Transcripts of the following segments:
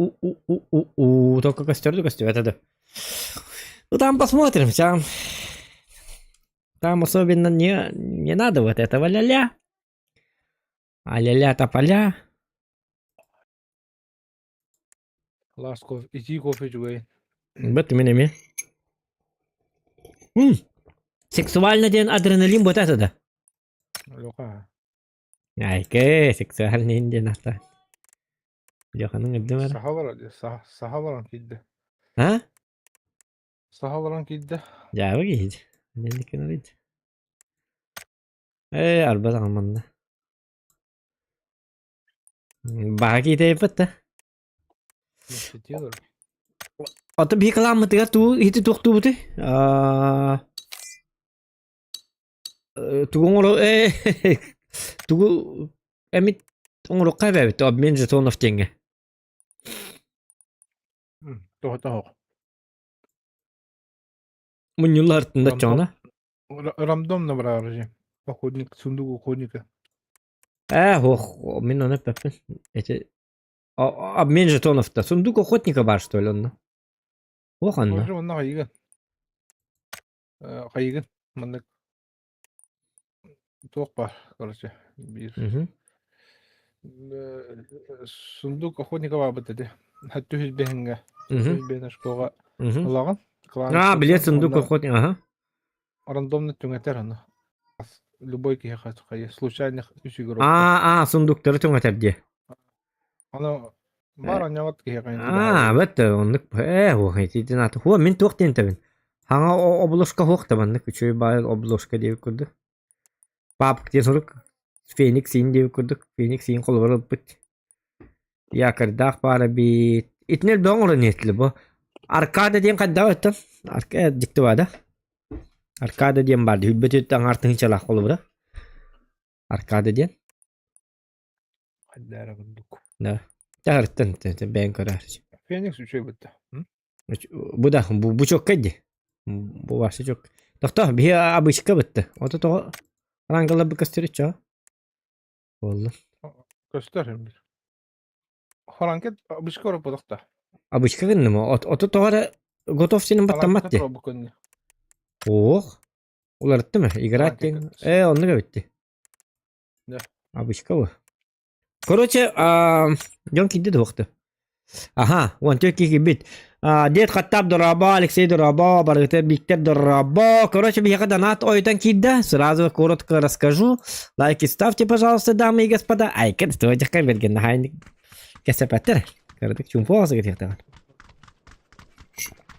У-у-у-у-у-у. Только костер да костер, это да. Ну там посмотрим, там. Там особенно не, не надо вот этого ля-ля. А ля-ля тополя. Лаас кофе, итии кофе үчүгэй. Бэт мин эмиэ. М, Сексуально диэн адреналин буота это да. Лёха. Айке, сексуальный диэн ата. Лёханың үрдүм ара. Саха баран, саха баран киирдэ. А? Саха баран киирдэ. Дьаабы киһи. Нэнникин арыйд. Ээ, арба таҥманна. Баҕа киитэйбит да. Ото биһи кылааммытыгар тугу иһити туохтуубутуй? Аа тугу оҥоро ээ тугу эмит оҥоруохха эбээбит обмен жетонов диэҥҥэ. Тоҕо тоһох. Мунньуллар тында Рандомно быраҕар Охотник, сундук охотника. Ээ, ох, мин ону эппэппин. Эти обмен жетонов-то. Сундук охотника бар, что ли, онно? Ох, онно. Уже онно хайыгын. Хайыгын. Маннык туох бар, короче, биир. Сундук охотника баабыт эти. Хаттү хүлбэһингэ. Хүлбэһин школа ылаҕын. А, билет сундук охотник, ага. Рандомно түҥэтэр аны. Любой киһи хайы случайных үс игрок. А, а, сундуктары түҥэтэр дии. Аны бар анньаҕыт киһиэхэ Аа, бэт оннук ээ хуох ититин аты хуо мин туох диэн тэбин. Хаҥа обложка хуох да маннык үчүгэй баай обложка диэбит курдук. Папка диэн сурук Феникс иин диэбит курдук Феникс иин холобур ылбыт. Якорьдаах баара эбит. Итини элбэх оҥорон иһиттилэр бу. Аркада диэн хайдах өттөн? Арка дьикти баа да. Аркада диэн баар дии. Хүлбэт өттө аҥаар тыһыынчалаах холобура. Аркада диэн. Хайда эрэ курдук. Да. Таһырттан бэйэҥ көрөөр. Феникс үчүгэй бытта. Бу да бу, бу чоккай дии. Бу вообще чок. Тохто, биһи обычка бытты. Ото тоҕо рангалар бу көстөр чо. Буолла. Көстөр бир. Хоранкет обычка ороппотохто. Обычка гынным. Ото тоҕо эрэ готов синин баттаммат дии. Ох. Уларыттым играть диэн. Э, оннук эбитти. Да. Обычка бу. Короче, дьон киирдэ да Аха, уон түөрт киһи киирбит. Дед Хаттап дорообо, Алексей дорообо, барыгыта Виктор дорообо. Короче, биһиэхэ донат ойутан киирдэ. Сразу коротко расскажу. Лайки ставьте, пожалуйста, дамы и господа. Айка, стойдехка берген нахайник кэсэпэттэр. Кыратык чумпу оҕосуга тиэхтэҕин.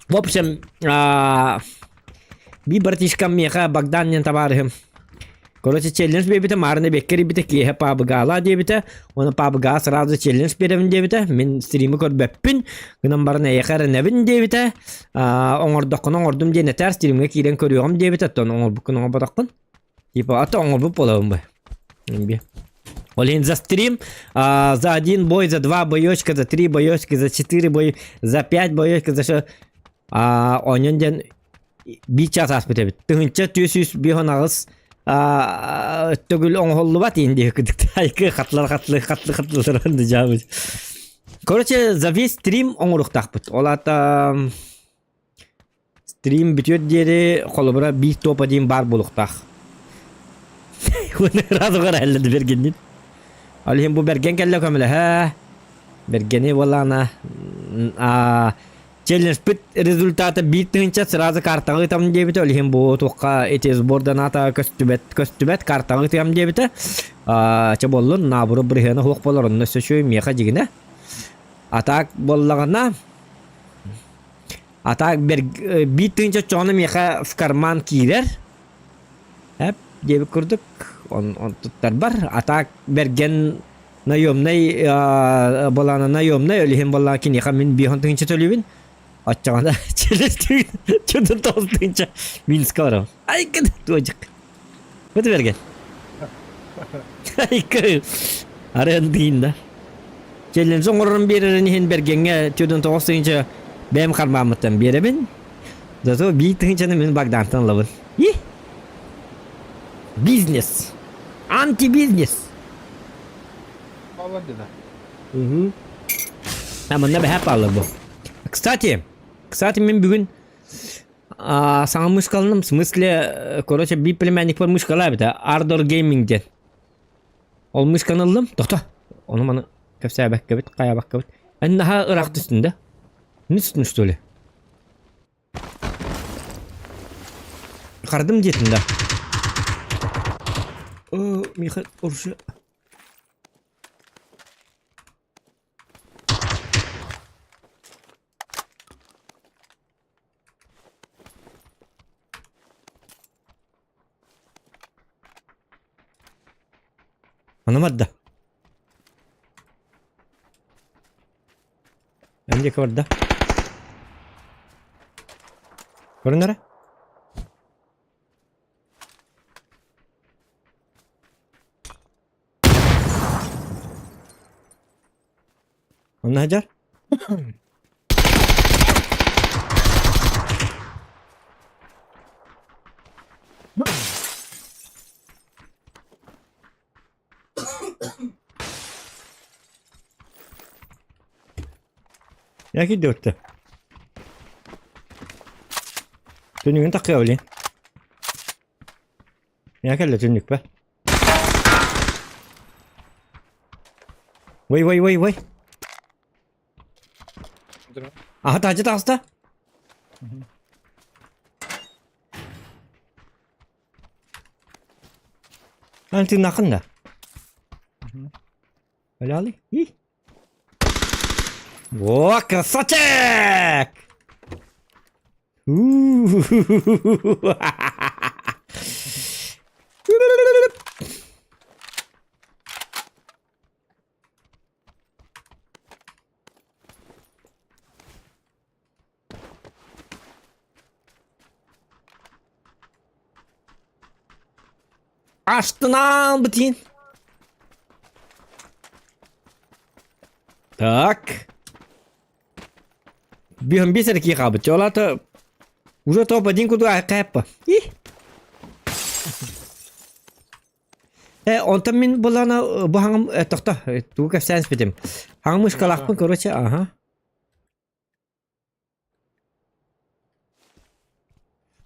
В общем, би братишкам миэхэ Богдан диэн табаарыһым Короче, челлендж биэрбитэ, маарына бэккэ эрийбитэ, киэһэ паабыгаалаа диэбитэ. Уонна паабыгаа сразу челлендж биэрэбин диэбитэ. Мин стримы көрбөппүн, гынан баран эйиэхэ эрэнэбин диэбитэ. Аа, оҥордоххуна оҥордум диэн этээр, стримҥэ киирэн көрүөҕүм диэбитэ, оттон оҥорбуккун оҥорботоххун. Типа, а то оҥорбут буолабын бу. Ол иһин за стрим, за один бой, за два боечка, за три боечка, за четыре бой, за пять боечка, за что оонньон диэн биир чаас ааспыт эбит. Тыһыынча 458 төгүл оҥоһуллубат иин диэки айкы хатлар хатлы хатлы хатлылар дьаабыт. Короче, за весь стрим оҥоруохтаахпыт. Ол аата стрим бүтүөр диэри холобура биир топ один баар буолуохтаах. Сразу караһаллады бергеннин. Ол иһин бу Бэргэн кэллэ көмөлөһө. Бэргэни буоллаҕына Челленджпит результата биир тыһыынча сразу картаҕа ыытабын диэбитэ, ол иһин бу туохха ити сбордан аата көстүбэт көстүбэт картаҕа ыытыам диэбитэ. Аа, чэ буоллун, наабыры бырыһыана суох буолар, онно өссө үчүгэй миэхэ дьигинэ. А так буоллаҕына, а так биир тыһыынча оччоҕуна миэхэ в карман киирэр. Эп диэбит курдук, он, он туттарбар. А так бэргэн наемнай балаана наемнай ол иһин буоллаҕа киниэхэ мин биэһон тыһыынча төлүүбүн оччоҕуна через чудо тоҕус тыһыынча минска барабын айка туожик быты берген айка арыан тыйын да челлендж оҥорорун биэрэрин иһин бергеҥҥэ чудон тоҕус тыһыынча бэйэм хармааммыттан биэрэбин зато биир тыһыынчаны мин Богдантан ылабын и бизнес антибизнес Молодец. Угу. А манна бэһэ паалар бу. Кстати, кстати, мин бүгүн саҥа мышкаланым, в смысле, короче, биир племянникпар мышкалаа эбитэ, Ardor Gaming диэн. Ол мышканы ыллым, тохто, ону маны кэпсээбэккэбит, хайаабаккабыт. Эн наһаа ыраах түстүн да? Не түстүн, что ли? Хардым диэтин да. О, Миха, оружие. Ону барда. Эн диэки барда. Көрүн эрэ. Онно сылдьар? Я киирдэ Түннүгүн таккыа билин. Я кэллэ түннүкпэ. Вой, вой, вой, вой. Аха, таһдьа таҕыста. Ан тыыннааххын да? Өлөөлүй? И. О, красавчик! Астынаан бытин. Так. Биһэн бис эрэ кии хаалбыт. Ол аата уже топ-1 курдук айкайаппа. Э, онтон мин булана бу хаҥым тохто тугу кэпсээн испитим. Хаҥым мышкалаахпын короче, ага.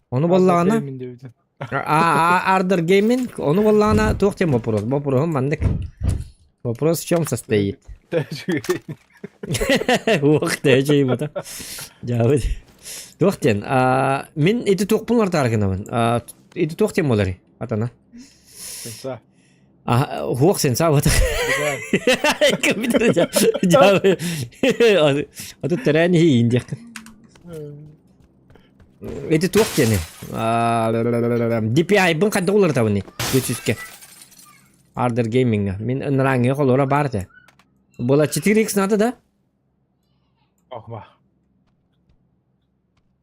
Ону буоллаҕына Ардер Gaming, ону буоллаҕына туох диэн вопрос? Вопроһум маннык. Вопрос в чем состоит? Уох, тэжей бута. Дьаабыт. Туох диэн? Мин ити туохпун артаары гынабын. Ити туох диэн буоларый? Атана. Сенса. Хуох сенса вот. Аты тэрээни иин диэххин. Эти туох диэни? DPI-бын хайдах уларытабыный? Үчүскэ. Ардер Gaming-ҥа. Мин ынырааҥҥыга холура баар этэ. Была 4X надо, да? Охба.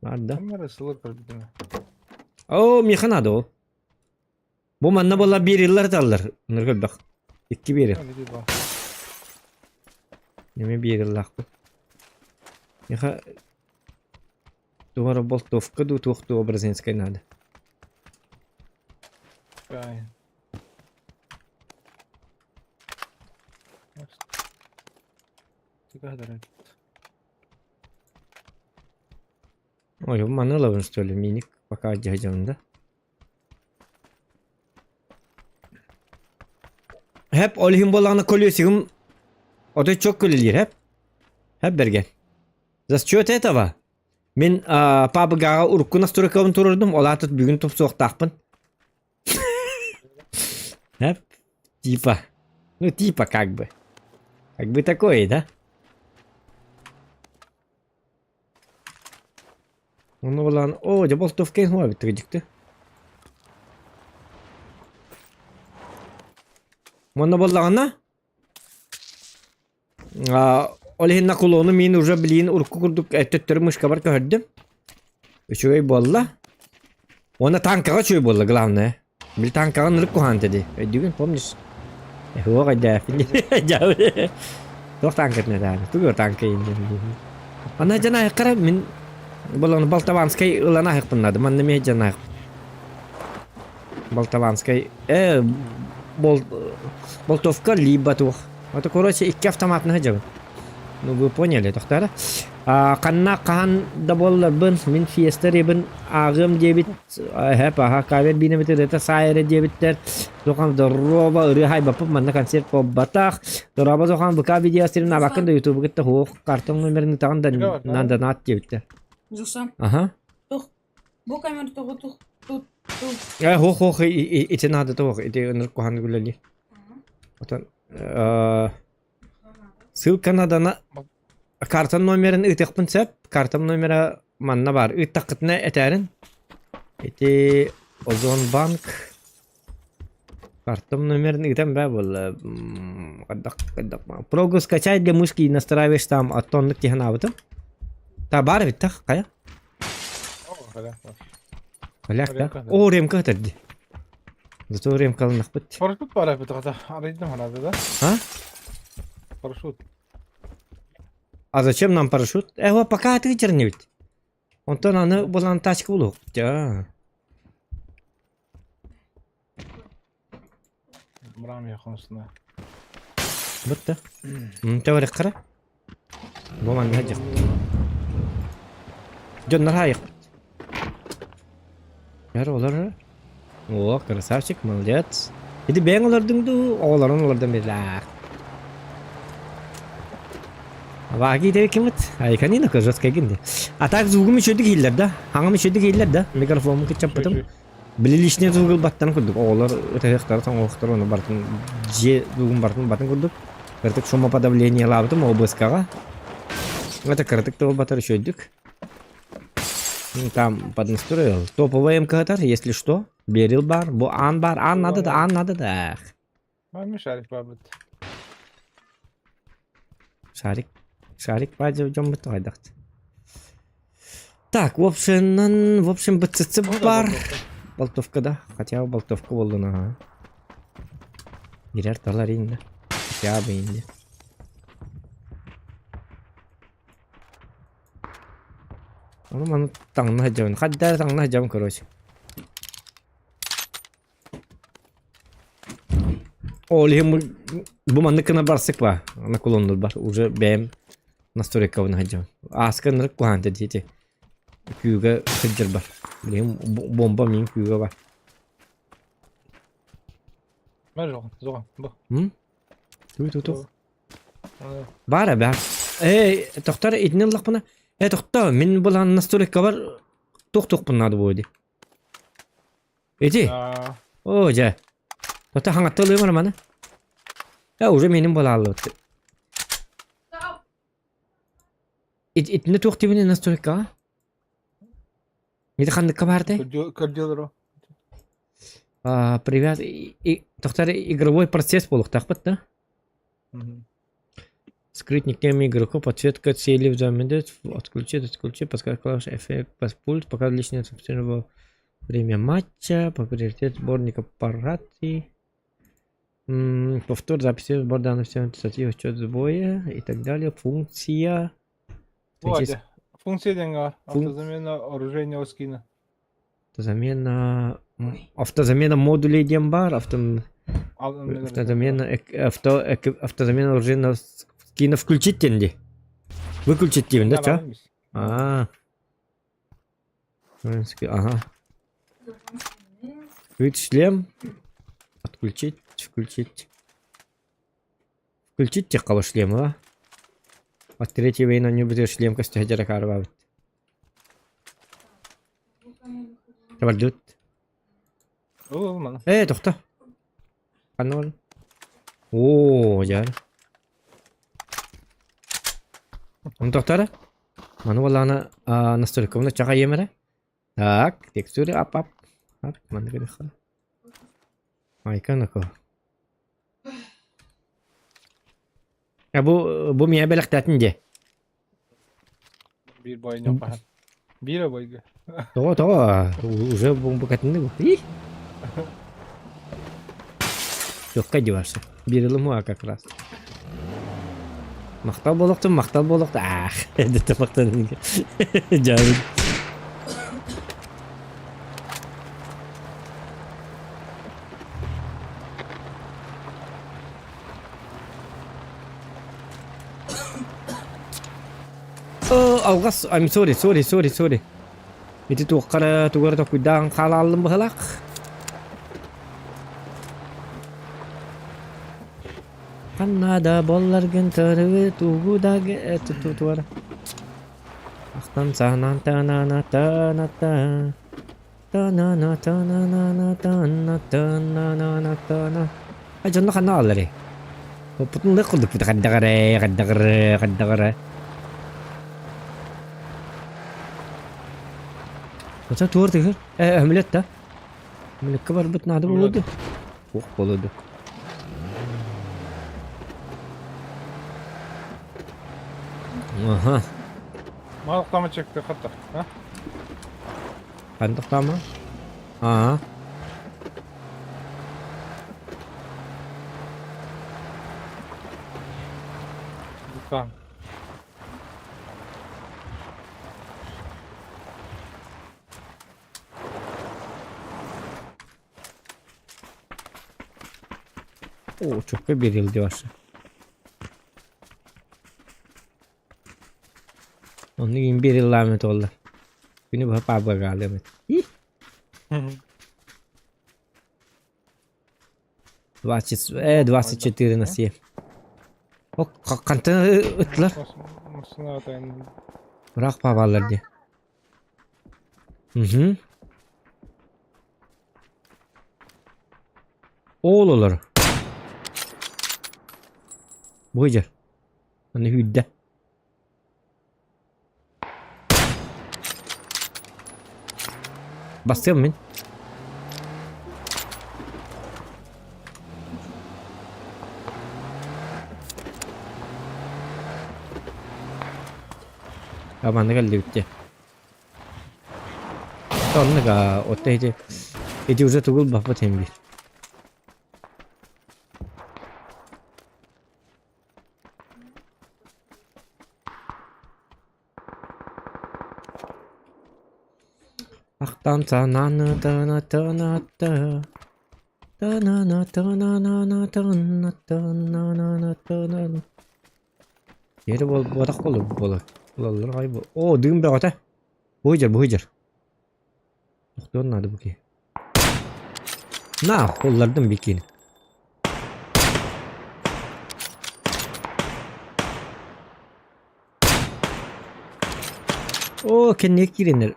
Бар да. О, миэхэ надо ол. Бу манна буолла биэриллэр таллар. Ынырык элбэх. Икки биэрил. Неме биэриллаахпыт. Миэхэ туох эрэ болтовка дуу туох дуу образинскай надо. Ой, маны ылабын что ли, миник пока дьаһдьабын да. Хэп ол иһин буоллаҕына колесигым отой чок көлөлүүр хэп. Хэп бэргэн. За счет этого мин пабыгаҕа урукку настройкабын туруордум, ол аата бүгүн тупсуохтаахпын. Хэп типа. Ну типа как бы. Как бы такое, да? Онно буоллаҕына, оо, дьэ болтовка иһин эбит дьикти. Манна буоллаҕына, ол иһин наклону мин уже билигин урукку курдук төттөрү мышкабар көһөрдүм. Үчүгэй буолла. Уонна танкаҕа үчүгэй буолла, главное. Били танкаҕа ынырык куһаҕан этэ дии. Өйдүүгүн, помнишь? Суох өйдөөппүн. Туох танкатын этээни? Тугу танка Ана дьон айыккара мин болон Болтованскай ылан айыкпын надо. Манна мен дьон айык. Болтованскай э бол Болтовка либо туох. Это короче икки автоматны сылдьабын. Ну вы поняли, тохтара. Ханна хаһан да буолларбын, мин фиеста ребин ааҕыам диэбит, эһэ паха кавер биинэбит ырыата саайара диэбиттэр. Зохан здорово, ырыа хайбаппыт манна концерт буолбатах. Дороба Зохан ВК видео сирин абаккын да ютубу кытта хуох картон номерин ытаҕын да нанданат диэбиттэр. Жусан. Ага. Тух. Бу камера тугу тух тут тут. Э, хуох хуох ити надо туох ити ынырык куһаҕан үлэлиир. Отон Ссылка надана картам номерын ыытыахпын сөп. Картам номера манна баар. Ыыттаххытына этээрин. Ити Озон банк картам номерин ыытан баа буолла. Хайдах хайдах Прогу скачай для мышки и настраиваешь там оттоннук тиһэн аабытым. Та баар эбит да хайа? Оляк да? О, ремка өтөрдү. Зато ремкалынахпыт. Парашют баар эбит аҕата. Арыйдым ханаада да. А? Парашют. А зачем нам парашют? Э, пока ты черневит. Онтон аны булан тачка булук. Да. Мрам яхонсына. Бутта. Тэвэрэ кара. Бу манна дьах. Дьоннор хаайык. Бэр олор. О, красавчик, молодец. Ити бэйэҥ олордуҥ дуу, оҕолорун олордон бирлаах. Ваги диэки киммит? Айканина жесткая гинди. А так звугум үчүгдүк иһиллэр да? Хаҥам үчүгдүк иһиллэр да? Микрофоммун кыччаппытым. Били лишний звук ылбаттан курдук. Оҕолор ытыһыахтара, тоҥуохтара, ону барытын дьиэ звугун барытын батын курдук. Кыратык шумоподавлениелаабытым ОБСК-ҕа. Это кыратык да буолбатар үчүгэйдик. Там поднастроил. Топовый МК-тар, если что. Берил бар, бу аан бар, аан надо да, аан надо да. Мами шарик бабыт. Шарик, шарик баар дьоммут хайдахт. Так, в общем, в общем, БЦЦ бар. Болтовка да, хотя бы болтовка буоллун аха. Ирэр талар инде. Хотя бы инде. Ону маны таҥна сылдьабын. Хадда эрэ таҥна сылдьабын короче. Ол иһин бу маннык гына барсык ба наклоннур бар уже бэйэм настройкабын сылдьабын. Ааска ынырык куһаҕан диэти күүгэ сылдьар бар. Билигин бомба мин күүгэ бар. Бу. Ту-ту-ту. Баар баар. Ээ, тохтор итини ыллахпына. Ээ, тохто, мин булан настройкабар туох-туохпун наада буолуо дии. Ити. Оо, дьэ. Тото хаҥатта ылыым маны. Э, уже менин буолааллыбыт. Итини туох диибин настройкаҕа? Ити ханныкка баартай? Көрдүөлөрө. Привет. Тохтор игровой процесс буолуохтаахпыт да? Скрыть никнейм игрока, подсветка цели в замедет, отключить, отключить, подсказка клавиш эффект, пульт, пока личное сообщение во время матча, по приоритет сборника аппараты, повтор записи сбор данных всем статьи, отчет сбоя и так далее, функция. Функция диэн автозамена оружейного скина. Автозамена, автозамена модулей диэн баар, авто, автозамена, авто, автозамена оружейного скина включить диэн дии. Выключить диибин да, чё? Аа. Ага. Вид шлем. Отключить, включить. Включить теххало шлема. От третьего войны не будет шлем костюхадера карвабыт. Табардут. Э, тохто. Ханна бар? Оо, дьэ. Он тохтара? Маны буоллаҕына настолько чаҕа иэмэрэ. Так, текстуры ап-ап. Ап, маннык гыныхха. Майка нако. Э, бу бу миэ бэлэхтээтин дии. Биир бойньох баһан. Биир бойга. Тоҕо тоҕо уже бу катынны бу. И. Легко одеваться. Биир как раз. Махтал буолуохтун, махтал буолуохтун. Аах, это махтал. Дьаабын. О, алҕас, I'm sorry, sorry, sorry, sorry. Ити туохха эрэ тугу эрэ токуйдаан хаалааллым быһалаах. Ханна да буолларгын төрү тугу да тугу Ахтан санаан танаана таната танаана танаана таана танаана таана А дьонно ханна аалларый? Оппутун лыах курдукпут хайдах эрэ, хайдах эрэ, хайдах эрэ. Ота туор тыгыр. Э, өмүлөт да. Өмүлөккө барбыт наада буолуо ду? Уох буолуо ду. Аха. Малықтама чекті қаттар. А? Хандықтама? Аа. Там. О, чөккө берилди башы. Оннук имбириллаамет буолла. Күнү быһа паабагаалыам этэ. 20, 24 на 7. О, хантан ыттылар? Ыраах паабаалар дии. Мгм. Ол олор. Бу дьэ. Аны сүүрдэ. Бастыам мин. А манна кэллибит дии. Оннук аа, отто ити ити уже тугул баппат иһин биир. Ахтан санааны тына тына тына тына тына тына тына Yeri бол буотах болur буолар. Булаллар аҕай бу. Оо, дыым бөҕөтө. Буһуйдьар, буһуйдьар. Тохтуон наада бу киһи. На, уллардым бикини. Оо, кэннигэ киирэннэр.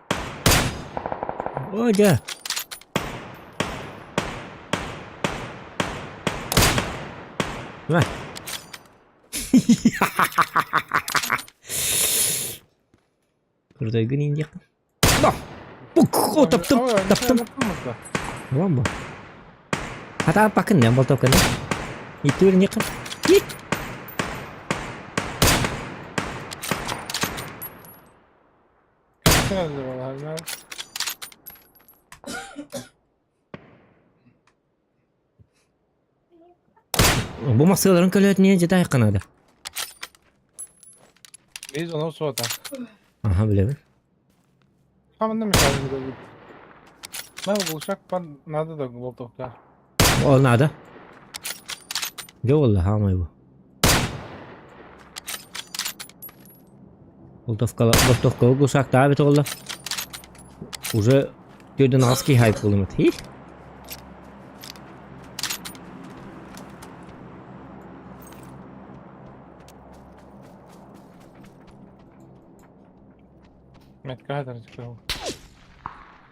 Оо, дьэ. На. Крутой гын диэххин. Да! О, таптым, таптым. Буолан бу. Хата пакын нем болтовканы. Итүр нехин. Бу массыыларын көлөтүнэ дьэ тайханаада. Биз ону суота. Аха билэбин. Хаманна мешает. Нам глушак надо да болтовка. Ол надо. Дьэ буолла хаамай бу. Болтовка болтовка глушак эбит буолла. Уже төрдөн аҕыс киһи хайп буолуммут. Хи.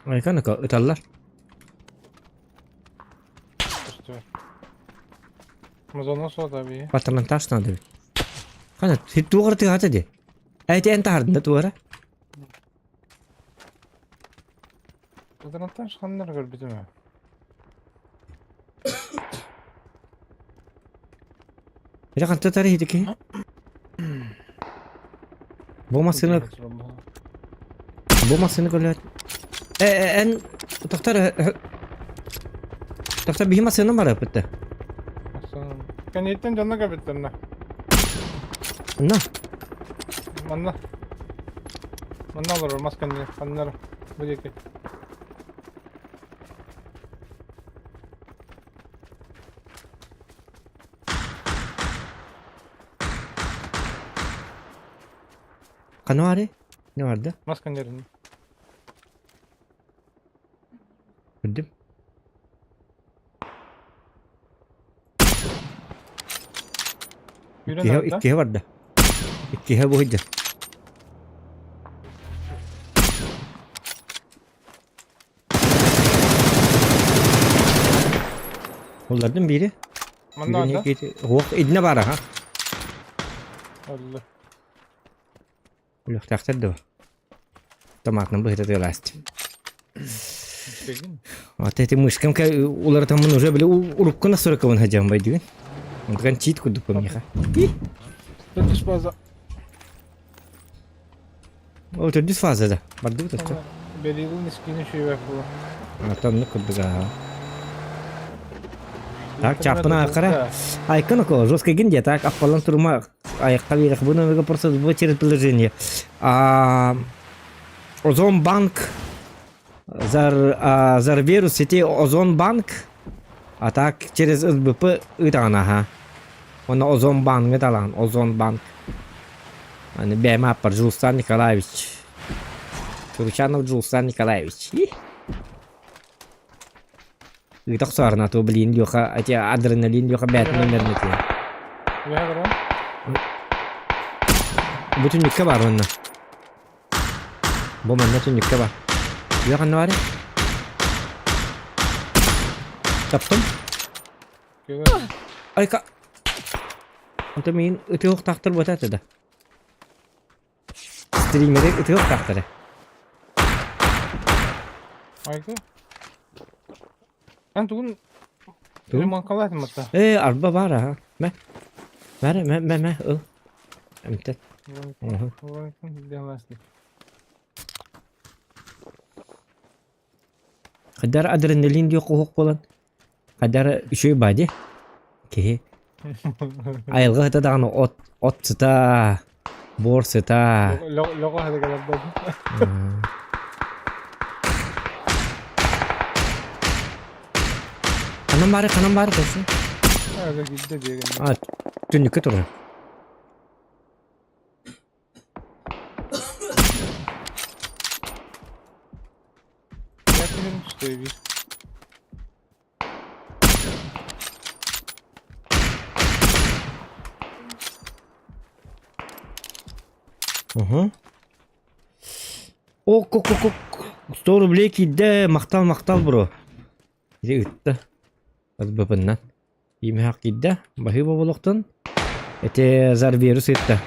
Айканыка ыталлар. Патронтаж надо ведь. Хана, тугар тыгата ди. Эти эн тахардын тугара. Патронтаж ханнар көрбүтүм ээ. Эрэ ханта тары хитики. Бу массыына бу массыына көрүлэт. Э эн тохтор тохтор биһи массыына бараппыт да. Кэнниттэн дьонно кэбиттэннэ. На. Манна. Манна олорор мас кэннигэр. Ханнара. Бу диэки. Ханна баарый? Не бар да? Мас көннөрүн. Көрдүм. Yürü Иккиһэ nerede? иккиһэ барда. Иккиһэ бу сылдьар. Уллардым биири. Манна Биирин барда. иккити. Уох, идинэ баара, ха? Алла. Үлүөхтээхтэр дуо? Томатынан быһыта тыалаастым. Үчүгэй. Вот эти мышкам уларытаммын уже били урукку настройкабын хадьан байдыгын. Онтукан чит курдук миэхэ. Төрдүс фаза. Ол төрдүс фазада. Бардыбыт оччо. Берилин искини шүйбэк була. Оннук курдук аа. Так, чаппына акара. Айкын около жесткий гинде, так, аппалан турума айыққа берек. Бұны просто через приложение. А, Озон банк зар, а, Зарверу сети Озон банк, а так через СБП ыытаҕын аха. Онно Озон банкы талаҕын, Озон банк. Аны бэйэм ааппар Джулстан Николаевич. Туручанов Джулстан Николаевич. Ыыта охсоорун то блин Леха, эти адреналин Леха бэйэтин номерин этиэ. Үөһэ көрөҕүн? Бу түннүккэ баар уонна. Бу манна түннүккэ баар. Үөх ханна баарый? Таптым. Көбө. Айка. Онто миин ытыахтаахтар буота этэ да. Стримери ытыахтаахтара. Айка. Эн тугун Тугун? ремонкалаатым атта. Ээ, арба баар аха. Мэ. Мэ, мэ, мэ, мэ, ыл. Эмтэн. Мгм. Хайдара адреналин диэх куһук буолан, хайдара үчүгэй баа дии киһи айылҕа сыта даҕаны от от сыта, буор сыта. Лөҕө Ханан баары, ханан баары кэлсин. А, түннүккэ турар. Уһу. Ок, ок, ок, ок. 100 рублей киирдэ, махтал, махтал, бро. Ити ытта. СБП-нан. Имэһэх киирдэ, баһыыба буолуохтун. Ити Зарвирус ыытта.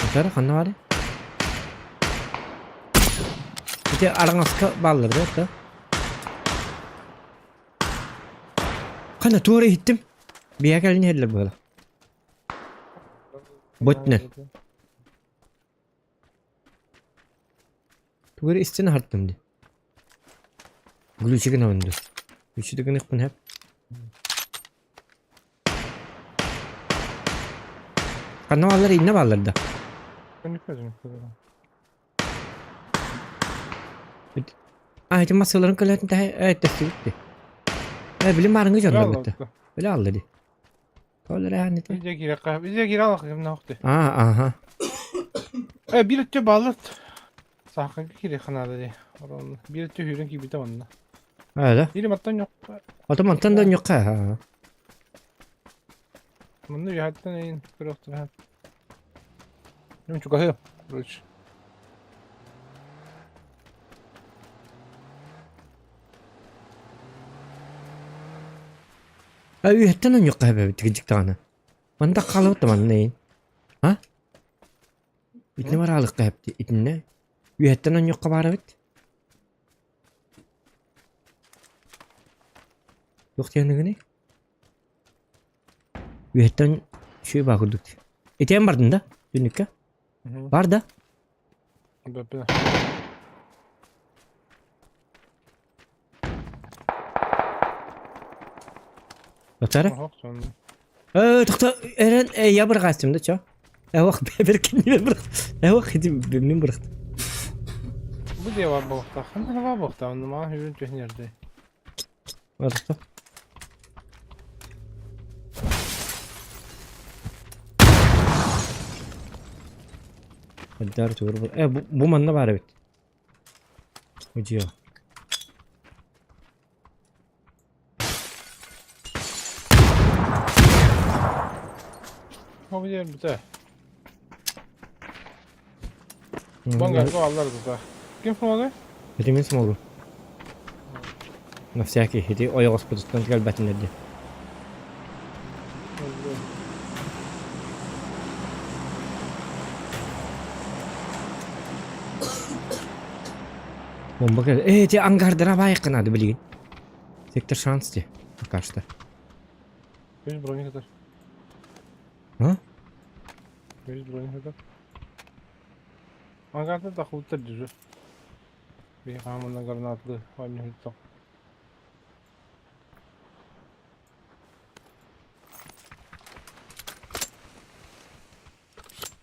Утары ханна баарый? Ити араҥаска бааллар да, да? Ханна туора иһиттим. Биһиэхэ кэлин иһэллэр быһыылаах. Бу өттүнэн. Тугу эрэ истэн аһартым дии. Глючи гынабын дуу? Глючи да гыныахпын сөп. Ханна бааллар иннэ бааллар да? А ити массыыларын көлөтүн тэһэ ээ тэстибит дии. Ээ били маарыҥҥы дьоннор бытта. Били аалла дии. Тоҕо эрэ аан ити. Видео киирэххэ, видео киирэ алаххы Аа аха. Э, биир өттө бааллар. Саахарга киириэххэ наада дии. Орон биир өттө сүүрэн киирбитэ онно. Аа да. Или мантан ньоххо. Ото мантан да ньохха. Манна үөһэттэн эйин көрүөхтэрэ. Ну, чугаһы, короче. А үөһэттэн онньуохха эбэбит кырдьык даҕаны. Манна хаалабыт да манна эйин. А? Итиннэ бараалыкка эпти итиннэ. Үөһэттэн онньуохха баар эбит. Туох диэныгыный? Үөһэттэн үчүгэй баа курдук. Итиэн бардын да түннүккэ? Бар да? Бэппэ. Батара? Оһох сонно. Э, тохто эрэн э, я бырҕаастым да чо. Эвах бэркиннибе бырах. Эвах ити мин бырахтым. Бу диэ бар буолуохтаах. Ханна баар буолуохтаах, онно маҕан сүүрэн түһэн иһэрдэй. Тохто. Элдэр тугур бу. Э, бу, бу манна баар эбит. Удьуо. Ол диэн бүтэ. Бангарга аллар тута. Ким смогай? Ити мин смогу. На всякий, ити ойоҕоспутуттан кэлбэтиннэр диэн. Бомба кэл. Э, ити ангардара баайыкка наада билигин. Сектор шанс де. Пока что. Көз броня катар. А? Көз броня катар. Ангарда да хултар дьүзү. Би хаамына гранатлы оонньуһуттах.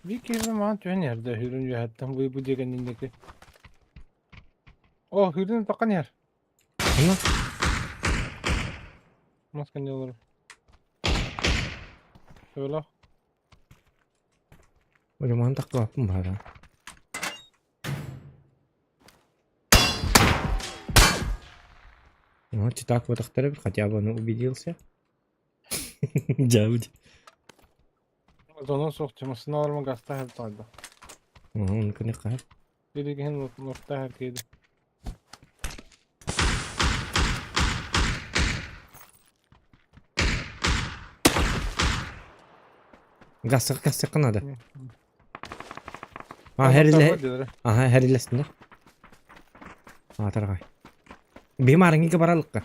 Биир киһи маҕан түһэн иһэр да үһүрүн үөһэттэн бу бу диэки инники. О, үһүрүн таххан иһэр. Ханна? Мас кэннэ олорор. Төбөлөөх. Өлөмөн тахтыбаппын баара. Ну, читак вот хотя бы он убедился. Дьабыт. Зона суох массыына олормо гастаах эбит Он кыны хаһар. Билигин нуктаах киирdi. Гасык гасык надо. А, хәриле. Аха, хәрилесиннер. А, таргай. Бимарыңы баралыкка.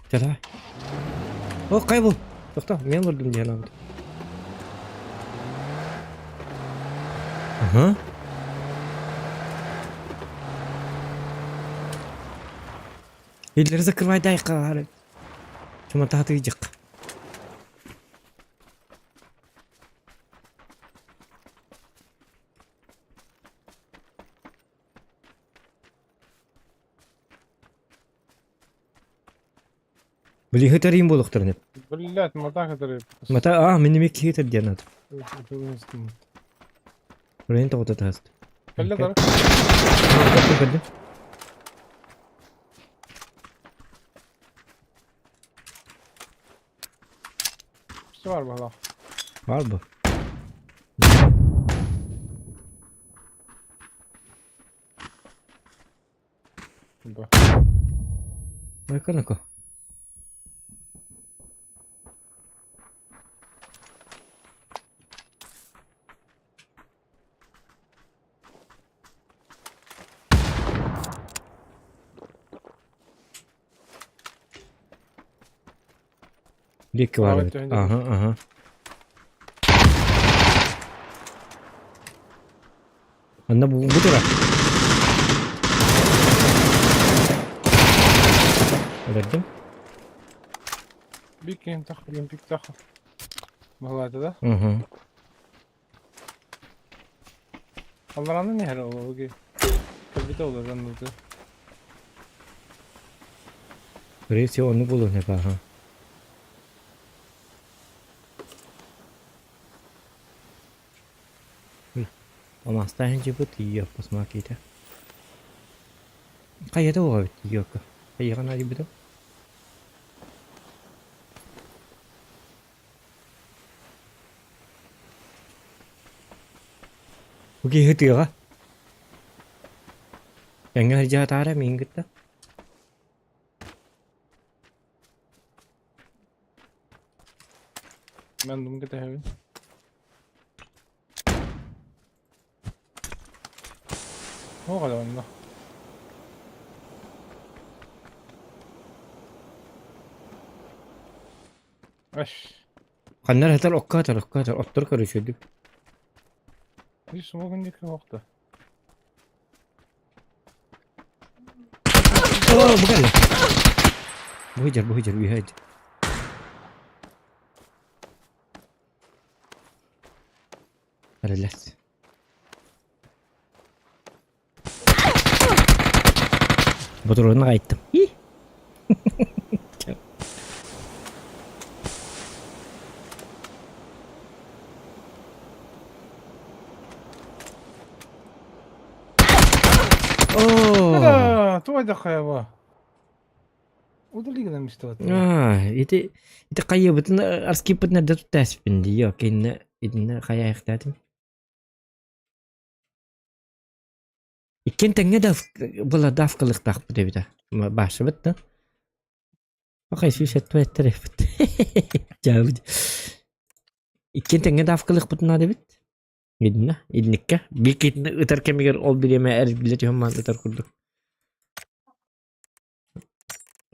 Чэ, давай. О, кай бу? Тохто, мен олордум диэн аабыт. Аха. Иллери закрывай хаары. Чуматаатыйдьык. Били хытарыйын буолуохтарын Блядь, мата хытарый. Мата а мин эмиэ киһи хытар диэн аат. Блин тоҕото таһаст. Кэллэ дара. Кэллэ. Все бар бала. Бар бу. Бу. Майканако. Диэки баар эбит. Аха, аха. Анна бу бу тура. Өлөрдүм. Бик киһин тах, Олимпик тах. Баһылаата да? Угу. Алларанын иһэр ол Кэлбитэ олорон анныты. Скорее всего, оннук буолуон сөп аха. Алмаастаах дьыбыт тиийиэхпэ смакита. Хайата оҕо эбит тиийиэххэ. Хайыаҕа наадыйбытым. Бу киһи тыаҕа. Тэҥҥэ сылдьаатаара миигин кытта. Мен дум кэтэһэбин. Туох эрэ онно. Эш. Ханна эрэ сытар окко сытар, окко сытар, оттор көрүсүрдүк. Биир смогун диэки оһохто. Оо, бу кэллэ. Бу сылдьар, бу сылдьар, үөһэ сылдьар. Эрэллэс. Ботуруонун аҕайттым. Туойдаххайа Удали гынан истибэт. Аа, ити ити хайыыбытын арскиппытын эрдэ туттааспын дии, окейнэ итиннэ хайаайахтаатым. Иккиэн тэҥҥэ да была давкалыахтаахпыт эбитэ. Баашыбыт да. Пахай сүүс сэттэ эттэр Дьаабыт. Иккиэн тэҥҥэ давкалыахпытын наада эбит. Итиннэ, инниккэ. Биир киһитин ытар кэмигэр ол бириэмэ эргиллэ түһэн маан ытар курдук.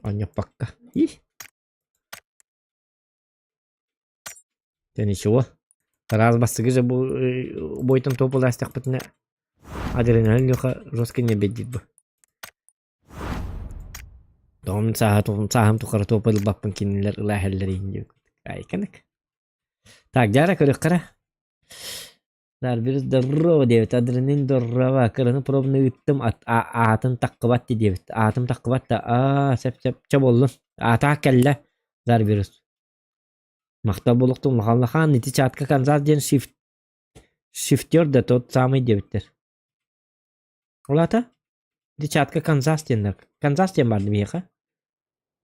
Оонньоппокко. Ih. Дьэ ничего. Тараас бастакы же бу бойтон туопулаастахпытына адреналин Леха жестко не бедит бы. Тоҕом сааһа сааһым тухары туопа ылбаппын кинилэр ыла иһэллэр иһин диэбит. Айканык. Так, дьара көрүөххэ эрэ. Дарбир здорово диэбит, адреналин здорово, кыраны пробный ыыттым, аатын таххыбат диэбит, аатым таххыбат да, аа, сөп-сөп, чэ буоллун, аатаах кэллэ, Дарбирус. Махтал буолуохтун улахан ити чатка Канзас диэн шифт шифтер да тот самый диэбиттэр. Ол аата? Ити чатка Канзас диэннэр. Канзас диэн баар миэхэ.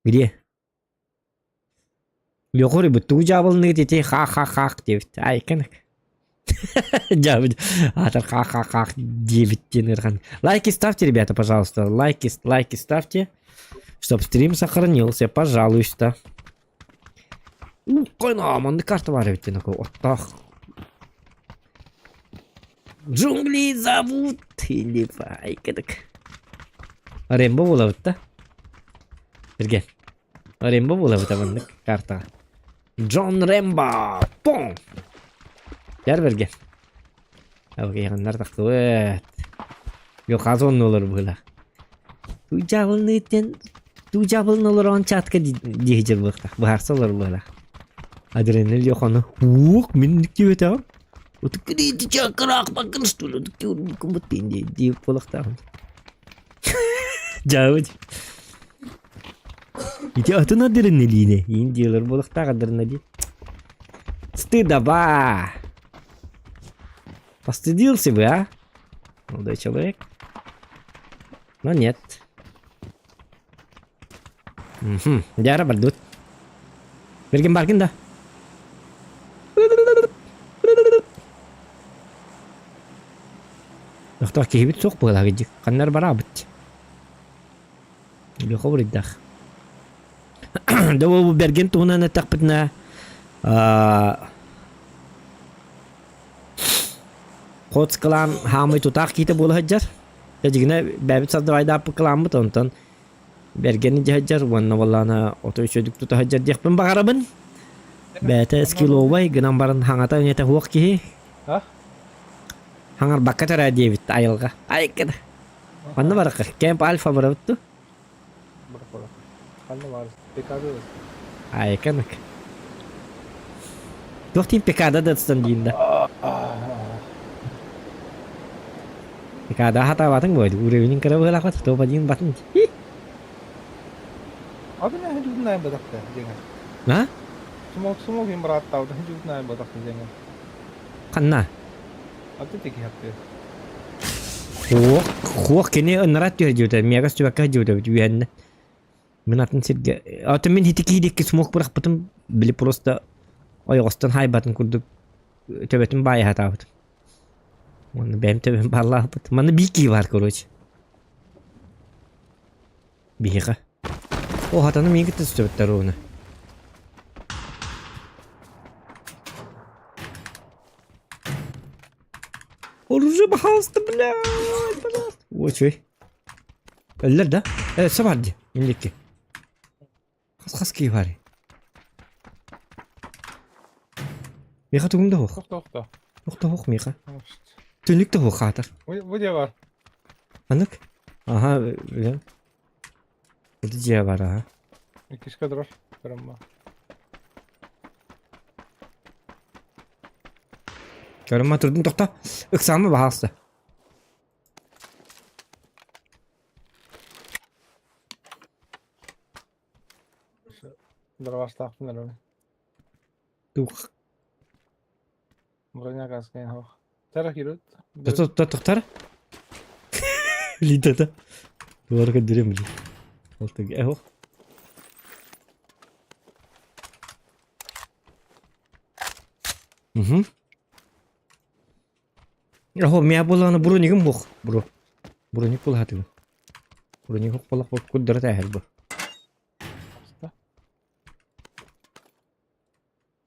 Где? Лёхор тугу дьаабылыныгыт ити ха-ха-хах диэбит. Айканык. Дьаабыт. Аатар ха-ха-хах диэбит диэн ыархан. Лайки ставьте, ребята, пожалуйста. Лайки, лайки ставьте, чтоб стрим сохранился, пожалуйста. Қойна, маннык карта бар эбит диэн оттоох. Джунгли зовут или айкадык. Рэмбо буолабыт да? Сергей. Рэмбо буолабыт маннык картаҕа. Джон Рэмбо! Пом! Дьэр бэргэн. Окей, тахсыбыт. Йо хас оннулар быһыылаах. Туу дьаабылны туу дьаабылын олорон чатка дии дьылбыахтаах. Быһаарса олорор быһыылаах. Адреналин Лехону уох мин диэбэтэҕим. Чакыраахпаккын что ли? Дии буолуохтааҕым. Дьаабыт. Ити атын адреналины. Иин диэлэр буолуохтаах адреналин. Стыдоба! Постыдился бы, а? Молодой человек. Но нет. Угу. Дьара бардыбыт. Берген баргын да. Тохтоох киһибит суох буолаах дьик. Ханнар бараабыт. Лехо буруйдаах. Да бу Берген туһунан эттэхпитинэ Хоц кылаан хаамый тутаах киитэ буола сылдьар. Дьигинэ бэйэбит сардыбайдааппыт кылааммыт онтон Бэргэни дьаһайдьар уонна буоллаҕына ото үчүгэйдик тута сылдьар диэхпин баҕарабын. Бэйэтэ скилловай гынан баран хаҥата өҥөтө суох киһи. Хаҥарбакка төрөө диэбит айылҕа. Айыккына. Манна барахха. Кемп Альфа барабыт дуу? Айыканык. Туох тиин пекада да тустан диин да. Пекада хатаабатыҥ буой, уровенин кыра быһыылаахпат, топ один батын. Абына хадьуутунай бадахта диэҥэ. А? Смок смок им бырааттаабыт хадьуутунай бадахта диэҥэ. Ханна? Аты тики хапты. Хуох, хуох кини ынырат түһэр диэбитэ, миэхэ сүбэккэ диэбитэ үһэннэ. Мин атын сиргэ, аты мин ити киирикки смок бырахпытым, били просто ойоҕостон хаайбатын курдук төбөтүн баайа сатаабытым. Уонна бэйэм төбөм бааллаабыт. Манна биир киһи баар короче. Биһиэхэ. О, хатаны миигин кытта сөбүттэр уона. Оружие, пожалуйста, блядь, пожалуйста. Ой, чуй. Өллөр да? Э, өссө бар дии, инникки. Хас-хас киһи баарый? Миэхэ тугум да суох. Тохто. Туох да суох миэхэ. Түннүк да суох хаатар. Бу дьиэ бар. Ханнык? Аха, билем. Ити дьиэ бар, аха. Иккискэ турар. Көрөммө. Көрөммө турдун тохто. Ыксаама баһаалыста. Дорогастаахпын эрэ. Тух. Броня каскайын хоох. Тара кирут. Тохтор. Лидата. Туора көрдөрүөм били. Ол тыга эһох. Угу. Оһо, миа буолаҕына бронигым буох, бро. Броник буолаатыгын. Броник ох буолах курдара тээһэр бу.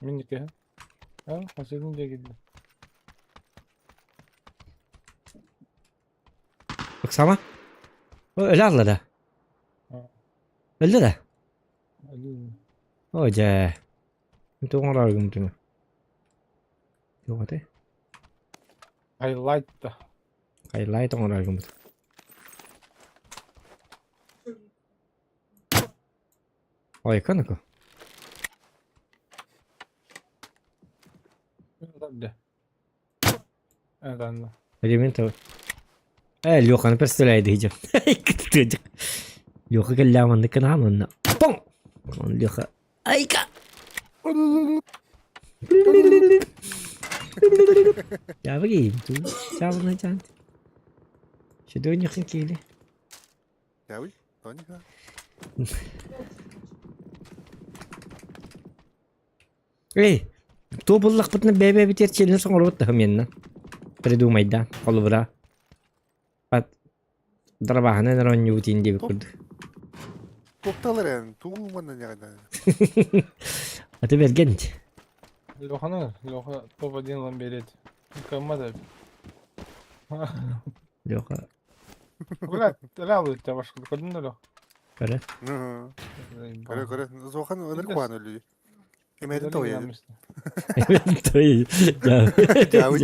Мин иккиһин. А, хасыгын диэки Ыксама. Өлө алла да. Өлдө да. О дьэ. Туох оҥороор гыммытыҥ? Туох этэй? Хайлайт да. Хайлайт оҥороор гыммыт. Ой, канако. Элемент Э, Леханы представляет дыйдьым. Леха кэллэҕим маннык гынаан уонна Пом! Леха Айка! Чаабы Чаабы чаан. Шедоньяхын киили. Чаабы? Тониха? Эй, туох буллахпытына бэйэ-бэйэбитигэр челлендж оҥоробут да менна. Придумайда, холобура. Пат дарабааһынан эрэ оонньуубут иин диэбит курдук. Туохталар эн, тугу манна ньаҕайда. Аты бэргэн. Леханы, Леха топ-1 ылан биэриэт. Кыаммат Леха. Гулят, ылаабыт башка көрдүн да Леха. Көрө. Көрө көрө. Зохан ынырык куһаҕан өлүү. Эмээтин тоҕуйа. Той. Дьаабы.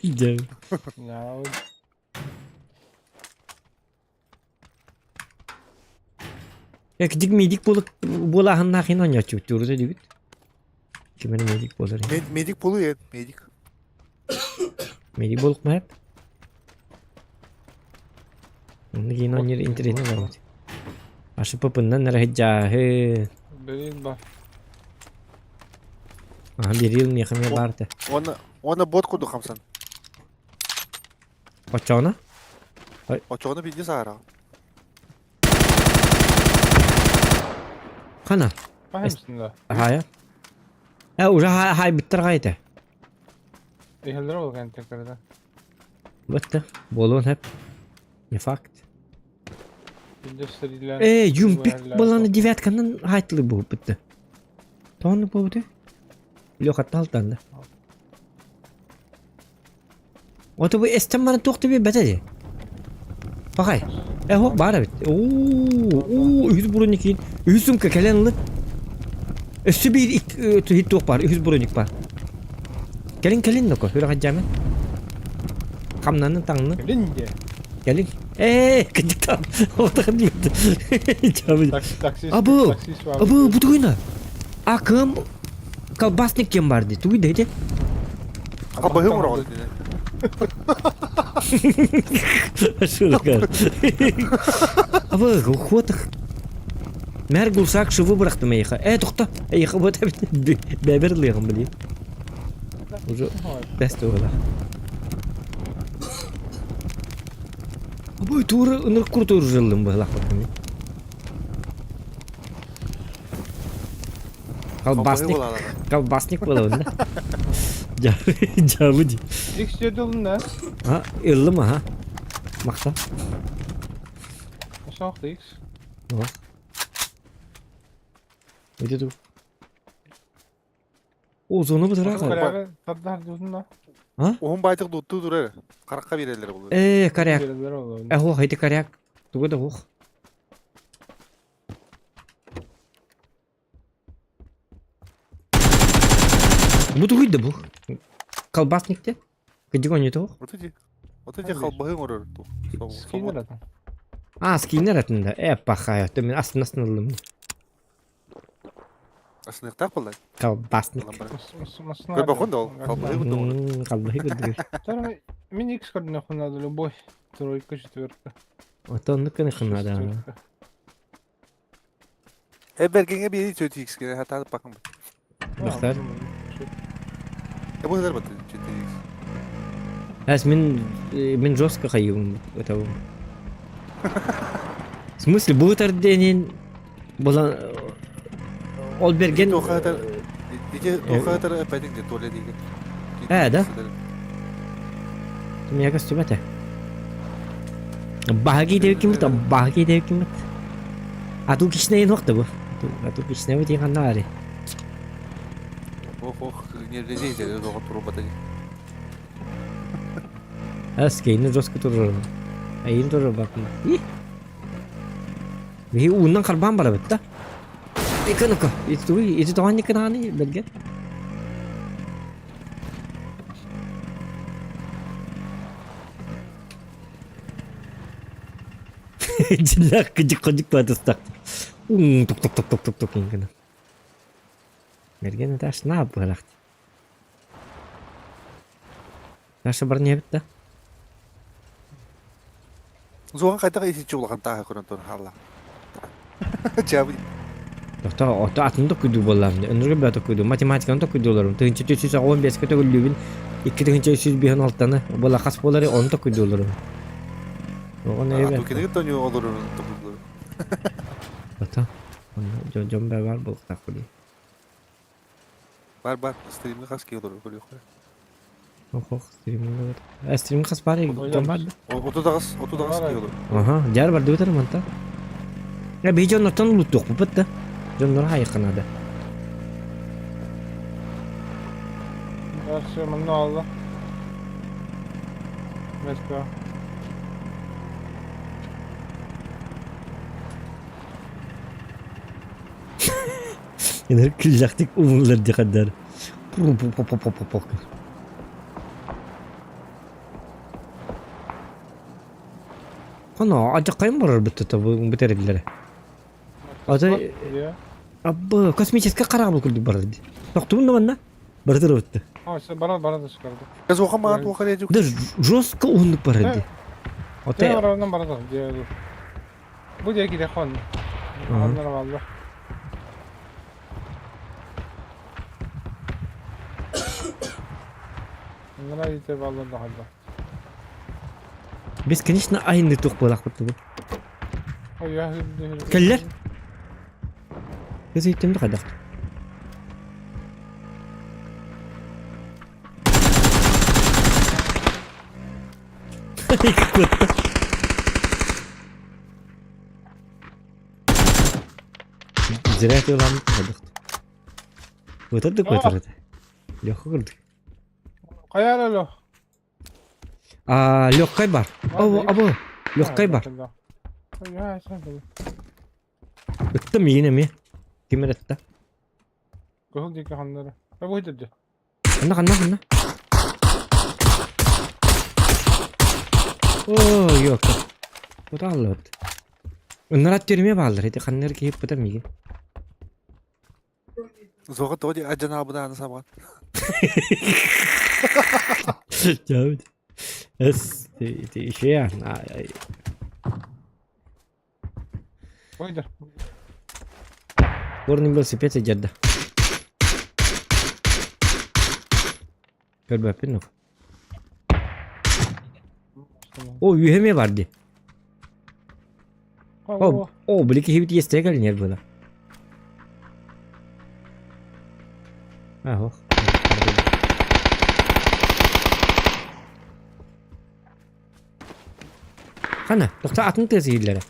Дьаабы. Экдик медик буолук буолааһыннаах ин оонньооччубут турута дибит. Ким эрэ медик буолар. Медик буолуу ет, медик. Медик буолук маһап. Онно киин оонньуур интэриэһинэй буолбут. Ашыппыппыннан эрэ сылдьааһы. Берил бар. Аха берил миэхэ эмиэ баар этэ. Уонна уонна бот курдук хамсан. Оччоҕуна? Оччоҕуна бииргэ саараҕын. Хана? Хаһан да? Хаайа. Э уже хаайбыттар хаайта. Иһэллэр ол кэнтэ кырда. Бытта, буолуон сөп. Не факт. Билдер Э, юмпик буолан девятканан хаайтылы буолбутта. Тоҕоннук буолбута? Лёхаттан алтанна. Ото бу эстэн баран туох да биэрбэтэ дии. Пахай. Э, хоп, баар эбит. Оо, оо, үһүс броникин. Үһүс сумка кэлэн ылы. Өссө биир ик туох баар, үһүс броник баар. Кэлин кэлин ноко, үрэх дьаамын. Хамнанын таҥнын. Кэлин дии. Кэлин. Ээ, кыдьыктаан. Отахан диэбит. Абы, абы, бу тугуйна? А кым колбасник кем бар дии? Тугуй да ити? Абыһым ороҕо Шурка. Абы, ухотах. Мэр гулсак шывы бырахтым эйиэхэ. Э, тохто. Эйиэхэ вот бэбер ылыаҕым били. Уже тест уола. Абы, тууры ынырык куртуур жыллым быһылаахпын. Колбасник. Колбасник буолабын да. Дьаабы дии. Икс дьодулун да. А, ыллым аха. Махта. Соқты X. О. Где тут? О, зону бытыра Тардар дудун да. А? Уһун байтык дуттуу турар. Каракка берелер булар. Э, коряк. Э, ох, эти коряк. Тугу да ох. Бу тугуй да бу? Колбасник те? Кыдьык оонньуутуох? Вот эти вот эти халбаһы оҥорор Скиннер атын. А, скиннер атын да. Э, пахай, это мен астын астын ыллым. Асыныктаах буолла. Колбасник. Көрбөхүн да ол. Халбаһы курдук. Халбаһы курдук. Мин X көрдүнэ надо любой. Тройка, четверка. Ото оннук гыныхын надо. Э бэргэҥҥэ биэрии 4 X гэнэ хатаан бакын. Бахтар. Э бу хызар баты 4 X. Әс мин мин жестко хайыбым это. В смысле, бу диэнин булан ол берген Ити туохатар эппэтиҥ дии Толя диигин. Ээ да? Миэхэ көстүбэтэ. Баһаги диэбиккин баһаги диэбиккин Ату кишнейин уох да бу. Ату кишнеби диэн ханна баарый? Ох ох нервничай тоҕо турбата дии. Эскейни жестко турурум. Айын турурбаппын. Биһи ууннан харбаан барабыт да. Икки Ити ити тоҕон икки бэлгэ. Дьиллээх кыдьык-кыдьык батыстах. Тук тук тук тук тук тук гына. Мерген этаж на быһалахт. Наша баран да? Зуған хайдах исиччи улахан тааһы көрөн туран хаалла. Чабы. Тохто ото атын токуйду буоллаам. Өнөргө бää токуйду. Математиканы токуйдуларым. Тыһынча 415 төгүллүүбүн. 2356-ны була хас буолары onu токуйдуларым. Оҕон А тукиныгы тоню олорорун токуйдулар. Ото. Онно дьон бää бар буолуохтаах були. Бар бар стримге хас киһи олорор көрүөххэ. Ох стримге. Стрим хас бар дьон бар да? 38 киһи олорор. Аха, дьар бар дыбытар манта. Я би дьоннортон улуттуохпут да. Дьоннор хайыкканада. Все, манна алла. Let's go. Инер күллэхтик умуллар дихаддар. Пу-пу-пу-пу-пу-пу. Хана, адьаккайым барар бүттэ бу бүтэриллere. Ата абы космический корабль курдук барар ди. Тохтубун да манна? Барытыр бутты. А, все, бара бара да çıkardı. Зухан маған туха речи. Да жестко уһуннук барар ди. Оте барарынан бара да. Бу диэки хон. Оннор валла. Оннор ите валла да халла. Бесконечно айынды тух болақ бутты бу. Кэллэр? Көз өйттемді қайдақ. Кутта. Зря ты уламыт қайдақ. Өтірдік өтірді. Легко көрдік. Каяр эле. А, легкай бар. Абы, абы. Легкай бар. Я, сен. Ыттым иин эми. Ким эретте? Кыһыл диэки ханнары. Бу хитирди. Ханна, ханна, ханна. О, yok. Bu da aldı. Ыннарат түрме баалар. Ити ханнар киһип быта миги. Зухан тоди аджана абына сабан. Жабыт. Эс, ити ишея. Ойда. Горный велосипед жерде. Көрбөппүн ну. О, үйеме барды. О, о, били киһибит иэстэгэ кэлинэр была. Ах, Хана, тохта атын тыасы иһиллэрэ.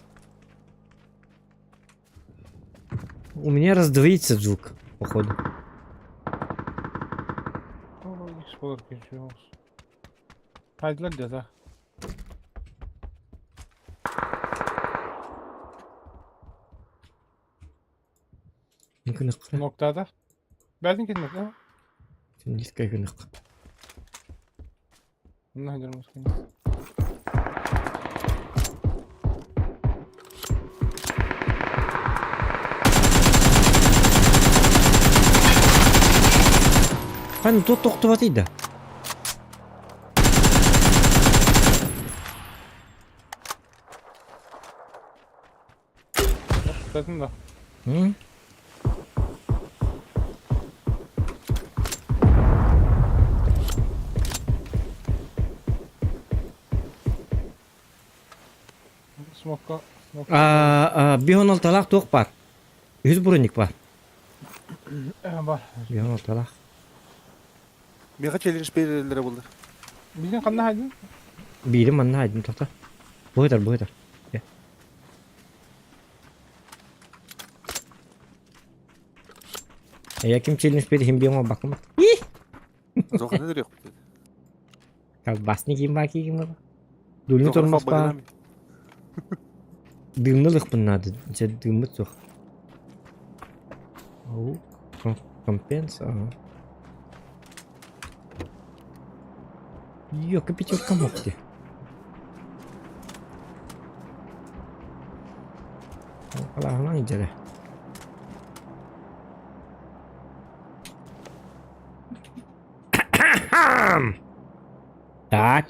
У меня раздвоится звук, походу. Хайдылар дята. Мүмкін Ноктада. Бәрін кетмек, а? Низкая күнік. Мына жүрміз. Қаны тот тоқтып атайды. Тоқтатын да. М? Смокка. Биһон алталаах туох бар? Үһүс броник бар. Бар. Биһон алталаах. Миэхэ челлендж биэрэллэрэ буоллар. Билигин ханна хайдын? Биирим манна хайдын тоқта. Быһытар, быһытар. Я ким челлендж биэрихин биэм оҥорбаккын. Зоханы дөрүөхпүт. Колбасник ким баа киигин баба. Дулну тормоз баа. Дымны лыхпын наада. Дьэ дыммыт суох. Ау, компенс, ага. Ёка пятерка мохти. Халааһынан дьэрэ. Так.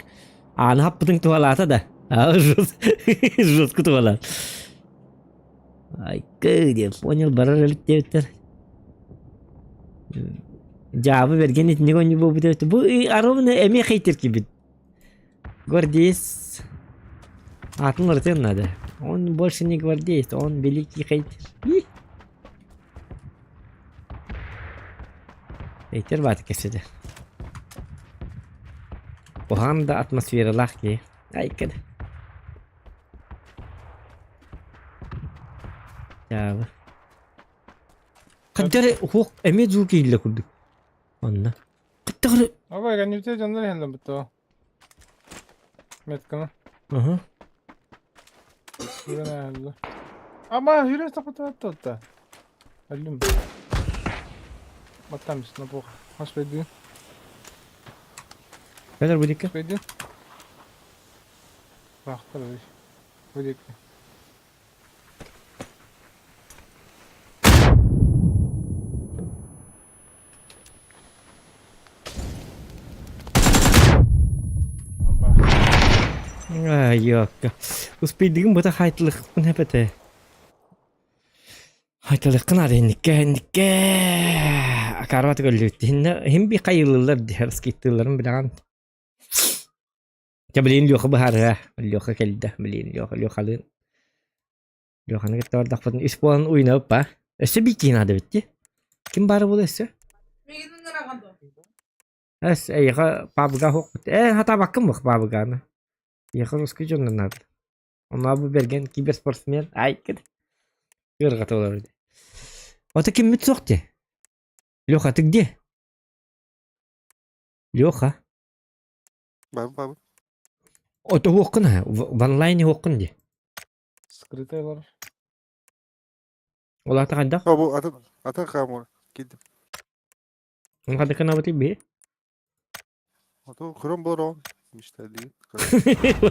Ааны хаппытыҥ туһалаата да. Жестко туһалаат. Айкы диэн понял барар эбит диэбиттэр. Дьаабы бэргэн итинник оонньуу буолбут эбит. Бу аровна эмиэ хейтер киирбит. Гвардеец. Атын уларытыан надо. Он больше не гвардеец, он великий хейтер. Хейтер бааты кэпсэтэ. Куһаҕан да атмосфералаах киһи. Айкын. Дьаабы. Хаддары хуох эмиэ звук иһиллэ курдук. Онно. Хаттары. Абай, канюте дьоннор иһэллэр бутто. Метканы. Аха. Сүүрэн ааһаллар. Ама сүүрэн сапатаатта. Өллүм. Баттам на бог. Хас бэйдин. Кэлэр бу дикки. Бэйдин. Баахтар бу дикки. Айокка. Успейдигин бута хайтылыкпын хепете. Хайтылыккын ары инникке инникке. Акарбат көллүт. Хинне хим би хайылылар дихер скиттыларын билеген. Чэ билигин Леха быһаарыа. Леха кэлдэ. Билигин Леха Лехалыын. Леханы кытта бардахпытын үс буолан уйнабыт ба. Өссө биир киһи наада эбит дии. Ким баара буолуо өссө? Миигин ыҥыраҕын дуо? Эс эйиэхэ пабга суохпут. Ээ хатаабаккын буох пабганы. Эйиэхэ русский дьонно наада. Онно бу бэргэн киберспортсмен ай кэт. Ыарҕата олорор дии. Ото киммит суох дии? Леха, ты где? Леха. Бабы бабы. Ото уоххун аа, в онлайне уоххун дии. Скрытыйлар. Ол аата хайдах? О, бу атын атын хаамор киирдим. Ол хайдах гынабытый биһи? Ото көрөн болор мечтали.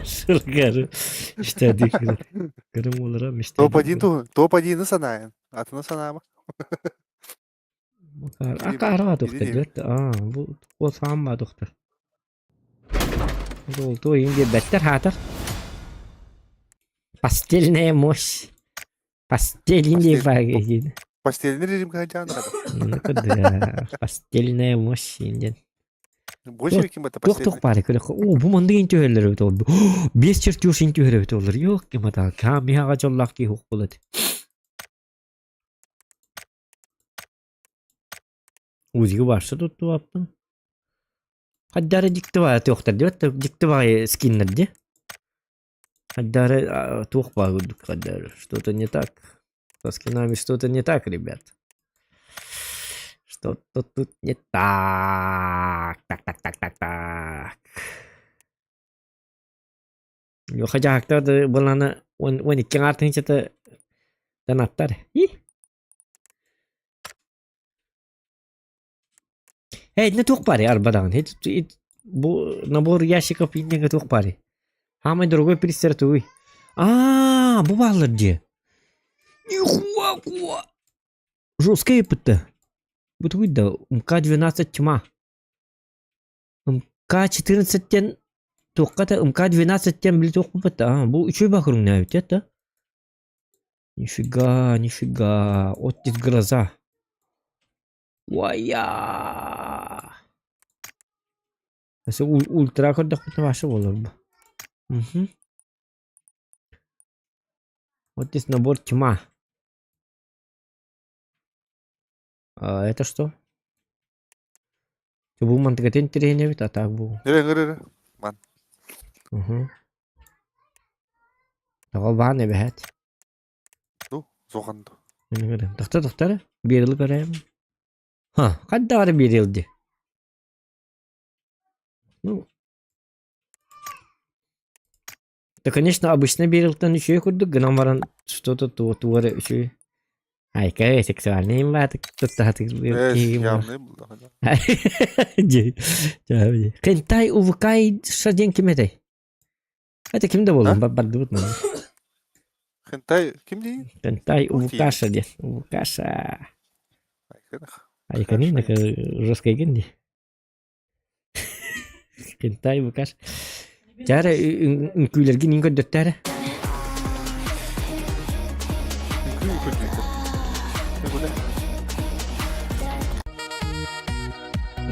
Шыргары. Мечтали. Көрөн болора мечтали. Топ-1 ту топ-1 санаайын. Атыны санаама. Акаараа доктор Аа, бу ол саамма доктор. Ол иин биэрбэттэр хаатар. Постельная мощь. Постельный багин. Постельный режим кайдaan Постельная мощь диэн. Больше ким это Туох туох баары көрөх. Оо, бу маннык ин түһэллэр эбит ол. Биэс чертеж ин түһэр эбит олор. Йок ким ата. Камиһаҕа дьоллоох киһи уох буолат. Узига барса туттубаппын. Хайдары дьикти баҕайы туохтар диэбэт да дьикти баҕайы скиннэр дии. Хайдары туох баар курдук хайдары что-то не так. Со скинами что-то не так, ребят. Что-то тут не так. Так, так, так, так, так. Леха дьаһактар да былаана 12 аҥаар тыһыынчата донаттар. И? Э, итиннэ туох баарый арба даҕаны? Бу набор ящиков иннинэ туох баарый? Хаамай дорогой приз тугуй? Аа, бу бааллар дии. Нихуя Жесткая еппитте. Бу тугуй да МК-12 тьма. МК-14 диэн туохха да МК-12 диэн били туох буолбат аа бу үчүгэй баһырыҥнаабыт да Нифига, нифига, оттиск гроза. Уайа! Өссө ультра көрдөхпүтүнэ вообще буолар бу. Мхм. Вот здесь набор тьма. А это что? Бу мантыгатын интэриэһинэй эбит, а так бу. Эрэ эрэ эрэ. Ман. Угу. Тоҕо баан эбэһээт. Ду, зохан ду. Тохто тохто эрэ. Биэрил көрөйм. Ха, хайдах эрэ биэрил дии. Ну, Да, конечно, обычно биэрилтэн үчүгэй курдук гынан баран что-то тугу эрэ үчүгэй. Айка сексуальный имбаатык туттаһатык Явный булда. Хентай увыкай диэн ким этэй? Это ким да буоллун бардыбыт маны. Хентай ким дии? Хентай Увукаша диэн. Увукаша. Айканин жесткий ген дии. Хентай Увукаша. Чара үҥкүүлэргин иҥ көрдөттөөрө.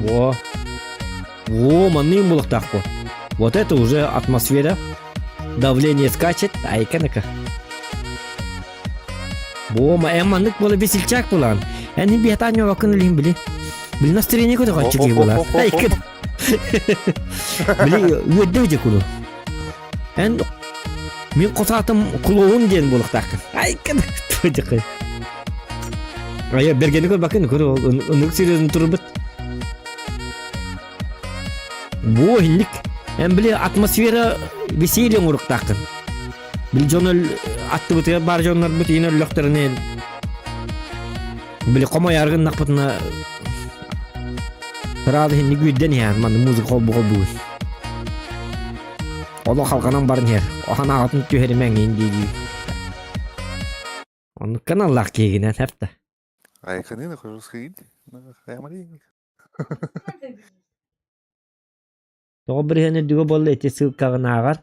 Во. Во, маннык булуохтаах буо. Вот это уже атмосфера. Давление скачет, айка-нака. Во, эн маннык буола весельчак булаан. Эн биһатаан ньуобаккын илин били. Били настроение көтөҕөччү киһи булаан. Айка. Били үөрдэ дьэ куру. Эн мин хос аатым клоун диэн буолуохтааххын. Айка. Айа бергени көрбөккүн көр ол ынык серьезно турбут. Бу инник. Эн били атмосфера веселья оҥоруктааххын. Били дьон аттыбытыгар баар дьоннорбут иин өллөхтөрүнэ били хомойар гыннахпытына сразу инник үүйдэн иһэн манна музыка холбу холбугун. Олох халҕанан баран иһэр. Ханаҕатын түһэримэҥ иин дии-дии. Оннук каналлаах киһигинэн хапта. Айханын хожусхин. Хаямали. Тоҕо бырыһыан үрдүгэ буолла ити ссылкаҕынааҕар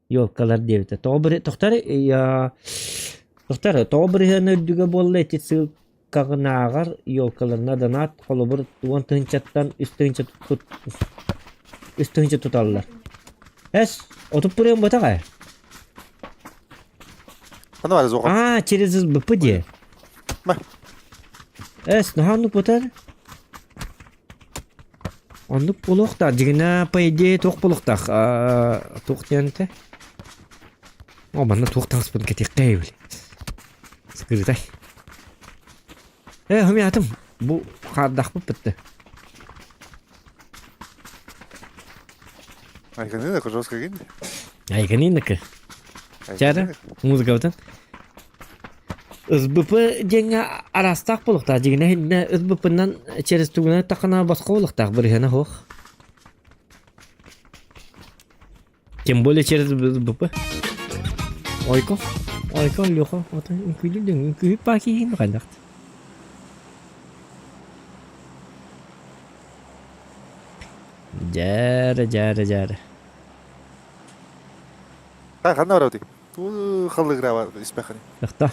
елкалар диэбитэ. Тоҕо быры тохтор тохтор тоҕо бырыһыан үрдүгэ буолла ити ссылкаҕынааҕар елкаларына донат холобур уон тыһыынчаттан үс тыһыынча тут үс тыһыынча туталлар. Эс, отут бырыһыан буотах ээ. Хана бар зоға. А, через СБП диэ. Ма. Эс, наһаа оннук буотар. Оннук буолуохтаах, дьиҥинэ, по идее, туох буолуохтаах, туох диэн этэ? О, манна туох таҥаспын кэтиэхтэй били. Скрытай. Э, хомуйаатым. Бу хаардахпыт бытты. Айганы жестко гин. Айганиныкы. Чара, музыкабытын. СБП диэҥҥэ араастаах буолуохтаах. Дьиҥинэ иһиннэ СБП-нан через тугунан таххана босхо буолуохтаах бырыһыана суох. Тем более через СБП. Ойко, ойко, Леха, вот үҥкүүлүүр үҥкүүһүт баа киһиин хайдах. Дьээрэ, дьээрэ, дьээрэ. Ханна барабытый? Туу халыгыраба испэххин. Тохто.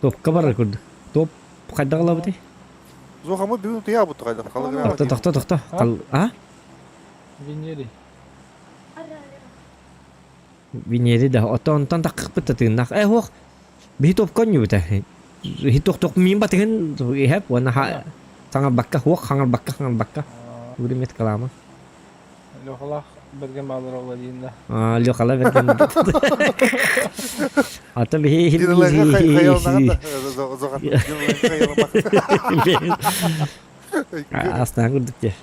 Топка барар курдук. Топ хайдах ылабытый? Зохамы бүгүн тыйаабыт хайдах халыгыраба. Тохто, тохто, тохто. Хал... А? Венери. Венери да. Ото онтон таккыппыт да тыыннаах. Э, хуох. Биһи топка онньубута. Хи тохтох миин батыгын иһэп уонна саҥарбакка хуох хаҥарбакка хаҥарбакка. Уримет калаама. Лехалаах бэргэн баалар ола диин да. Лехала бэргэн. Ата биһи Астаан курдук дии.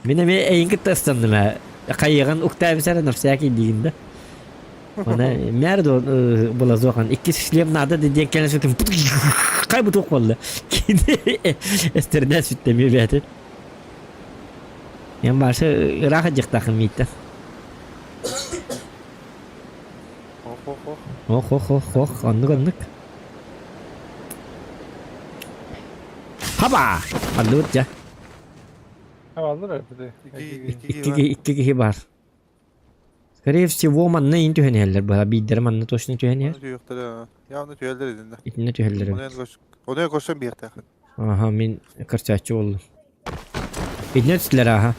Мин эмиэ эйин кытта ыстанным ээ. Хайыгын уктаабысара на всякий диигин да. Она мээр была зохан. Иккис шлем надо диэн кэлэн сүтүм. Хай бутук болла. Эстерден сүттэмиэ бээтэ. Эн башы ыраах дьахтахын мииттэн. Ох, ох, ох, ох, оннук, оннук. Хаба! Ханныбыт дьэ. Хабаллар эбит. Икки киһи бар. Скорее всего, манна ин түһэн иһэллэр быһа. Биирдэрэ манна точно түһэн иһэр. Явно түһэллэр итиннэ. Итиннэ түһэллэр эбит. Онон көрсөн биэртээх. Аха, мин көрсөөччү буоллум. Итиннэ түстүлэр аха.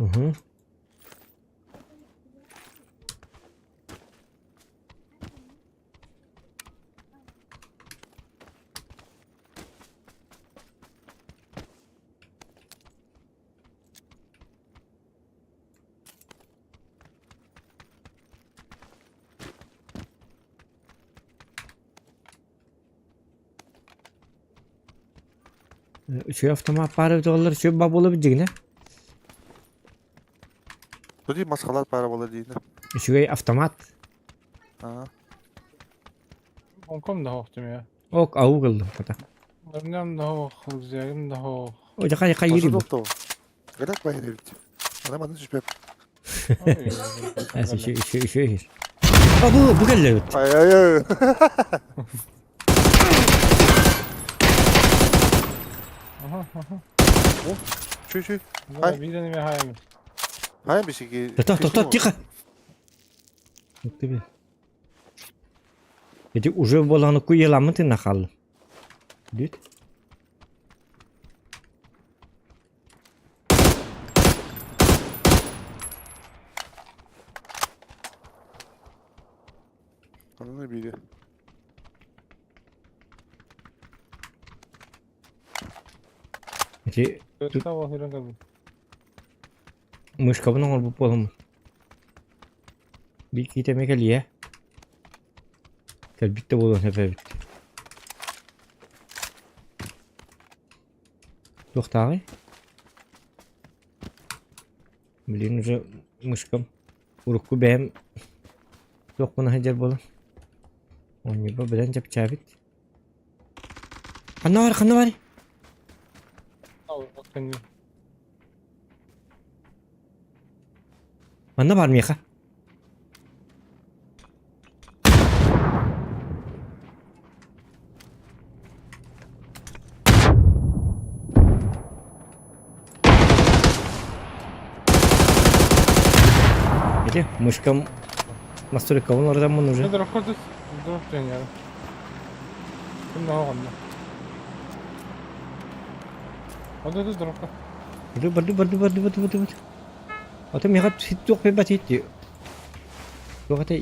Уһу. Үчүгэй автомат баар эбит буоллар үчүгэй баа буолар дьиҥинэ. Туди масхалаат баара буолар диинэ. Үчүгэй автомат. Аа. Онком да хоохтум я. Ок, ау кыллым хата. Өрнөм да хоох, рюкзагым да хоох. О, жака жака ири бу. Гадак байыр эбит. Ана манны түспэп. Эс үчү үчү үчү үчү. А бу бу кэллэ эбит. Ай ай ай. Аха, аха. Чүй чүй. Да, биирден эмэ хаайым. Хайа бисиги. Тота тота тихо. Тебе. Эти уже боланы куеламын ты нахал. Бүт. Ананы бири. Ити Өртө мышкабын оҥорбут буоламмын. Биир киһитэ эмиэ кэлиэ. Кэлбит да буолуон сөп эбит. Туохтааҕый? Блин, уже мышкам урукку бэйэм туохпун сылдьар буолан. Оонньуурбар быдан чэпчээбит. Ханна бар, ханна бар? Манна бар миэхэ. Ити мышкам настройкабын уларытаммын уже. Барды барды барды барды барды барды. Ото миэхэ туох бэйбэт ити. Туох это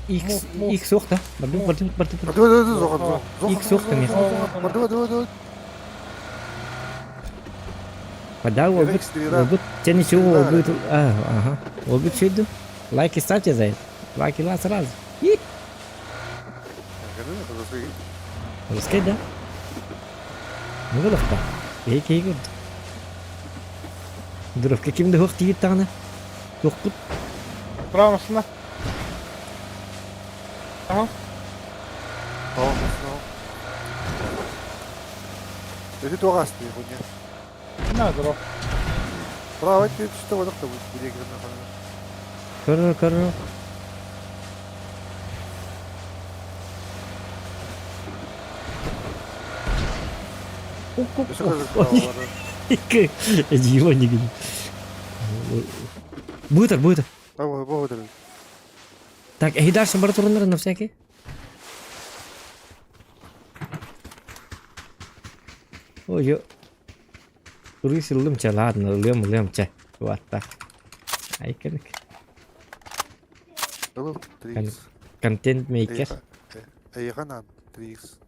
X X суох да? Барды барды барды барды. X суох да миэхэ. Барды барды барды. Да, уолбут, уолбут, те ничего, уолбут, а, ага, уолбут сүрдүм. Лайки ставьте за это. Лайки ла сразу. И. Русский, да? Ну, выдохта. Эй, кей көрдүк. Дровка ким да хуох тиийит даҕаны. Туохпут. Право машина. Ага. Эти туох астыы хуйня. На, здорово. Право түстэ бодох да бу Көрөр, көрөр. Эдьиий нигин. Бытыр, бытыр. Бытыр. Так, эһи дальше бара туруннар на всякий. Ой, ё. Рысь ыллым чэ, ладно, ылыам, ылыам чэ. Вот так. Айканык. Контент мейкер. Эйханан 3x.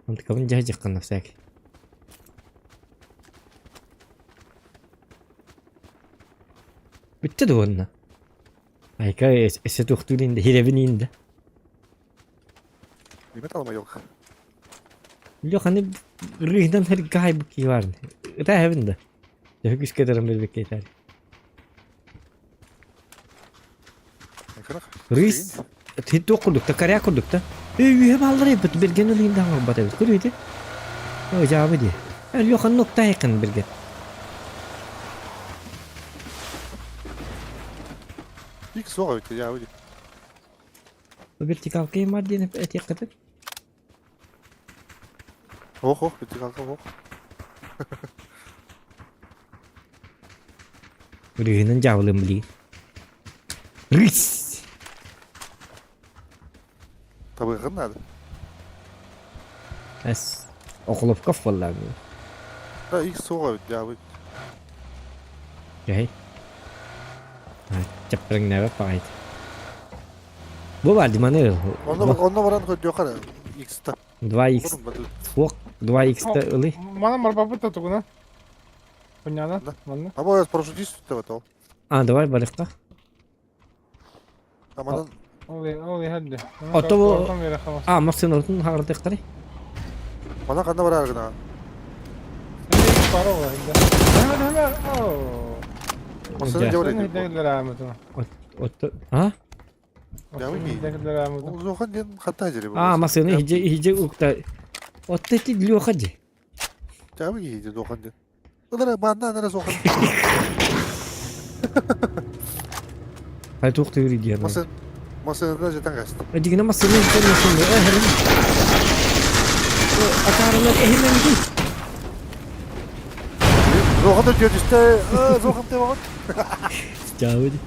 Онтукабын дьаһдьаххын на всякий. Бүттэ дуо онно? Айка эсэ туохтуур инде, хирэбин иинде. Нимет алма yok. Леха, аны рыһынан хэргай бу бар. Ытаа да. Дьэ күскэ таран билбеккэ итари. Рыс хит курдук та коряк курдук та. Эй, үһэ бааллар эбит берген өлүйүн да оҥорбот эбит. Көрүөтэ. Ой, дьаабы дии. Леха нукта айкын берген. Ик суох эбит дьаабы дии. Вертикалка имар диэн этиэххитин. Ох, ох, вертикалка ох. Рыһынан дьаабылыам билигин. Рысь! Табыгын надо. Эс. Охлопков буолла. Да, X суох эбит, дьаабы. Кэһэй. Чаппырыҥнаабат баҕайыт. Бу баар диманы. Онно онно баран көрдүөххэ эрэ X-та. 2X суох 2X-та ылый. Манан барбаппыт да тугунан. Понятно? Манна. Або парашютист деп ол. А, давай барыхха. Аманан Ол ол иһэллэ. Ото А, массыыналарын хаҕырдыахтарый? Мана ханна барар гына? Массыына дьэ А? А, массыына иһдьэ иһдьэ укта. Отто ити Леха ди. Хай туох тыыр диэн. Массыына жетен касты. Дигинэ массыына жетен массыына. Атаарылар эһимен ди. Зохан да түөтүстэ. Зохан те багат. Чаабы ди.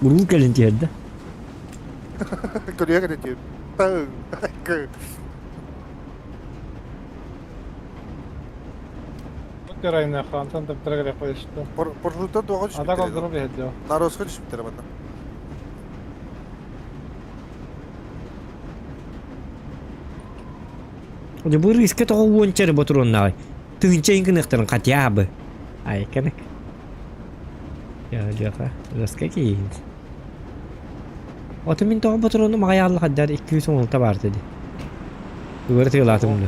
Уруу кэлин тиэрдэ. Көрүө кэлин тиэр. Парашюттан туоха түспүттэр. Нароска түспүттэр манна. Дьэ бу рыыска тоҕо уонча эрэ ботуруоннааҕый? Тыһыынча иһин гыныахтарын хотя бы. Айканык. Леха, рыска киһиин. Ото мин тоҕо ботуруону маҕайаалла хаддар 216 баар дии. Ыгыры тыалаатым да.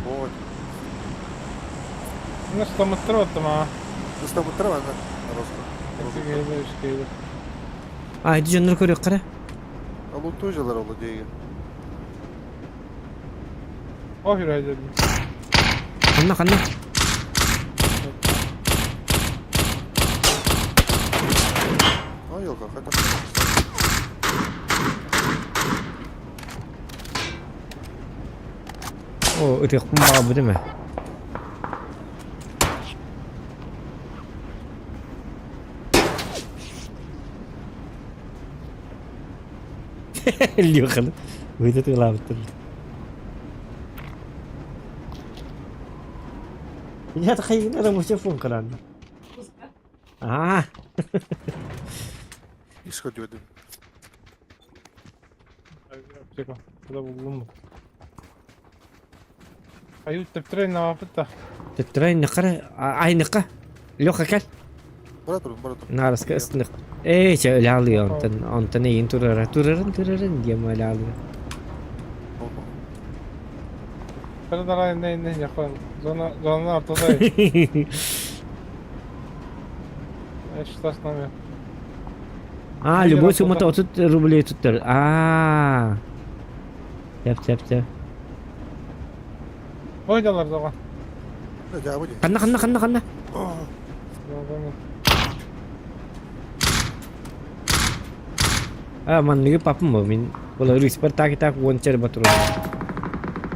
Ыстамыттара манна. А, ити дьоннор көрүөххэ эрэ. Алуттуу дьылар олу диэги. Ханна, ханна? Ой, елка, хайда. О, ытыахпын баҕарбытым ээ. Леханы выйдет тыылаабыттар. Я тахайын эрэ мусефон кыраанна. Аа. Исходит. Төттөрө айныкка айныкка. Леха кэл. Бара турун, бара турун. Наараска ыстынык. Ээ, чэ өлө алыа онтон онтон эйин турара турарын турарын диэм өлө алыа. А, любой суммата 30 рублей туттар. Аа. Тәп, тәп, тәп. Ханна, ханна, ханна, ханна. А, манныгы папым бу мин. Була рыспар так и так уонча батыру.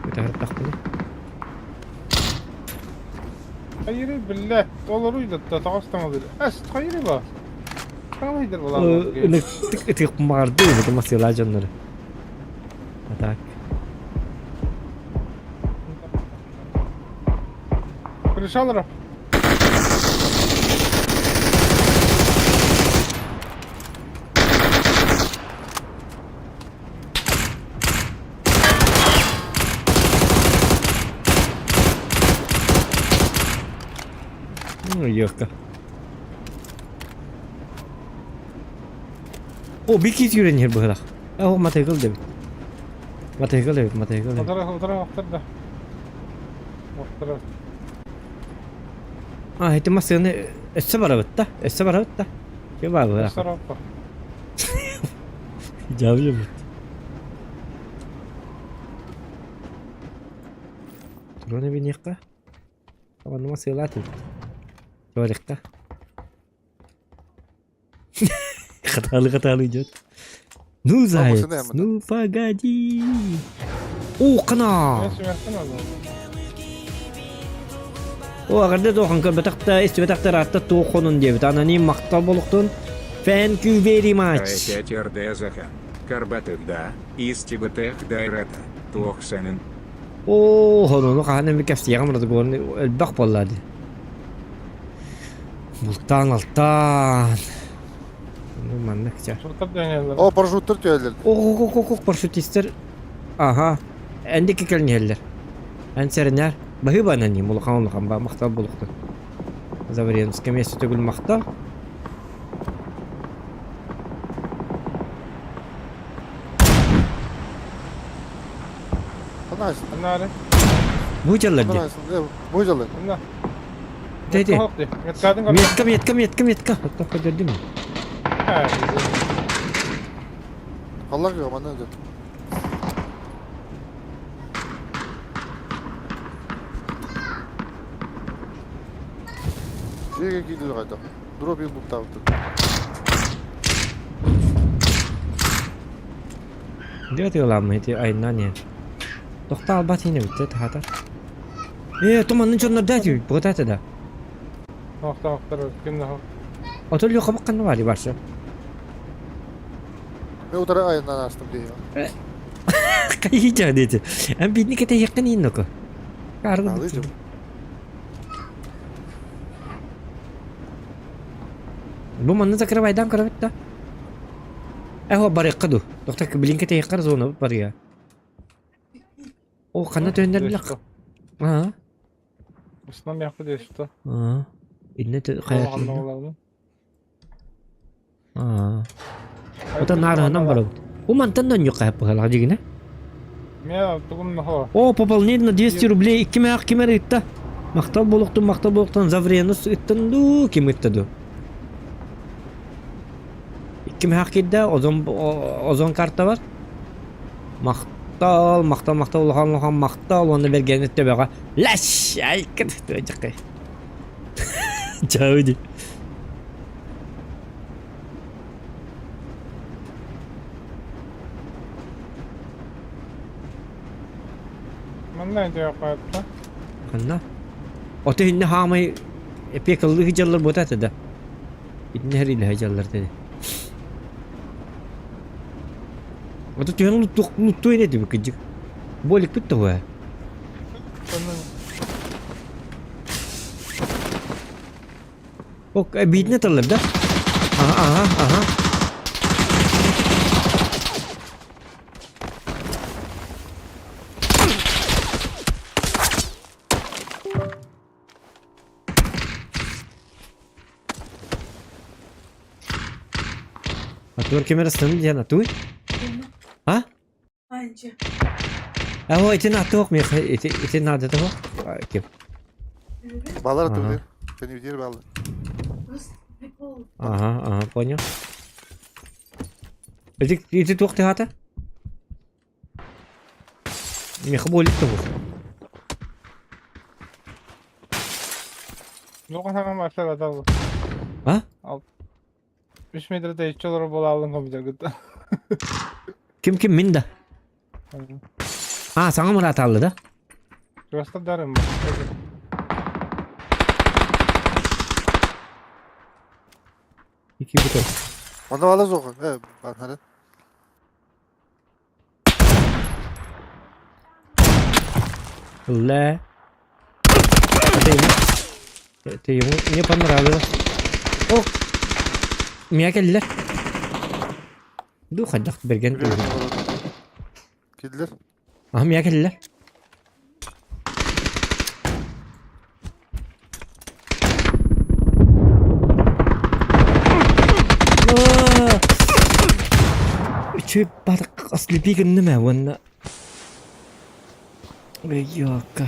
Ытаһыртахпына. Ынырык ытык марды бу масыла дьоннору. А так. Ну, Легко. О, бикит юрен иһэр быһылах. О, матайгыл дебит. Матайгыл эбит, матайгыл эбит. А, ити массыына өссө барабыт да, өссө барабыт да. Ким баар быһылах? Дьаабылыбыт. Туран эбиниэххэ. Онно массыылаат эбит. Туалетка. Хатаалы-хатаалы идет. Ну, заяц, ну погоди. О, қана! О, ағырда тохан көрбетақта, истибетақта ратта туохонун диэбит. Аноним махтал болуктун. Thank you very much. Опять РДЗХ. Карбатых да, истибетэх дайрата, туох сэнин. Оо, хонону хаһан эмэ кэпсиэҕим разговорны элбэх буолла дии. Бултаан-алтаан. Ну, маннык ча. Суртар дьаҥыллар. О, парашюттар түһэллэр. Ох, парашютистар. Аха. Эндики кэлин иһэллэр. Эн сэрэнээр. Баһыыба ананим, улахан улахан ба махтал булуктун. Завренское место төгүл махтал. Анаайсын. Анаары. Бу дьаллар дии. Анаайсын. Бу дьаллар. Анна. Деди. Меткадын көрдүм. Метка, метка, метка, метка. Оттон көрдүм. Аллах yok, манна ödü. Дьиэгэ киирдилэр хайдах? Дробик бултаабыт. Дьэ тыаламмыт ити айаннаан иһэн. Тохтоо албат иһин эбит таһаатар. Ээ, туманны дьоннор да этибит, буотаата да. Охтоохтор ким да Отол Лехабык ханна баарый барса? Мен утары айаннаан аастым дии. Хайыычаа диэти. Эн биирни кэтэһиэххин иһин ноко. Аалыы дьым. Бу манна закрывайдаан көрөбүт да. Эһо барыахха дуу. Доктор билин кэтэһиэххэ зона барыа. О, ханна төннөр Аа. Основном мягко что. Аа. Инне хайа. Аа. Ота наарыһынан барабыт. Бу мантан да ньукка быһалаах дьигинэ. Мен тугум нохо. О, пополнение на 200 рублей икки мээх ким эрэ ыытта. Махтал буолуохтун, махтал буолуохтун, Завренус ыттан дуу, ким ытта дуу. Икки мээх киирдэ, озон, озон карта бар. Махтал, махтал, махтал, улахан улахан махтал, уонна бэргэни төбөҕө лэш, айкын, тыадьаккай. Чао ди. Манна өйдөө Ханна? Ото инне хаамай эпиэкаллыы сылдьаллар буота этэ да. Итиннэ хэрилэһэ сылдьаллар этэ. Ото түһэн луттуох луттуо ини этибит кырдьык. Буоликпит да ээ. Ок, биитинэ таллар да? Аха, аха, аха. Атур кемер астын диэн атуй? А? Анча. Оо, ити нааттыах миэхэ ити ити наадатыах ким? Балар Ага. атылыр. Көнүдер балар. Ага, ага, понял. Ити ити туох тыһаата? Миэхэ буолик туһу. Лука саҥа барсар атал. А? Үс метрде иччи олорор буолаалын компьютер кытта. Ким ким мин да? А, саҥа мыраатаалла да? Чугастар дарым. Ики бутер. Онно бала суох. Э, бархары. Ла. Это ему... Это ему не понравилось. О! Миа кэллилэр. Ду хайдах бэргэн Кидлер. Аха миа кэллилэр. Үчүгэй баар ослепи гынным ээ уонна Өйүөкка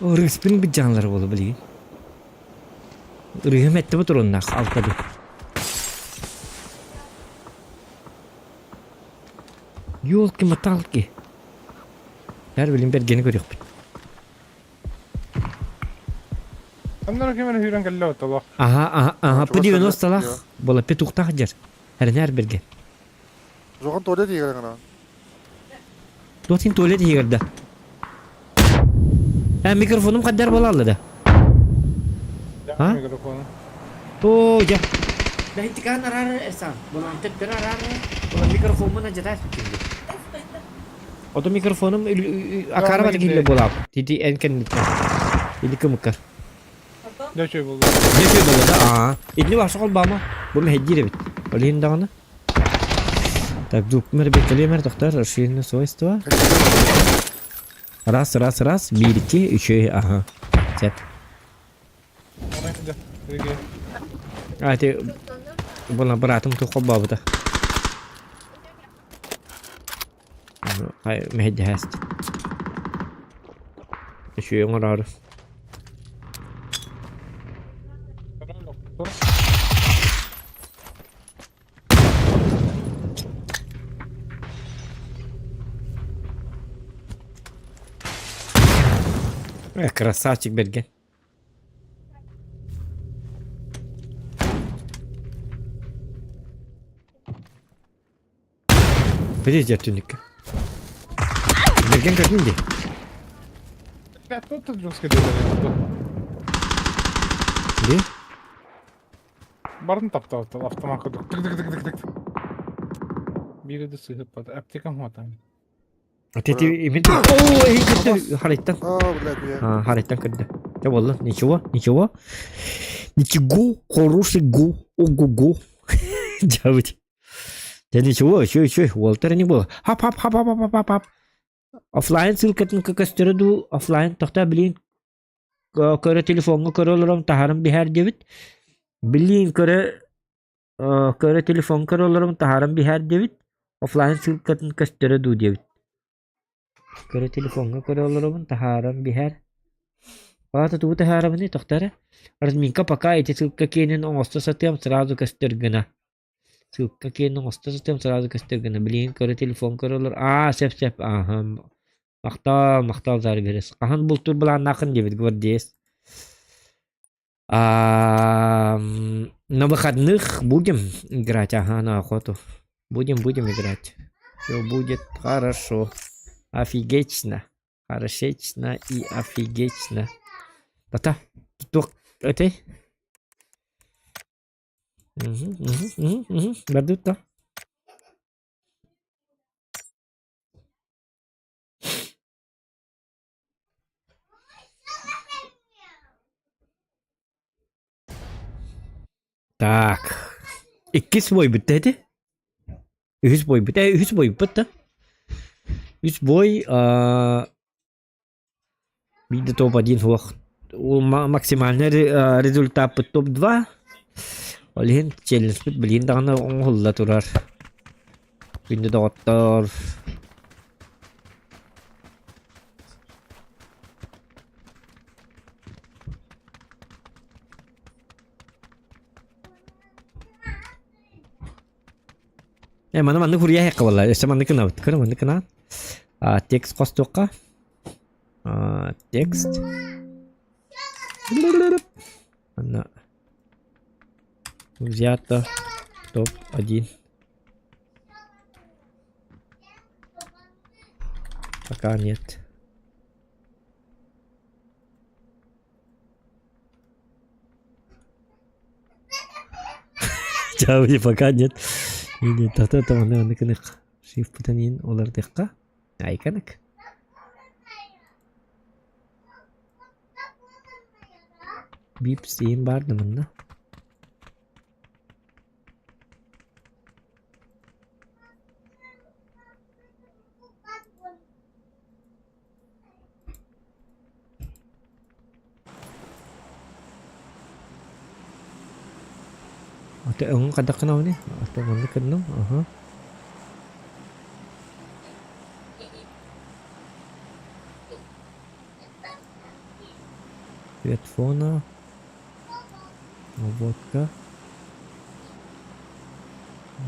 Ырыыспын быдьааннар буолу билигин. Ырыыһым эттэ туруннаах алтады. Ёлки-моталки. Эр билин бэргэни көрүөхпүт. Оннор ким эрэ сүүрэн кэллэ оттолох. Аха, аха, аха, Чугас П-90-лаах буола петухтаах дьэр. Эрэнээр бэргэн. Жохон туалет иһигэр гына. Туох син туалет иһигэр да? Э, микрофонум хаддар буолаалла да? А? Микрофону. Оо, дьэ. Бэһитикаан араар эсан. Булан төттөрү араар. Була микрофоммун адьатаас бүтүннү. Ото микрофонум акаарабат килле буолаап. Тити эн кэнниттэн. Или кымыккар. Потом? Дьэ үчүгэй буолла. Дьэ үчүгэй буолла да? Аа. Итини баҕса холбомо. Бу мэһэйдиир эбит. Ол иһин даҕаны. Так, звук беккелиэмэр тохтор, расширенное свойство. Раз, раз, раз, биир, икки, үчүгэй, аха. Сөп. А, ити була быраатым туох холбообута. Мэһэйдэһээст. Үчүгэй оҥороору. Э, красавчик бэргэн. Подожди, түннүккэ. Бэргэн көрдүн дии. Тут жестко делали. Дии? Барын таптаабыттар автомат курдук тык-тык-тык-тык. Биири да сыһыппат. Аптекам хуотаан. Ити имин Оо, эһи көрдө харыттан. Аа, блядь, я. А, харыттан көрдө. Дьэ буолла, ничего, ничего. Ничего, хороший го, ого-го. Дьабыт. Дьэ ничего, еще, еще, Уолтер не было. Хап, хап, хап, хап, хап, хап, хап. Офлайн ссылкатын көстөрө дуу, офлайн тохтоо билин көрө телефоҥҥа көрө олорон таһааран биһээр диэбит. Билин көрө көрө телефон көрө олорон таһааран биһээр диэбит. Офлайн ссылкатын көстөрө дуу диэбит. Көрө телефоҥҥа көрө олоробун таһааран биһээр. Аата тугу таһаарабыный тохтоо эрэ. Разминка пока ити ссылка киэнин оҥосто сатыам сразу көстөр гына. Ссылка киэнин оҥосто сатыам сразу көстөр гына. Билигин көрө телефон көрө олор. Аа сөп сөп ааһа Махтал, махтал Зарберес. Хаһан бултуур былааннааххын диэбит гвардеец. А, на выходных будем играть, ага, на охоту. Будем, будем играть. Все будет хорошо. Офигечно. Хорошечно и офигечно. Тата, туох этэй? Мгм, мгм, мгм, мгм. Бардыт да. Так. Иккис бой бүттэ ити. Үһүс бой бүттэ. Үһүс бой бүппүт да. Үс бой биирдэ топ-1 суох. Максимальный результаппыт топ-2. Ол иһин челленджпит билигин даҕаны оҥоһулла турар. Күндү доҕоттор. Э, маны маннык хуруйа һэккэ буолла. Өссө маннык гынабыт. Көрө маннык гынаан. А, текст хостуохха. А, текст. Манна взято топ-1. Пока нет. Чао, пока нет. Или та-та та манна маннык гынык. Шифпытан иин олардыхха. Айканык. Бип иин баар да манна. Ата өҥүн хайдах гынабыный? Ата маннык гынным, аха. Цвет фона. Обводка.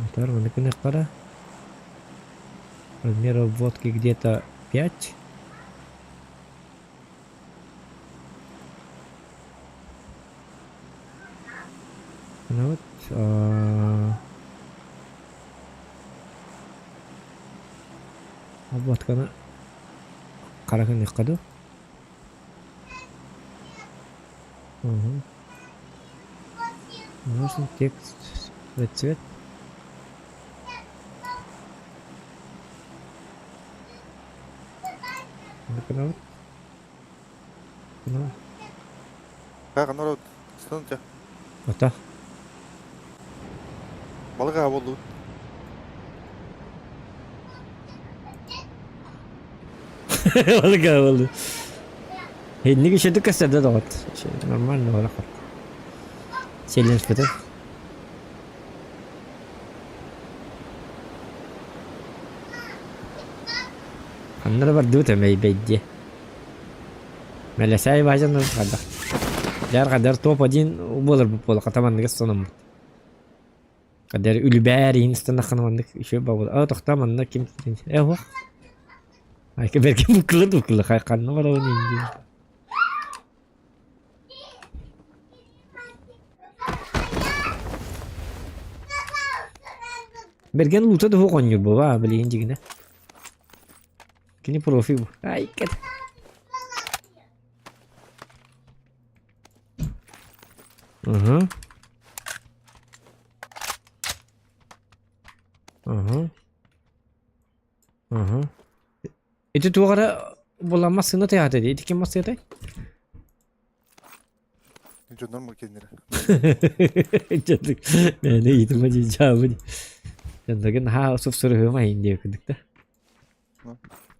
Мотор маннык гыныаххара. Размер обводки где-то 5. Ну вот. Обводканы хара гыныахха дуу? Угу. Нужен текст цвет. Астан ча. Ото. Балык аһа буоллубут. Балык аһа буолду. Инник үчүгдүк көстөрдө доҕот. Нормально буолар. Челлендж бөтө. Ханна да бардыбыт эмэйбэйдиэ. Мэлэсээй баһдьан хайдах. Дьар хадар топ-1 буоларбыт буола хата манныгы сономмут. Хадар үлүбээр иһин ыстанаххына маннык үчүгэй бабыл. А тохтоо манна ким э уох. Айка бэркэ буккулла буккулла хай ханна барабын иһин Бэргэн луута да суох оонньуур буолаа билигин дьигинэ. Кини профи бу. Ай кэт. Угу. Угу. Угу. Ити туох эрэ була массыына тыаһата дии. Ити ким массыынатай? Дьоннор ма кинилэр. Дьоннор мээнэ ыйытыма дии дьаабы дии. Дьоннорго наһаа супсуруһума иһин диэбит курдук да.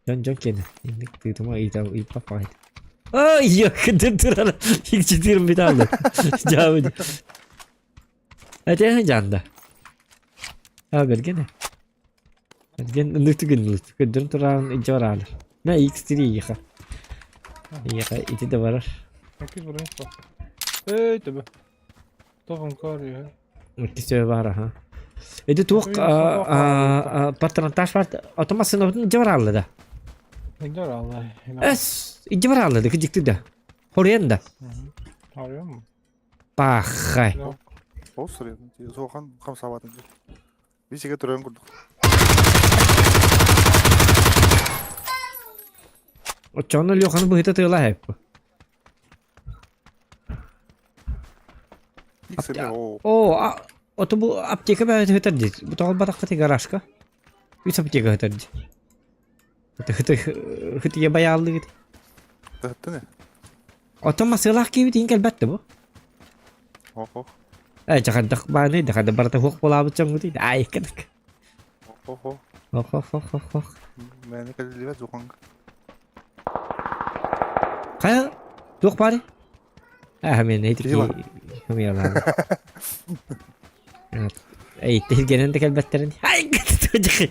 Дьон дьон киэнэ. Инник тыытыма ыйыта ыйыппаппаҕай. Ай, кытын турар. Икчитирим бит алды. Дьаабы дии. Этэ жанда. А бергене. Бэргэн ыннык түгэн көрдөрөн тураан илдьэ бараалар. Мэ X3 иэхэ. Иэхэ ити да барар. Иккис бронь суох. Эй, төбө. Тоҕун көр Иккис төбө баар аха. Ити туох патронтаж бар ото массыынабытын илдьэ бараалла да. Илдьэ бараалла. Эс, илдьэ бараалла да кыдьыкты да. Хоруйан да. Хоруйан. Пахай. Ол сырыйын. Суохан хамсаабатын. Бисигэ туран курдук. Оччоҕуна Леханы быһыта тыала эппи. О, ото бу аптека бэйэтэ хытар дии. Бу тоҕо батаххыт гаражка. Үс аптека хытар дии. Хыты хытыйа байааллыгыт. Тыһыттыны. Оттон масыалаах киһибит иһин кэлбэт да бу. Ох-ох. Э, дьахардах бааны, дьахарда барыта хуох буолаабыт дьоҥҥутуй. Аай, кадык. Ох-ох. Ох-ох-ох-ох. Мээнэ кэлиллибэт зуханга. Хайа, туох баарый? Аа, мен эти хымыялаан. Эй, тилгенен да кэлбэттерин. Ай,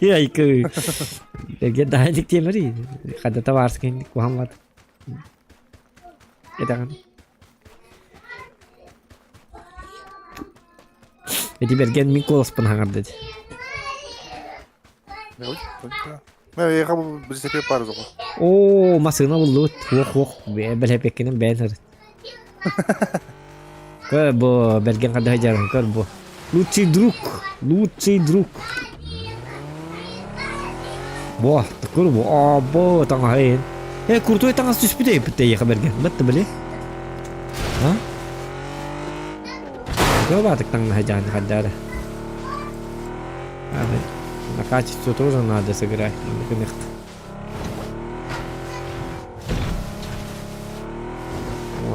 ай, Эрге даһалик темери. Хадата барскин кухаммат. Этэҕин. Ити бэргэн мин куоласпын хаҥарда дии. Оо, массыына буллубут. Уох, уох, бэлэпиэккинэн бэйэн сырыт. Көр бу, бэргэн хадыһа дьаран, көр бу. Лучший друг, лучший друг. Бо, көр бу, або, таҥаһайын. Э, крутой таҥас түспүт эйпит эйиэхэ бэргэн. Батты били. А? Көр баатык таҥнаһа дьаан хаддаара. На качество тоже надо сыграть.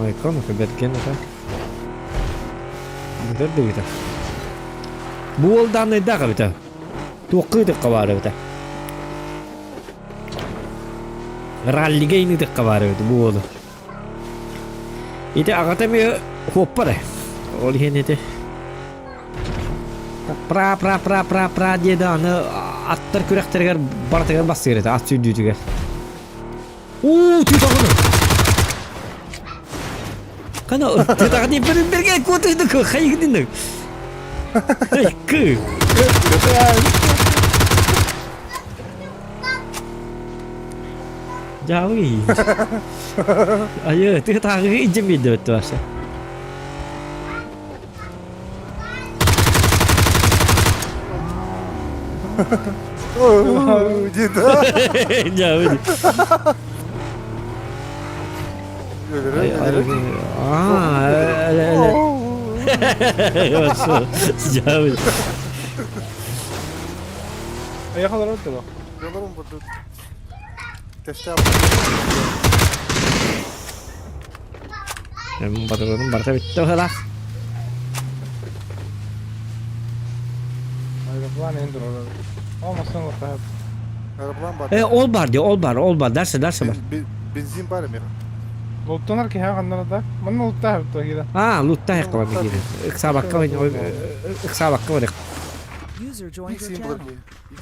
Ой, конуха бэргэн это. Бүтэр да бүтэр. Бу уол дааннайдаах эбитэ. Туохха ытыкка баар эбитэ. Раллига ини ытыкка баар эбит бу уолу. Ити аҕата эмиэ хуоппар ээ. Ол иһин ити пра пра пра пра пра диэди аны аттар күрэхтэригэр барытыгар бастыыр этэ ат сүүрдүүтүгэр. Уу тутаҕын. Кана тутаҕын бэргэ куотуйдук хайыгдыннык. Кы. Дьаабы Айы, ты тааҕы илдьэн биэрдибэт вообще. Дьаабы. Аа, Дьаабы. Айахалар өттө Yollarım burada. Teste Батырым барыта бүттэ быһыылаах. Аэроплан эн турар. Ол массыына лохтаһар. Аэроплан бар. Э, ол бар дии, ол бар, ол бар. Дальше, дальше бар. Бензин бар эмиэ. Луттанар киһи ханнара да. Манна луттаах то киирэ. А, луттаах бар киирэ. Ыксаабакка ыксаабакка бар. User joined your channel.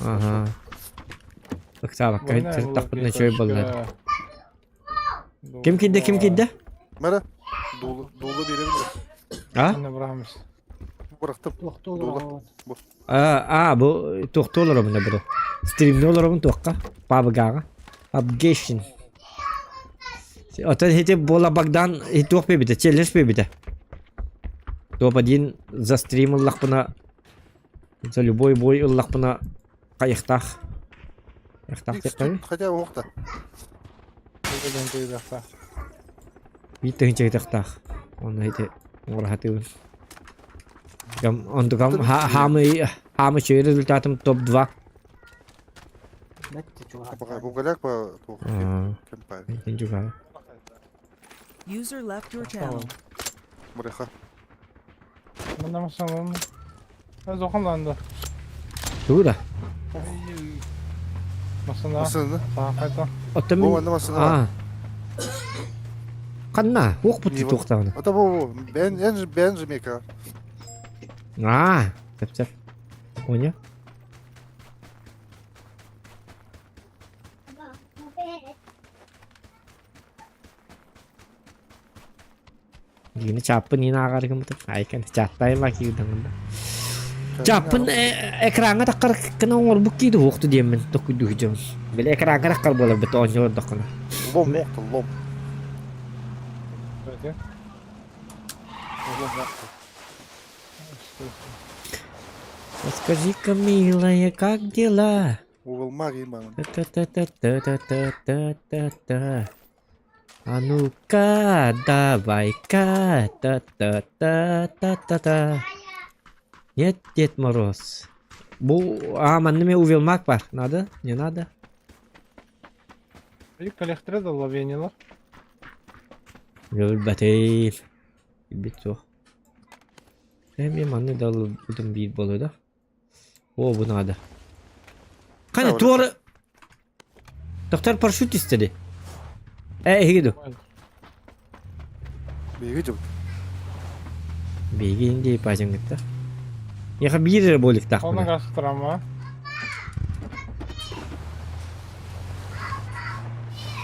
Ага. Ыксаабакка тахпытына чөй боллар. Ким киирдэ, ким киирдэ? Мара, дуулу, дуулу биэрэбин. А? Бырахтым. Дуула. А, бу туохтуу олоробун да бу. Стримнүү олоробун туохха? Пабгаҕа. Пабгейшн. Оттон ити буола Богдан туох биэрбитэ, челлендж биэрбитэ. Топ один за стрим ыллахпына, за любой бой ыллахпына хайыхтаах. Хайыхтаах диэххэ Хотя бы уохта. Биир тыһыынча ытыахтаах. Онно ити ураһатыыбын. Онтукам хаамый хаамый үчүгэй результатым топ-2. Бугаляк по User left your channel. Муреха. Зоханланды. Тугу да? Массына. Массына. Саахайта. Оттон Бу мин... манна массына Аа. Ханна? Уох бутты туохтаҕына. Ата бу бен эн бен жмека. Аа, сөп-сөп. Понял. Дигини чааппын иин ааҕар гыммытым. Айкан чааттайым ба киирдим. Чааппын экраҥҥа таххар гына оҥорбут кииди уохту диэммин токуйдуу сылдьабын. Били экраҥҥа таххар буолар бит оонньоордоххуна. Лом уохту лом. Расскажи-ка, милая, как дела? Уголмаг иман. Та-та-та-та-та-та-та-та. А ну-ка, давай-ка, та-та-та-та-та-та. Нет, Дед Мороз. Бу, а, манна мен увелмак бар. Надо? Не надо? Коллекторы да ловенилар. Өлбэтей. Билбит суох. Эмиэ манна да ылбытым биир буолуо да. О, бу надо. Қане, туора... Доктор парашют истеди. Э, эһиги ду. Биһиги дьыбыт. Биһиги инди паажаҥҥытта. Яха биир эрэ буолуктаахпына. Онон гастрама.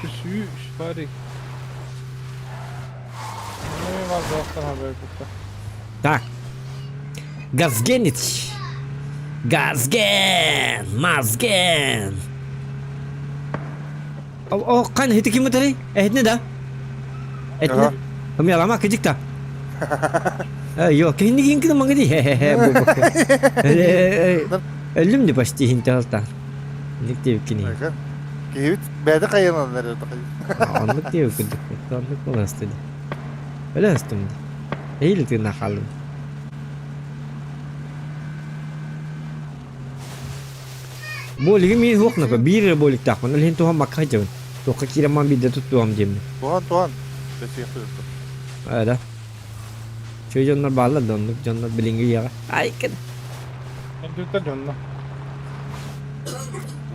Үсүү парик. Так. Газгенич. Газген! Мазген! О, кан хити ким ытарый? Эһитне да? Этне? Умялама кыдьык да. Йо, киһини киин кына маңы хе-хе-хе Өллүм де почти хинте алтан. Ник диэбиккиний. Киһибит бэйэтэ хайанан эрэр Оннук диэбиккин оннук буолаастыды. Өлөөстүм ди. Эһиил тыына хааллым. Болигы миин суох нако биир эрэ боликтаахпын ол иһин туһаммакка сылдьабын. Туохха киирэн биирдэ туттуом диэммин. Туһан туһан. Ээ да. Үчүгэй дьоннор бааллар да оннук дьоннор билиҥҥи үйэҕэ. Ай кэн. Компьютер дьонно.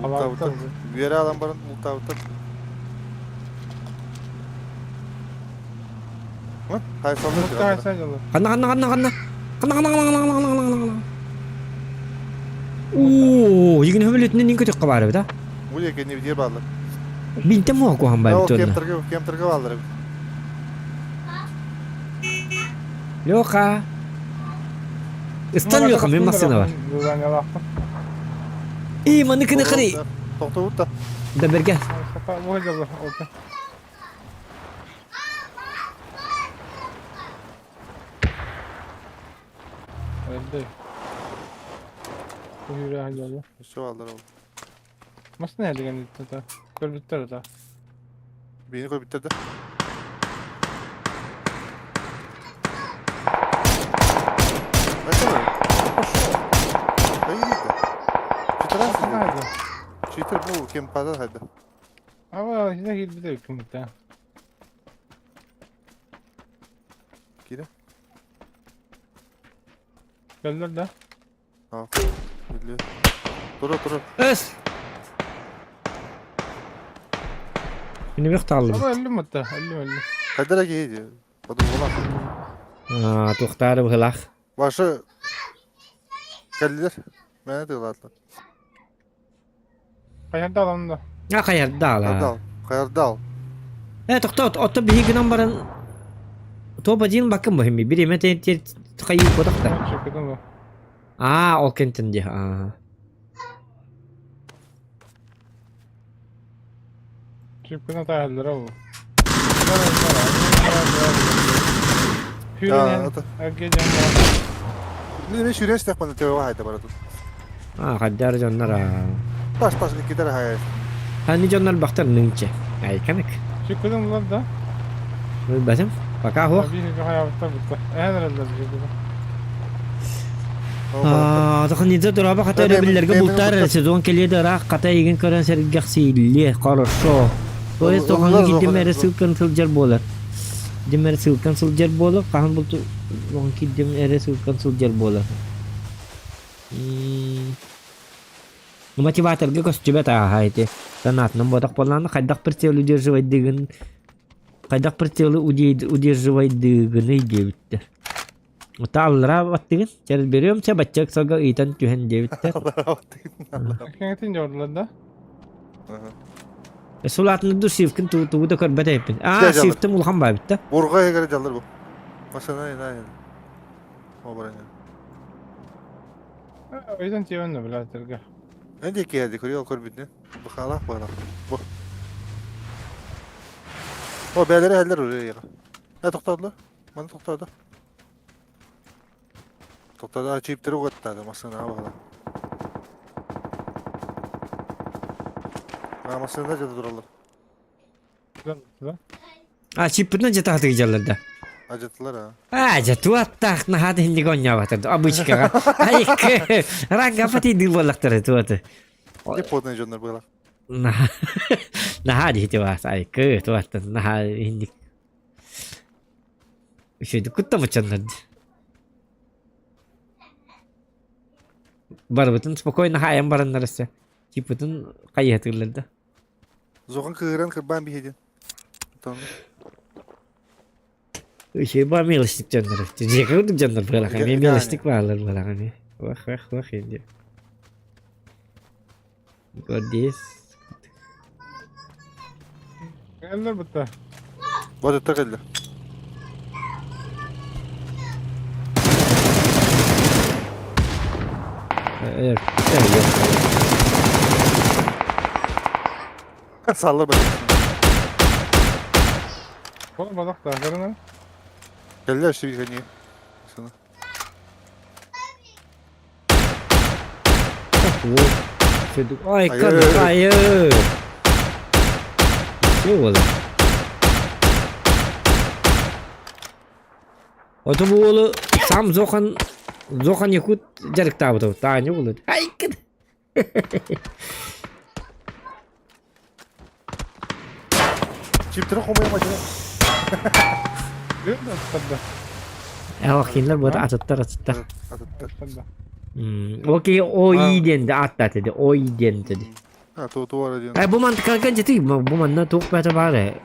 Ултаабыттар. Үөрэ алан баран ултаабыттар. Ханна ханна ханна ханна. Ханна ханна ханна ханна ханна ханна ханна. Оо, игин хөмөлөтүнэн ин көтөххө баар эбит а. Бу диэки не бааллар. Бинтэн муха куһан баар эбит уонна. Кемтерге бааллар эбит. Леха. Ыстан Леха, мен массыына бар. И, маны кыны кырый. Тохтубут да. Да берге. Все алдар ол. Массыына деген Көрбүттэр да. Биини көрбүттэр да. Читер бу кем падал хайда. Ава, хина киирбитэ үккүмүттэ. Киирэ? Кэллэр да? Аа. Тура тура. Эс! Мин тааллым. Ама өллүм отта, өллүм өллүм. Хайдара киһи дии. Подумалах. Аа, туохтаары быһылаах. Башы кэллилэр. Мээнэ тыылаатылар. Хайарда аламын да. А хайардаала. Хайардал. Хайардал. Э, тохтоот, отто биһи гынан баран топ один бакын быһымми. Бир эме тер хайы ботахта. Чөкөтөн бу. Аа, ол кентен дии. Аа. Чөкөтөн таһаллара бу. Хүрэн эрге Мин сүүрэн истэхпинэ төбөҕө хайда бара тут. Аа, хаддаар дьоннор аа. Тас тас иккитэр хайа. Ханни дьоннор бахтар нынче. Айканык. Чөкөтөн булар да. Билбэтим. Пока хуох. Биир хайабыттар бутта. Эһэн эрэллэр чөкөтөн. Таханидзе тураба хата өрөбүллэргэ бултаар эрэ сезон кэлиэ да ыраах хата эйигин көрөн сэргэхсийиллиэ хорошо. То есть тоҕоҥҥо киирдим эрэ сылкан сылдьар буолар. Дим эрэ сылкан сылдьар буолар, хаһан булту киирдим эрэ сылкан сылдьар буолар. Мотиваторга көстүбэт ааһа ити. Санаатынан буотах буоллаҕына хайдах прицел удерживайдыгын хайдах прицелы удерживайдыгыный диэбиттэр. Тааллара баттыгын, чэр берем чэ бачча ыксалга ыйтан түһэн диэбиттэр. Кэҥэтин дьордулар да? Сулаатыны ду сивкин тугу да көрбөт эппин. Аа, сивтим улахан баабит да. Бурга егер жаллар бу. Машина ина ина. О баран. Өйдөн тиэвэн да билээтерге. Энди киһи көрүө көрбүтүн. Бахалах бара. Бу. О бээлери хеллер урия. Э тоқтадылар. Маны тоқтады. Тоқтады, чиптері угаттады, массыына бағала. А, массыына жата тураллар. А, чиппитинэн жата хатыгыдьаллар да. Ажаттылар а. А, дьэ, туаттаах наһаа инник оонньообатар обычкаҕа. Айыкка, ранга патыйдыы буоллахтара туаты. Не потные дьоннор была. Наһаа дии тибаас, айыкка, туаттан наһаа инник Үчүгэйдик куттамыччаннар дии. Барыбытын спокойно хаайан бараннар өссө. Типытын хайыһатыыллар да. Зохан кыыран кырбаан биһидин. Үчүгэй ба милостик дьоннор. Дьиэкэ курдук дьоннор буолаха. Эмиэ милостик баалар буолаха эмиэ. Вах вах вах инди. Гордеец. Кэллэр бутта. Бодотто кэллэ. Саллар бak. Oğlum balık da görün. Кэллэ işte bir hani. Sana. Ай, кадыкайы! Все буолар. Ото бу уолу сам Зохан Зохан Якут дьарыктаабыта Таня буолар. Айкын! Чиптері хомойма машина. Эх, кинилэр буота атыттар атыттар. Атыттар. Ол киһи ОИ диэн да ааттаата ди ОИ диэн ди. А, то туара диэн. Э, бу мантыкалган дьити бу манна туох бээтэ баар ээ.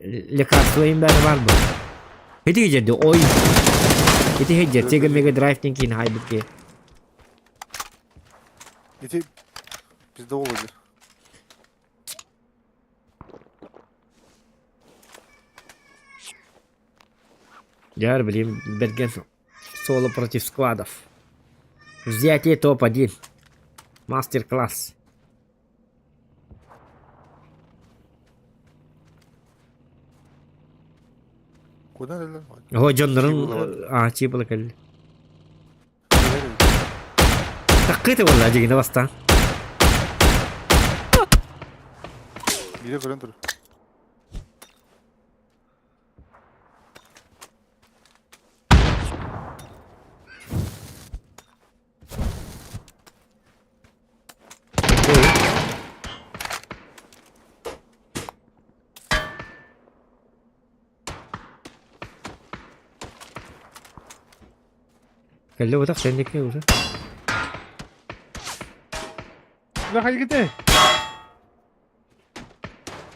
Лекарство им бээтэ баар бу. Ити жерди ой. Ити хеджер Sega Mega Drive диэн киин хайбыт киһи. Ити bizde olabilir. Дьэ, блин, Берген соло против складов. Взятие топ-1. Мастер-класс. Куда эле? О, дьоннорун а, чип кэлли. Таккыты буолла дьигинэ бастаан. Бире көрөн тур. Кэллэ бутах сэнники уже. Да хайгыты.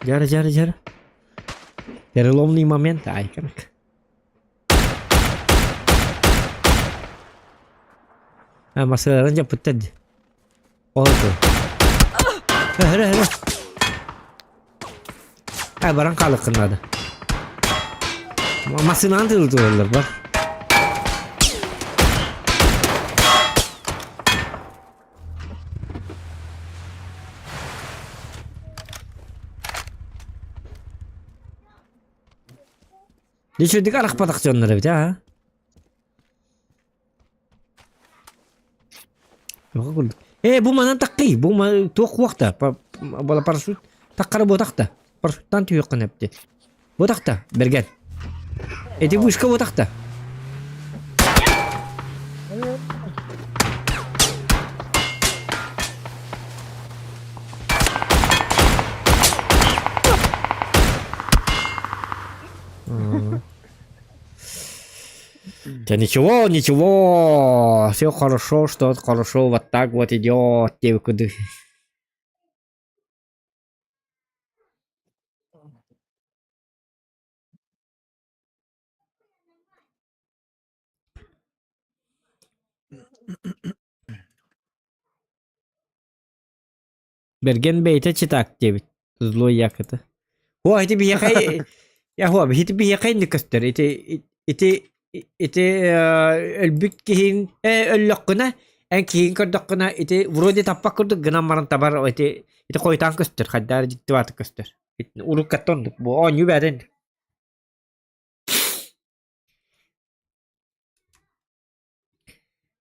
Жара, жара, жара. Переломный момент, ай, как. А, масаларын жаппыттар дии. Ол ту. Хөрө, хөрө. А, баран хаалыккын наада. Массыынаҕын тыылытылаллар бар. Дичүдик арахпатах дьоннор эбит аа. Э, бу манан таккый, бу туох куохта, бола парашют таккара буотахта, парашюттан түһүөххүн эпти. Буотахта, бэргэн. Эти вышка буотахта. Да ничего, ничего, все хорошо, что хорошо, вот так вот идет, девка. Бэргэн бэйэтэ читак диэбит. Злой якыта. О, ити биһиэхэ я ити биһиэхэ инник көстөр. Ити ити ити өлбүт киһин өллөххүнэ эн киһин көрдөххүнэ ити вроде таппак курдук гынан баран табар ити ити хойутаан көстөр хайдаар дьикти баатык көстөр. Уруккаттан оннук бу оонньуу бээтин.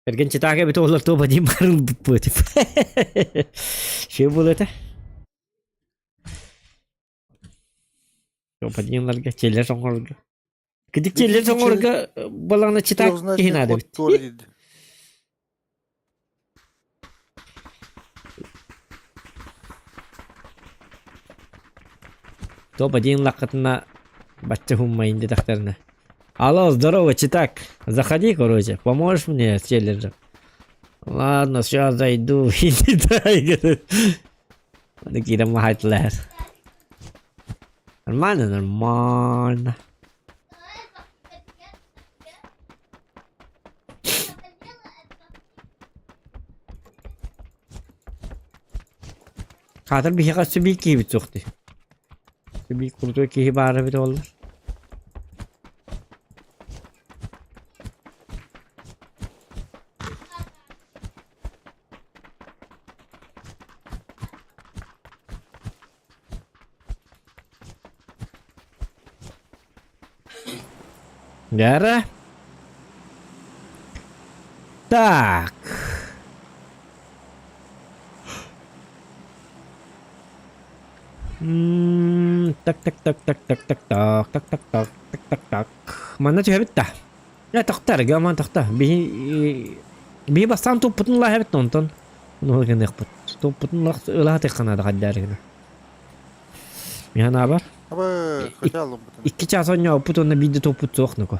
Эргин читаага эбитэ буоллар туох бадьыым барылбыт тип. Ши буолуо этэ. Бадьыымнарга челлер оҥорорго. Кидик челлер оҥорорго балаҕана читаак киһи наада эбит. То бадьыын лаккытына бачча хуммайын диэтэхтэринэ. Алло, здорово, читак. Заходи, короче, поможешь мне с челленджем? Ладно, сейчас зайду. Иди дай, говорит. Такие махать. Нормально, нормально. Хатыр биһиэхэ өссө биир киһибит суох дии. Биир крутой киһи баара эбитэ буоллар. Дьэ Так. Так так так так так так так так так так так так так. Манна түһэбит да. Э тохтар, гаман тохта. Биһи биһи бастаан туппутун лаһэбит онтон. Ну гыныахпыт. Туппутун ылаатыахха наада хаддаар гына. Миһанаабар. Аба, хотя алымбытын. Икки час оонньообуппут уонна биирдэ туппут суох нуку.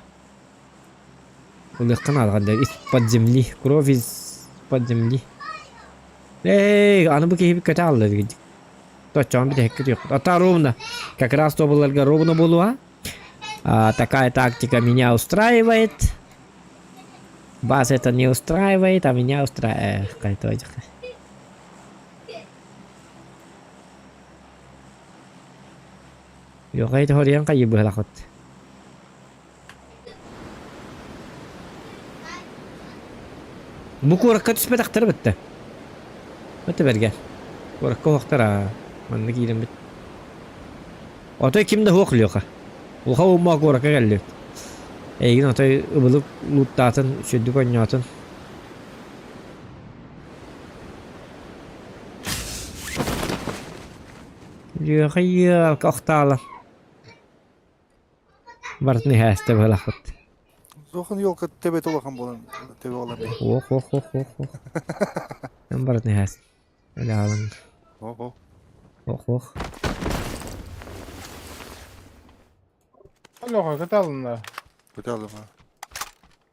Ылыахха наада хаддаар из-под земли. Кровь из-под земли. Эй, аны бу киһи көтө алла дигит. Точчоон бүтэһиккэ түһүөхпүт. Ата ровно. Как раз тобуларга ровно буолуо. А, такая тактика меня устраивает. Вас это не устраивает, а меня устраивает. Эх, Йоҕай хоруйан хайыы быһалахыт. Бу куоракка түспэтэхтэрэ бүттэ. Өтө бэргэн. Куоракка уһахтар манна киирэммит. Отой ким да суох Леха. Улахан ууммаах куоракка кэллибит. Эйигин отой ыбылык лууттаатын, сүрдүк оонньоотун. Леха елка охтаала. Барытын иһээстэ быһалахпыт. Зохан елка төбөтө улахан буолан төбө олар. Ох, ох, ох, ох, ох. Эн барытын иһээс. Өлөалын. Ох, ох. Ох, ох. Леха, кыталынна. Көтө алым.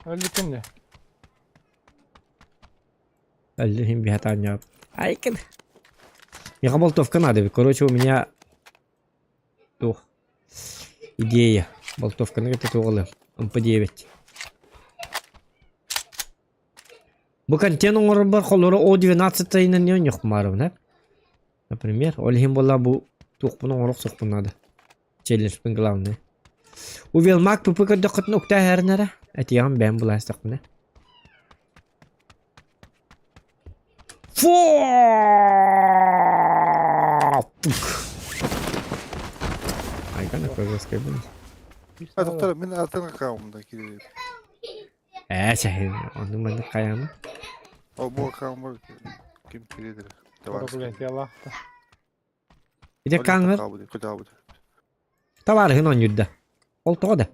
Өлбүккүн де. Өллүн биһатаанньаап. Айкын. Миэхэ болтовка надо. Короче, у меня туох идея. Болтовканы кытта туох ылыам. МП9. Бу контент оҥорорбор холоро О12 тайынан не ньохмаарыбын, Например, ол иһин буолла бу туохпун оҥоро охсуохпун наада. Челленджпин главное. Увелмак ПП көрдөххүтүнэ уктаа иһэрин эрэ. Этиэҕим бэйэм булаастахпына. Фу! Айгана көзөскө бин. А доктор, мин атын аккаунтумда киирэр. Ээ, чэһин, оннук маннык хайаама. Ол бу аккаунтбар ким киирэр? Проклятиялаахта. Ити каҥыр табаарыһын оонньуурда. Ол тоҕо да?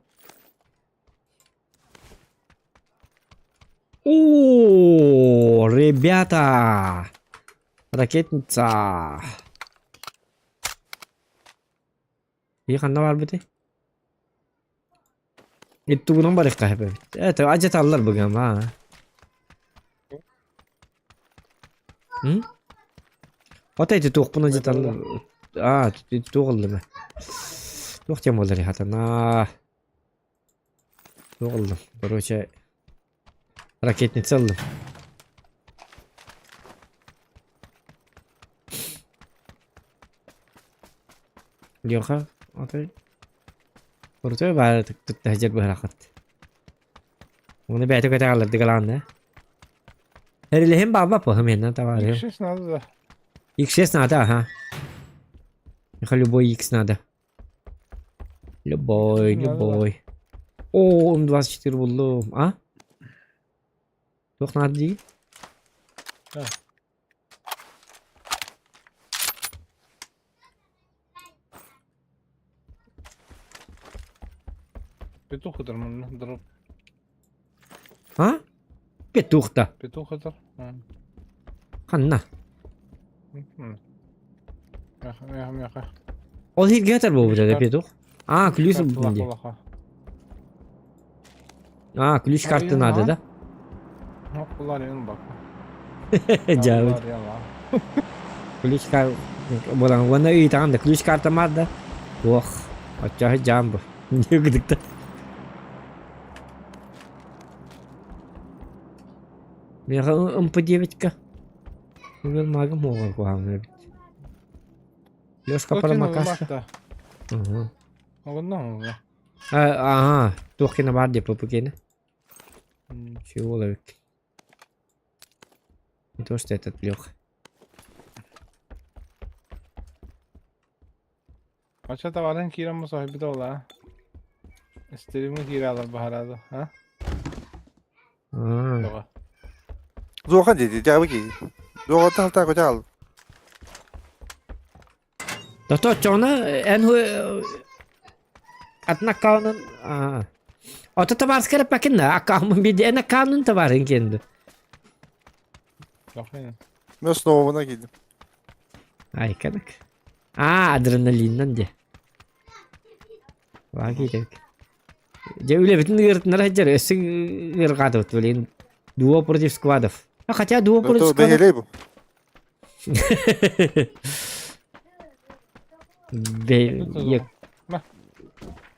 О, ребята! Ракетница! И ханна барбыты? Иттугунан барыахха сөп эбит. Это адьаталлар быгам аа. М? Вот эти туохпун адьаталлар. Аа, туох ыллым Туох тем буолар хатана. Туох ыллым. Короче, ракетница ыллым. Леха, отой Крутой баары тутта сылдьар быһараххыт. Уну бэйэтэ көтөҕөллөрдүк ылаан да. Эрилиһин баабап миэннэн табаарыһым. X6 надо да. X6 надо, ага. Миха любой X надо. Любой, любой. О, М24 буллум, а? Туох надо дии? Да. Петух ытар манна дроп. А? Петух да. Петух ытар. Ханна? Меха, меха, меха. Ол иһиргэ ытар буолбут да петух. А, ключ ылбытын дии. А, ключ карты надо, да? Дьаабыт. Ключ карта буолан уонна ыйытаҕын да ключ карта маар да? Туох, оччоһу дьаам бу. Гыдыкта. Миэхэ ымпы диэбитка. Бүгүн магым уоҕар куһаҕан эбит. Лёшка промокашка. Угу. Ага, туох кэнэ баар диэппэ бу кэнэ. Чего эбит. Не то, что этот Леха. Ача табарын киирэн мусоһуйбут ол аа. Стримҥэ киирэ алар баһараада, а? Аа. Зохан диэти, дьаабы киһи. Зоҕаттан алтаа көтө Тото оччоҕуна эн атын аккаунун Ото табаарыска эрэппэккин да аккаунун биирдэ эн аккаунун табаарыҥ киэнди. Мен основана киирдим. Айканык. Аа, адреналиннан дии. Ваа киирик. Дьэ үлэбитин ыарытыннара сылдьар өссө ыарҕаатыбыт блин. Дуо против сквадов. А хотя дуо против сквадов. Бэһиэлэй бу.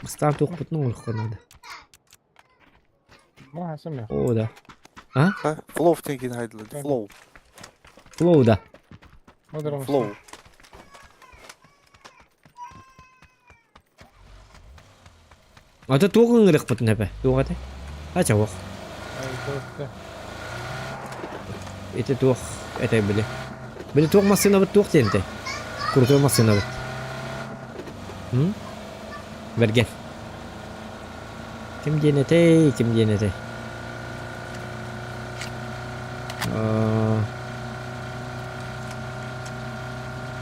Бастаан туохпутун оҥоруохха наада. О, да. А? Флоу тинкин хайдылар. Флоу. Флоу, да. Флоу. Ата туох ыҥырыахпытын эбэ? Туох этэ? Ача уох. Ити туох этэй били? Били туох массыынабыт туох диэн этэй? Крутой массыынабыт. М? Бэргэн. Ким диэн этэй, ким диэн этэй?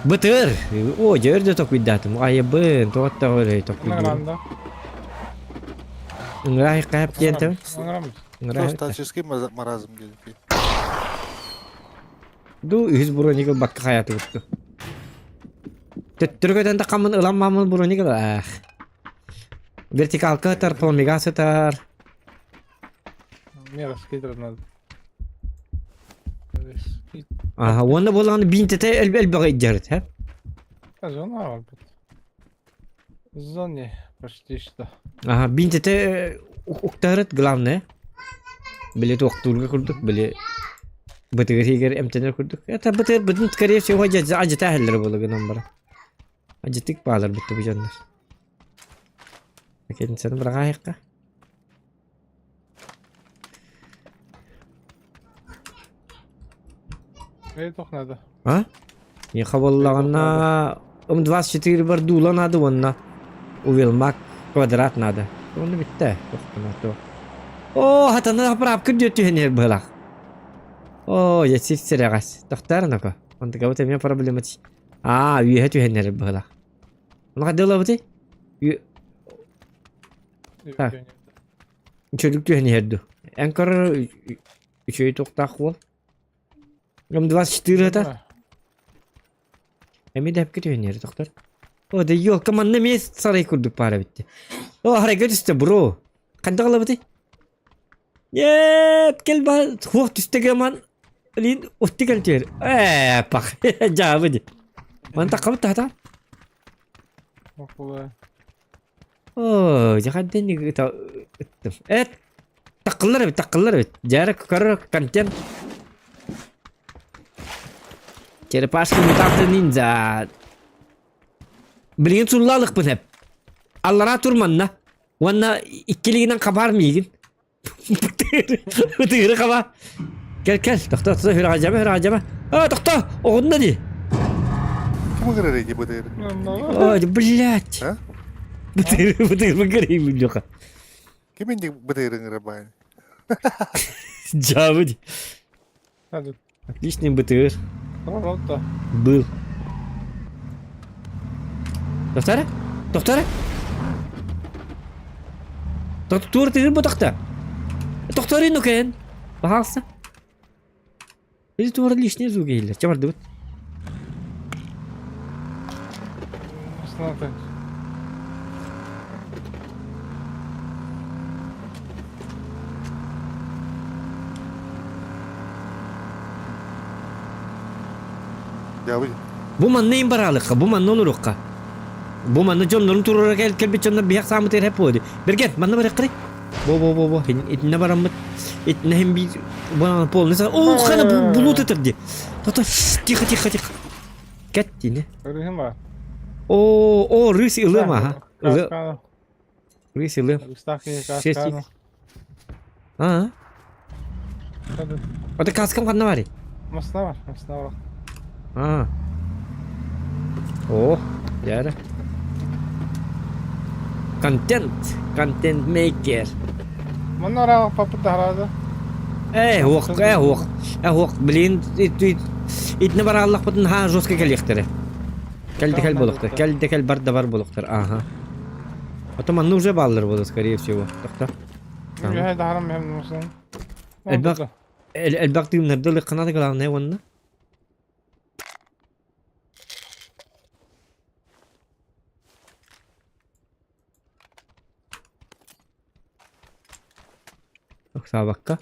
Бытыр! О, дьэ өрдө токуйдаатым. Айыбын, тоҕоттоҕо өрөй токуйдуум. Ыҥыраай хайап диэн тэбин? Ыҥыраай. Статический маразм диэн. Ду үһүс броник ылбакка хайаатыбыт. Төттөрү көтөн тахаммын ылан мааммын броник ылаах. Вертикалка сытар, пламега сытар. Мне раскидывать надо. Аха, уонна буолаҕына биинтэтэ элбэҕи илдьэрит, һэ? Зона барбыт. Зоне почти что. Аха, биинтэтэ уктарыт главное. Били туохтуурга курдук, били бытыгыр иһигэр эмтэнэр курдук. Это бытыгыр бытын скорее всего ажата аһыллар буолла гынан баран. Ажытык баалар битти бу дьоннор. Кэнсэни быраҕаайыкка. Эй, туох надо? А? Миэхэ буоллаҕына М24 бар дуула наада уонна Увелмак квадрат наада. Уонна бүттэ. Туох Оо, хатана заправка үрдүө түһэн иһэр быһылаах. Оо, я сир сирэҕэс. Тохтоор нако. Онтукабыт эмиэ проблема Аа, үөһэ түһэн эрэр быһылаах. Ону хайдах ылабытый? Так. Үчүгэй түһэн иһэр дуу. Эн көрөр үчүгэй туохтаах уол. М24 это. Эмиэ дэпкэ түһэн иһэр тохтор. О, да елка манна эмиэ сарай курдук пара битти. О, харайга түстэ, бро. Хайдах ылабытый? Нет, кэл ба, хуох түстэ гаман. Блин, утты кэл түһэр. Ээ, пах, дьаабы ди. Ман таххабыт тахата. Оо, дьэ хайдах ыттым. Эт, таккыллар эбит, таккыллар эбит. Дьээрэ көрөр контент. Черепашки мутанты ниндзя. Билигин суллаалыкпын эп. Аллараа тур манна. Уонна иккилигинэн хабаар миигин. Ытыыры хаба. Кэл кэл, тохто, тохто, хүрэҕэ хүрэҕэ А, тохто, оҕунна дии. Ким ыҥырар эти бытыры? Ой, блядь. А? Бытыры, бытыры көреймин Леха. Ким инник бытыры ыҥырар баайын? Дьаабы дии. Отличный бытыр. Был. Тохтара? Тохтара? Тур тыгыр бу тохта. Тохторин ну кен. Пожалуйста. Или тур лишний звук иһиллэр. Чэ бардыбыт. Основной. Бу манна им бараалыкка, бу манна олоруохха. Бу манна дьоннорун туруора кэл кэлбит дьоннор биһэх саамытыгар хэп буолуо. Берген, манна барыаххарый. Бо бо бо бо итиннэ бараммыт. Итиннэ хим биир бу полный О, хана булут этер ди. Тото тихо тихо тихо. Кэт дини. Рыһым ба. О, о, рысь ылым аха. Ылы. Рысь ылым. Шесть. А? Это каскам ханна барый? Масна бар, масна бар. А. О, яра. Контент, контент мейкер. Манна араҕа папыт таһараада. Э, уох, э, уох, э, уох, блин, итини барааллахпытын ха жестко кэлиэхтэрэ. Кэл да кэл буолуохтар, кэл да кэл бар да бар буолуохтар, ага. Потом манна уже бааллар буолуо, скорее всего. Тохто. Үһэ таһарам мем мусын. Элбэх элбэх тыыннарды ылыаххына главное уонна. Ыксаабакка.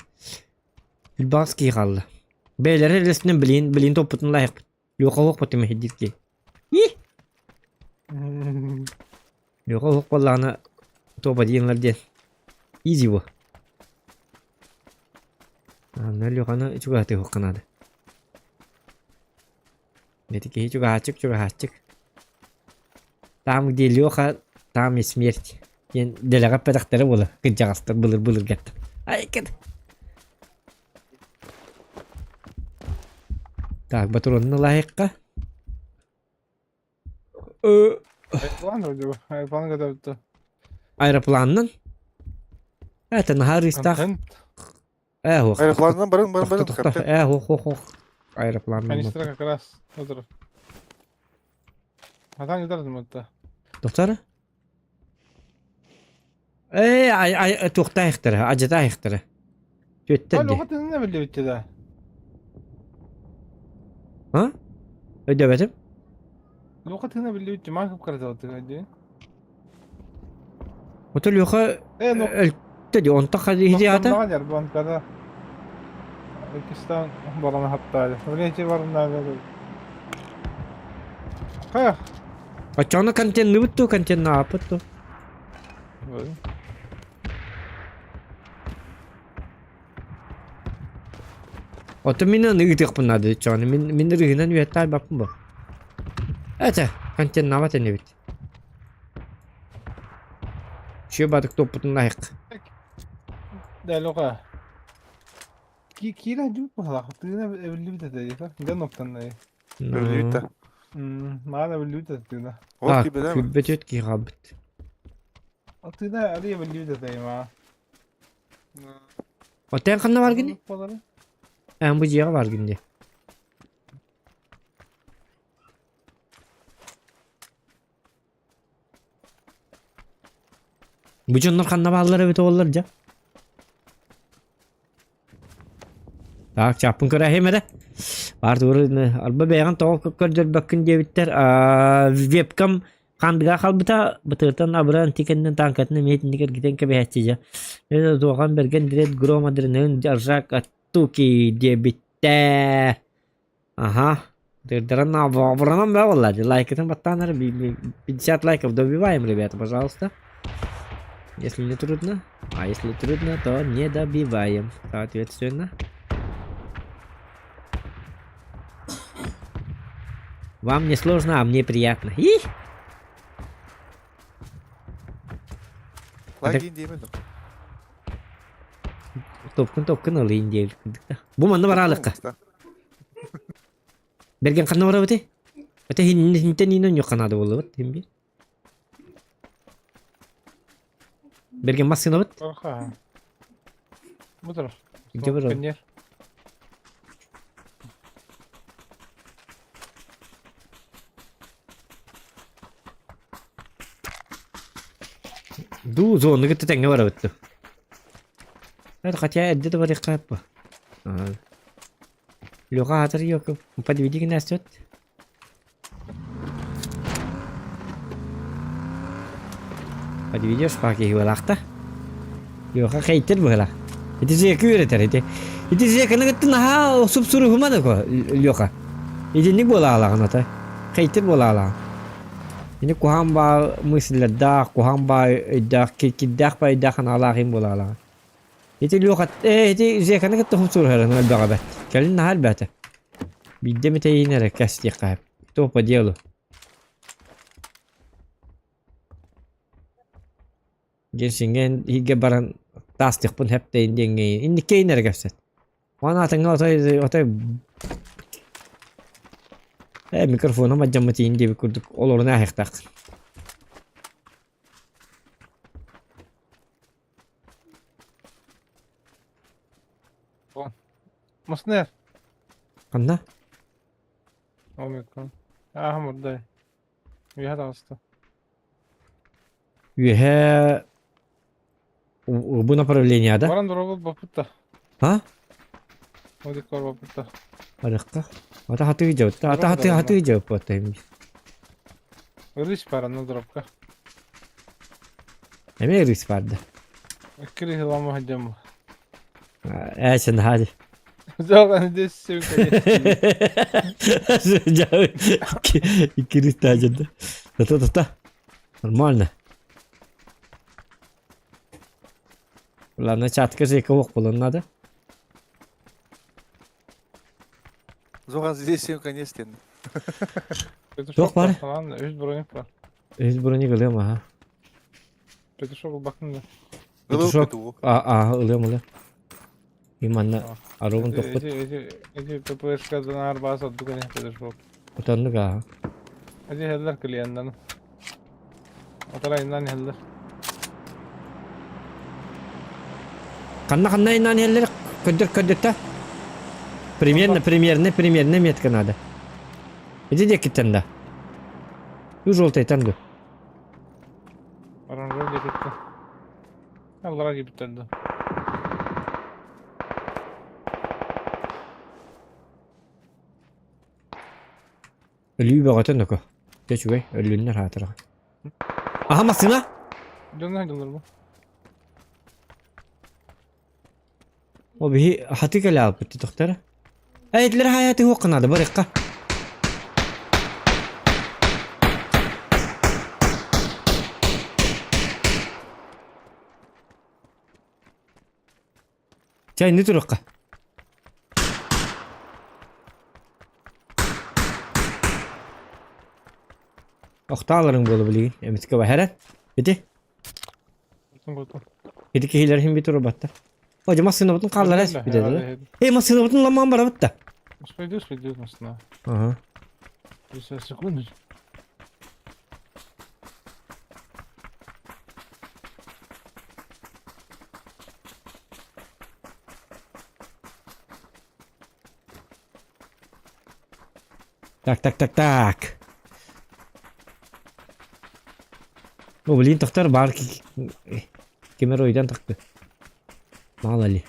Илбаҕас киһи хаалла. Бэйэлэрэ элэсинэн билин билин топпутун лайык. Лёха уох потом иһирдиир киһи. И! Лёха уох буоллаҕына тоба диэнлэр диэн. Изи бу. Аны Лёханы чугаһатыахха наада. Ити киһи чугаһааччык чугаһааччык. Там, где Леха, там и смерть. Диэн дэлэҕэ эппэтэхтэрэ буолар кырдьаҕастар былыр-былыргаттан. Ай, кэт. Так, батронун ылаайыкка. Аэроплан вроде бы. Аэроплан готовится. Аэропланнан? Это наһаа рыстаах. Контент. Э, ох. Аэропланынан барын барын барын Тохто, тохто. Э, ох, ох, ох. Аэропланнан. Канистра как раз. Отыр. Атаң кетер это. Доктор? Э, ай, ай, туохтаахтара, ажатаахтара. Түөттэр Али дии. оҕо тыынна биллибитти да. А? Өйдөөбөтүм. Лука тыына биллибитти маа кып-кыратабыт дии. Ото Леха Э, ну өлтө дии, онто хадиһи аата? Тохтонноҕо дьарбонкада. Иккистээн баран аһаттаары. Блин, ити баран Хайа? Оччоҕуна контенныбыт дуо, контеннаабаппыт дуо? Оттон мин аны ыытыахпын наада оччоҕуна мин мин ырыһынан үөттэ айбаппын бу. Этэ, контеннаабат инибит. Үчүгэй баатык туоппутун аһык. Да, Лёха. Киирэ дьүп быһалаах. Тыына эбиллибит этэ диэтэ. Дьон оттон Өлүүт да. Маана эбиллибит этэ тыына. Ол Так, кибедэ күлбэт үт киһи хаалбыт. Ол тыына арый эбиллибит этэ маа. Оттон ханна баргын? Болары. Эн бу дьиэҕэ баргын дии. Бу дьоннор ханна бааллар эбит оҕолор дьэ? Так, чааппын көрөөһүм эрэ. Баар арба бэйэҕин тоҕо көрдөрбөккүн диэбиттэр. Вебкам хандыга халбыта бытыртан абыран тикэннэн танкатын эмиэ итинник эргитэн кэбиһээччи дьэ. Туохан бэргэн дирет гром адреналин ржак оттуки диэбиттэр. Ага. Дырдаран абыранан баа буолла дии. Лайкытын баттаан эрэ 50 лайков добиваем, ребята, пожалуйста. Если не трудно. А если трудно, то не добиваем. Соответственно. Вам не сложно, а мне приятно. И? Лайк диэмэ да. Топкун топкун ылыйын диэбит курдук да. Бу манна бараалыкка. Берген ханна барабыты? Это хинтен инон yok канада болубут химби. Берген массынабыт. Барха. Бутыр. Где барар? Конер. Ду зоны кытта тэҥҥэ барабыт. Это хотя эрдэ да барыахха по. Леха аатыр Яков, подведи генастет. Подведешь паки хуалахта. Леха хейтер быһыла. Ити зеки үөрэтэр ити. Ити зеканы кытта наһаа супсуруһума да ко Леха. Итинник буола алаҕын ата. Хейтер буола алаҕын. Ини куһаан баа мысльлардаах, куһаан баа өйдөөх, кирдээх баа өйдөөх анаалаах им буола алаҕын. Ити Леха, ээ ити Зеканы кытта хумсуруһарын элбэҕэ бэрт. Кэлин наһаа элбээтэ. Биирдэ эмит эйиин эрэ кэстиэххэ сөп. То по делу. Герсиҥҥэ иһиргэ баран таастыахпын сөп диэҥҥэ инниккэ эрэ кэпсэт. Уонна атыҥҥа отой отой ээ микрофону мадьаммыт иин диэбит курдук олорун ааһыахтаах. Маснер. Ханна? Омикрон. Ааһым урдай. Үөһэ таҕыста. Үөһэ бу направление да? Баран дорогу баппыта. А? Одикор баппыта. Барыкка. Ата хатыы дьабыт. Ата хатыы хатыы дьабыт Рысь пара на дробка. Эмиэ рысь барды. Икки лама хадьам. Ээ сен хади. Зоған здесь все, Икки рысь таажады. Та-та-та-та. Нормально. Ладно, чатка же ох булан надо. Зоған здесь всем конец диэн. Туох бар? Үс броник бар. Үс броник ылыам аха. Петушок бакын да. Ылы петух. А, а, ылыам ылыам. И манна аругун тохпут. Эти эти ППшка донар баас отдук эне петушок. Отоннук аа. Эти хеллер клиеннан. Отара иннан хеллер. Ханна ханна иннан хеллер көдөр көдөртө. Примерно, примерно, примерно метка надо. Иди диэкиттэн да. Ю желтайтан ду. Оранжевый диэкиттэн. Аллара киирбиттэр да. Өлүү бөҕөтө ноко. Дьэ үчүгэй, өллүннэр аатыраҕа. Аха массыына! Дьонно дьоннор бу. О биһи хаты кэлэ алпыт тохтара. Эйтлер хайаты хуокканады барыкка. Чай не турукка. Охтааларың буолу билигин эмискэ баһара. Ити Ити киһилэр иһин бит турбаттар. О, массыынабытын хааллара эспитэ да. Эй, массыынабытын ламаан барабыт да. Успейду, успейду массыына. Ага. Сейчас, секунду. Так, так, так, так. О, блин, тохтор бар кимер ойдан тахты. Мало ли.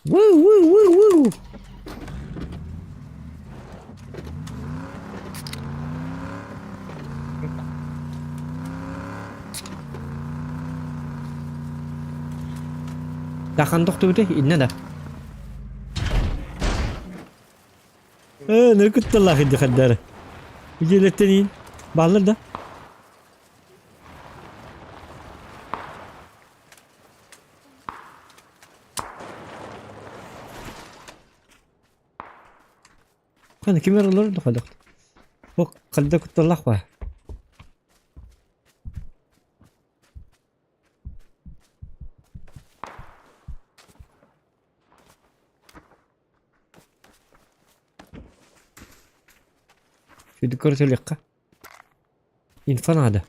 Ву, ву, ву, ву. Тахан тохтубута иннэ да. Э, не кутталлаах инди хаддара. Үдүөлэттэн бааллар да. Хана кимер олорор да ходох. Бу хадда кутталлаах ба. Сюда көрсөлүөххэ. Инфа надо.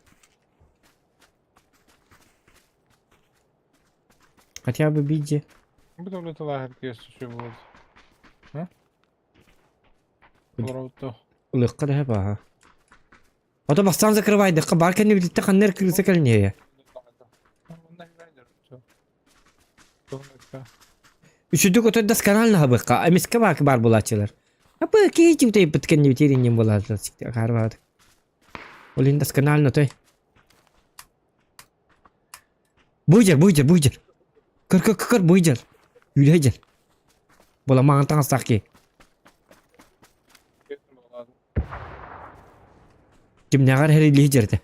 Хотя бы биде. Бу Ылыахха да баха. Ото бастаан закрывайдыкка бар кэннибититтэ ханна эрэ кырыса кэлниэйэ. Үчүдүк отой досконально хабыкка, эмискэ баак баар булааччылар. Апы киһи чүтэйбит кэннибитиэриннин булааччылар харбаат. Ол иһин досконально той. Буйдер, буйдер, буйдер. Көр, көр, көр, буйдер. Үлэйдер. Була маҥан таҥастаах киһи. Кимнээҕэр эрилиһи дьэрдэ.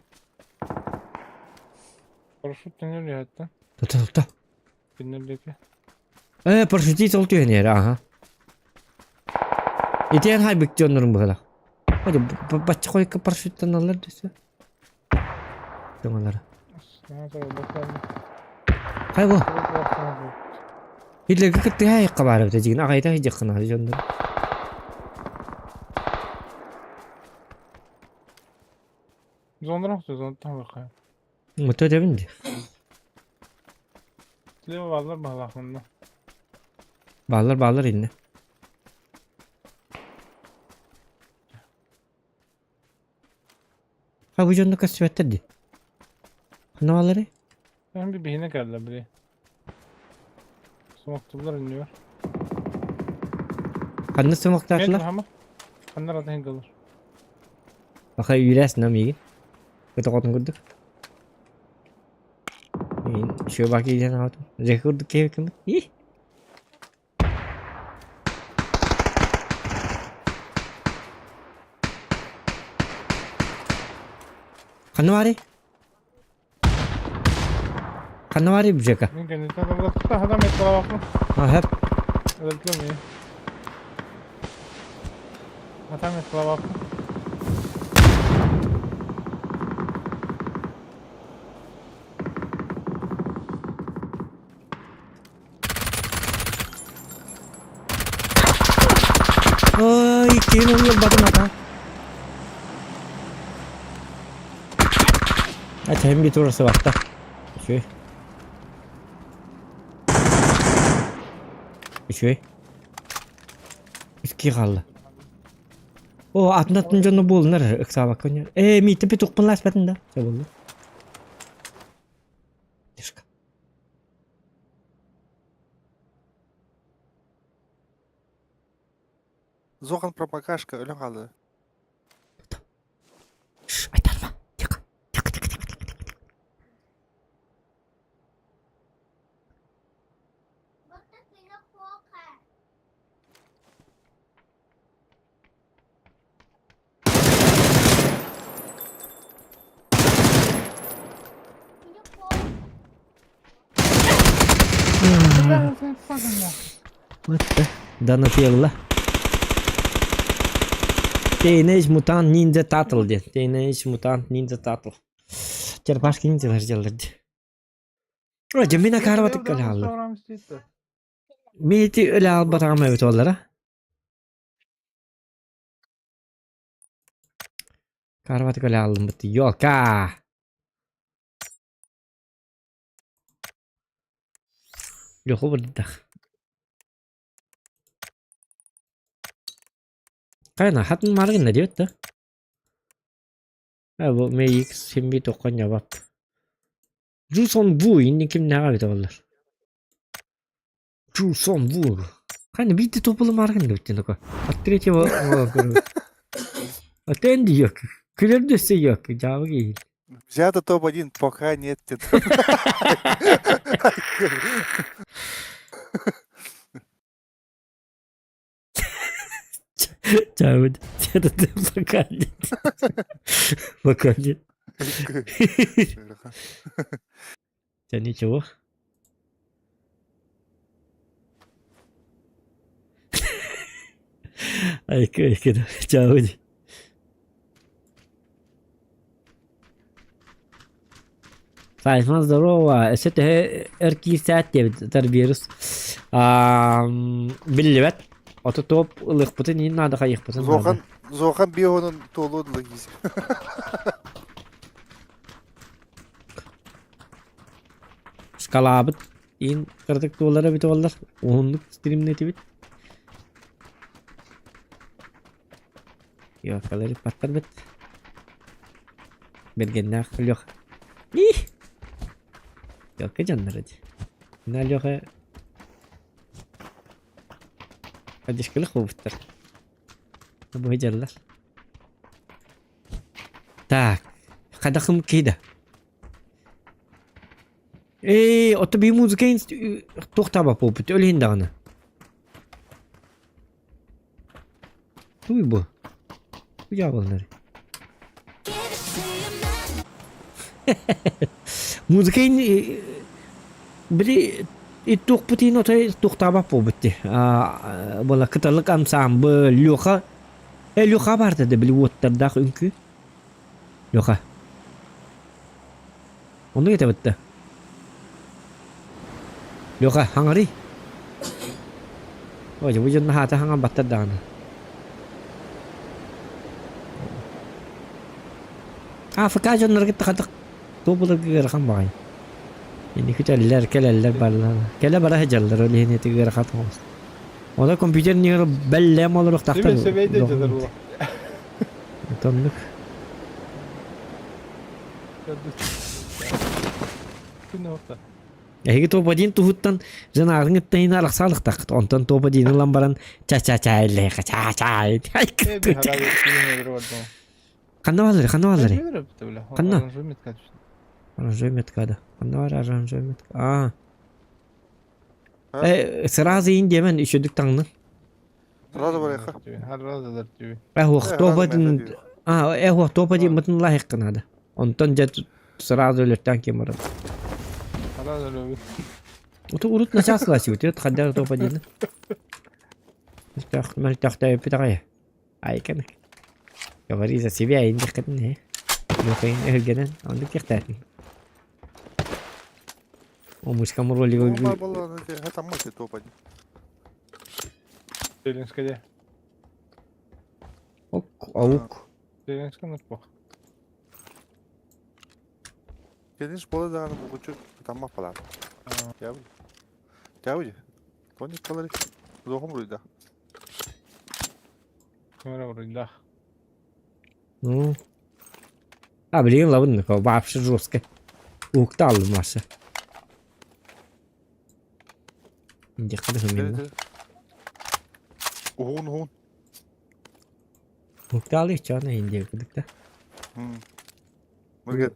Парашют төннөр иһэттэ. Тута тута. Кинилэр диэки. Э, парашютист ол түһэн иһэр, аха. Итиэн хайбык дьоннорун быһалах. Бачча хойукка парашюттаналлар дөсө. Дьоҥолоро. Хай бу. Иллэргэ кыттыһа айыкка баар эбитэ дьигин аҕайта сыдьаххына дьоннор. Зонрах зонтан бакай. Мото этэбин дии. Слева бааллар баһалаахмынна. Бааллар бааллар иннэ. Ха бу дьонно көстүбэттэр дии. Ханна баалларый? Эн bir биһине кэллэ били. Сумахтылар иннибэр. Ханна сумахтаатылар? Хама. Ханна рата хингалар. Аха үүрээс нам миигин. Көтөҕөтүн курдук. Мин шөбаки диэн аҕатым. Дьэ курдук киһи киммит. Ih! Ханна баарый? Ханна баарый Бжека? Мин кэнниттэн табылатта хадам этталабакпын. А, хэп. Өлтүм Хатам этталабакпын. Ой, киин ылларбатым ата. Атаһым бит урасы барта. Үчүгэй. Үчүгэй. Икки хаалла. О, атын атын дьоно буолунар ыксаабакка ойноор. Ээ, миитин петухпун лааспатын да. Чэ буолла. Тишка. Зохан промокашка өлөн хаалла. Шш, айтарма. Тихо. Тихо, тихо, тихо, тихо, тихо. Вот Донателло. Teenage Mutant Ninja Turtle диэн. Teenage Mutant Ninja Turtle. Черепашки ниндзя сделали. О, дьэ мин акаарбатык кэлэ хааллым. Мин ити өлө албатаҕым эбит буоллара. Карватык өлө хааллым Ёлка! Леху бырдах. Хайна хатын маргын диэбит да. Э бу MX син бит оккон ябат. Жусон Ву инни кимнээҕэ эбитэ буоллар. Жусон Ву. Хайна биирдэ топулу маргын диэбиттин око. От третьего Отен диök. Күлэр дөссө yok. Жабы киһи. Взято топ-1, пока нет. Чаабыт. Пока нет. Пока нет. Тебя ничего. Айка, айка, чаабыт. Саймон, здорово. Өссө төһө өр киирсээт диэбит тарбиерус. Биллибэт. Ото топ ылыахпытын иһин наада хайыахпытын наада. Зохан, Зохан биоһунун туолуо дылы киис. Шкалаабыт иин кыратык туолар эбит буоллар. Уһуннук стримнэтибит. Йокалары паттарбыт. Бергеннээх Леха. Их! Йока дьоннор ди. На Леха Одежкалых буолбуттар. Бу дьаллар. Так, хадахым кида. Эй, ото би музыка туохтаабат буолбут, өлүһүн даҕаны. Туй бу? Бу дьаабыланар. Музыка били туохпут иһин отой туохтаабат буолбут дии. Буола кыталык ансаамбыл, Леха э Леха баарта да били уоттардаах үҥкүү. Леха. Оннук этэбит да. Леха, хаҥарый. Ой, бу дьон наһаата хаҥарбаттар даҕаны. АФК дьоннору кытта хатык туох былыргы ыарахан баҕайы. Инники күтэллэр, кэлэллэр барылар. Кэлэ бара сылдьаллар, ол иһин ити ыарахан оҕус. Ону компьютер ньыгыр бэллэм олоруохтаахтар. Түбэ сөбөйдө дьадыр була. Тоннук. Эһиги топ-1 туһуттан жанаарын ыттайын арахсаалыктаххыт. Онтон топ-1 ылан баран ча-ча-ча эллэхэ ча-ча. Ханна бааллары, ханна бааллары? Ханна? Оранжевый метка да. Ханна бар оранжевый метка? А. Э, сразу иин диэмэн үчүдүк таҥнын. Сразу барыахха. Э, топ-1 А, э, топ-1 мытын лайыққа надо. Онтон дьэ сразу өлөртөн ким барар. Ото урут начаас классик, урут хаддар топ-1. Мөлтөх, мөлтөх төйөппүт аҕай. Айканы. Говори за себя, индиххитин э. Нохайын өһүргэнэн, оннук диэхтээтин. Омучкам ролига Ну, была, это мы топ-1. Зеленская. Ок, аук. Зеленская нырпах. Челлендж буола даҕаны булгуччу ытаммах балаат. Дьаабы. Дьаабы Тоник балары. Зоохум буруйда. Кымара буруйда. Ну. А, блин, лабын, вообще жестко. Уктал Маша. Диэххэ Уһун уһун. Уктал иччоона индия кудук да. Мыргет.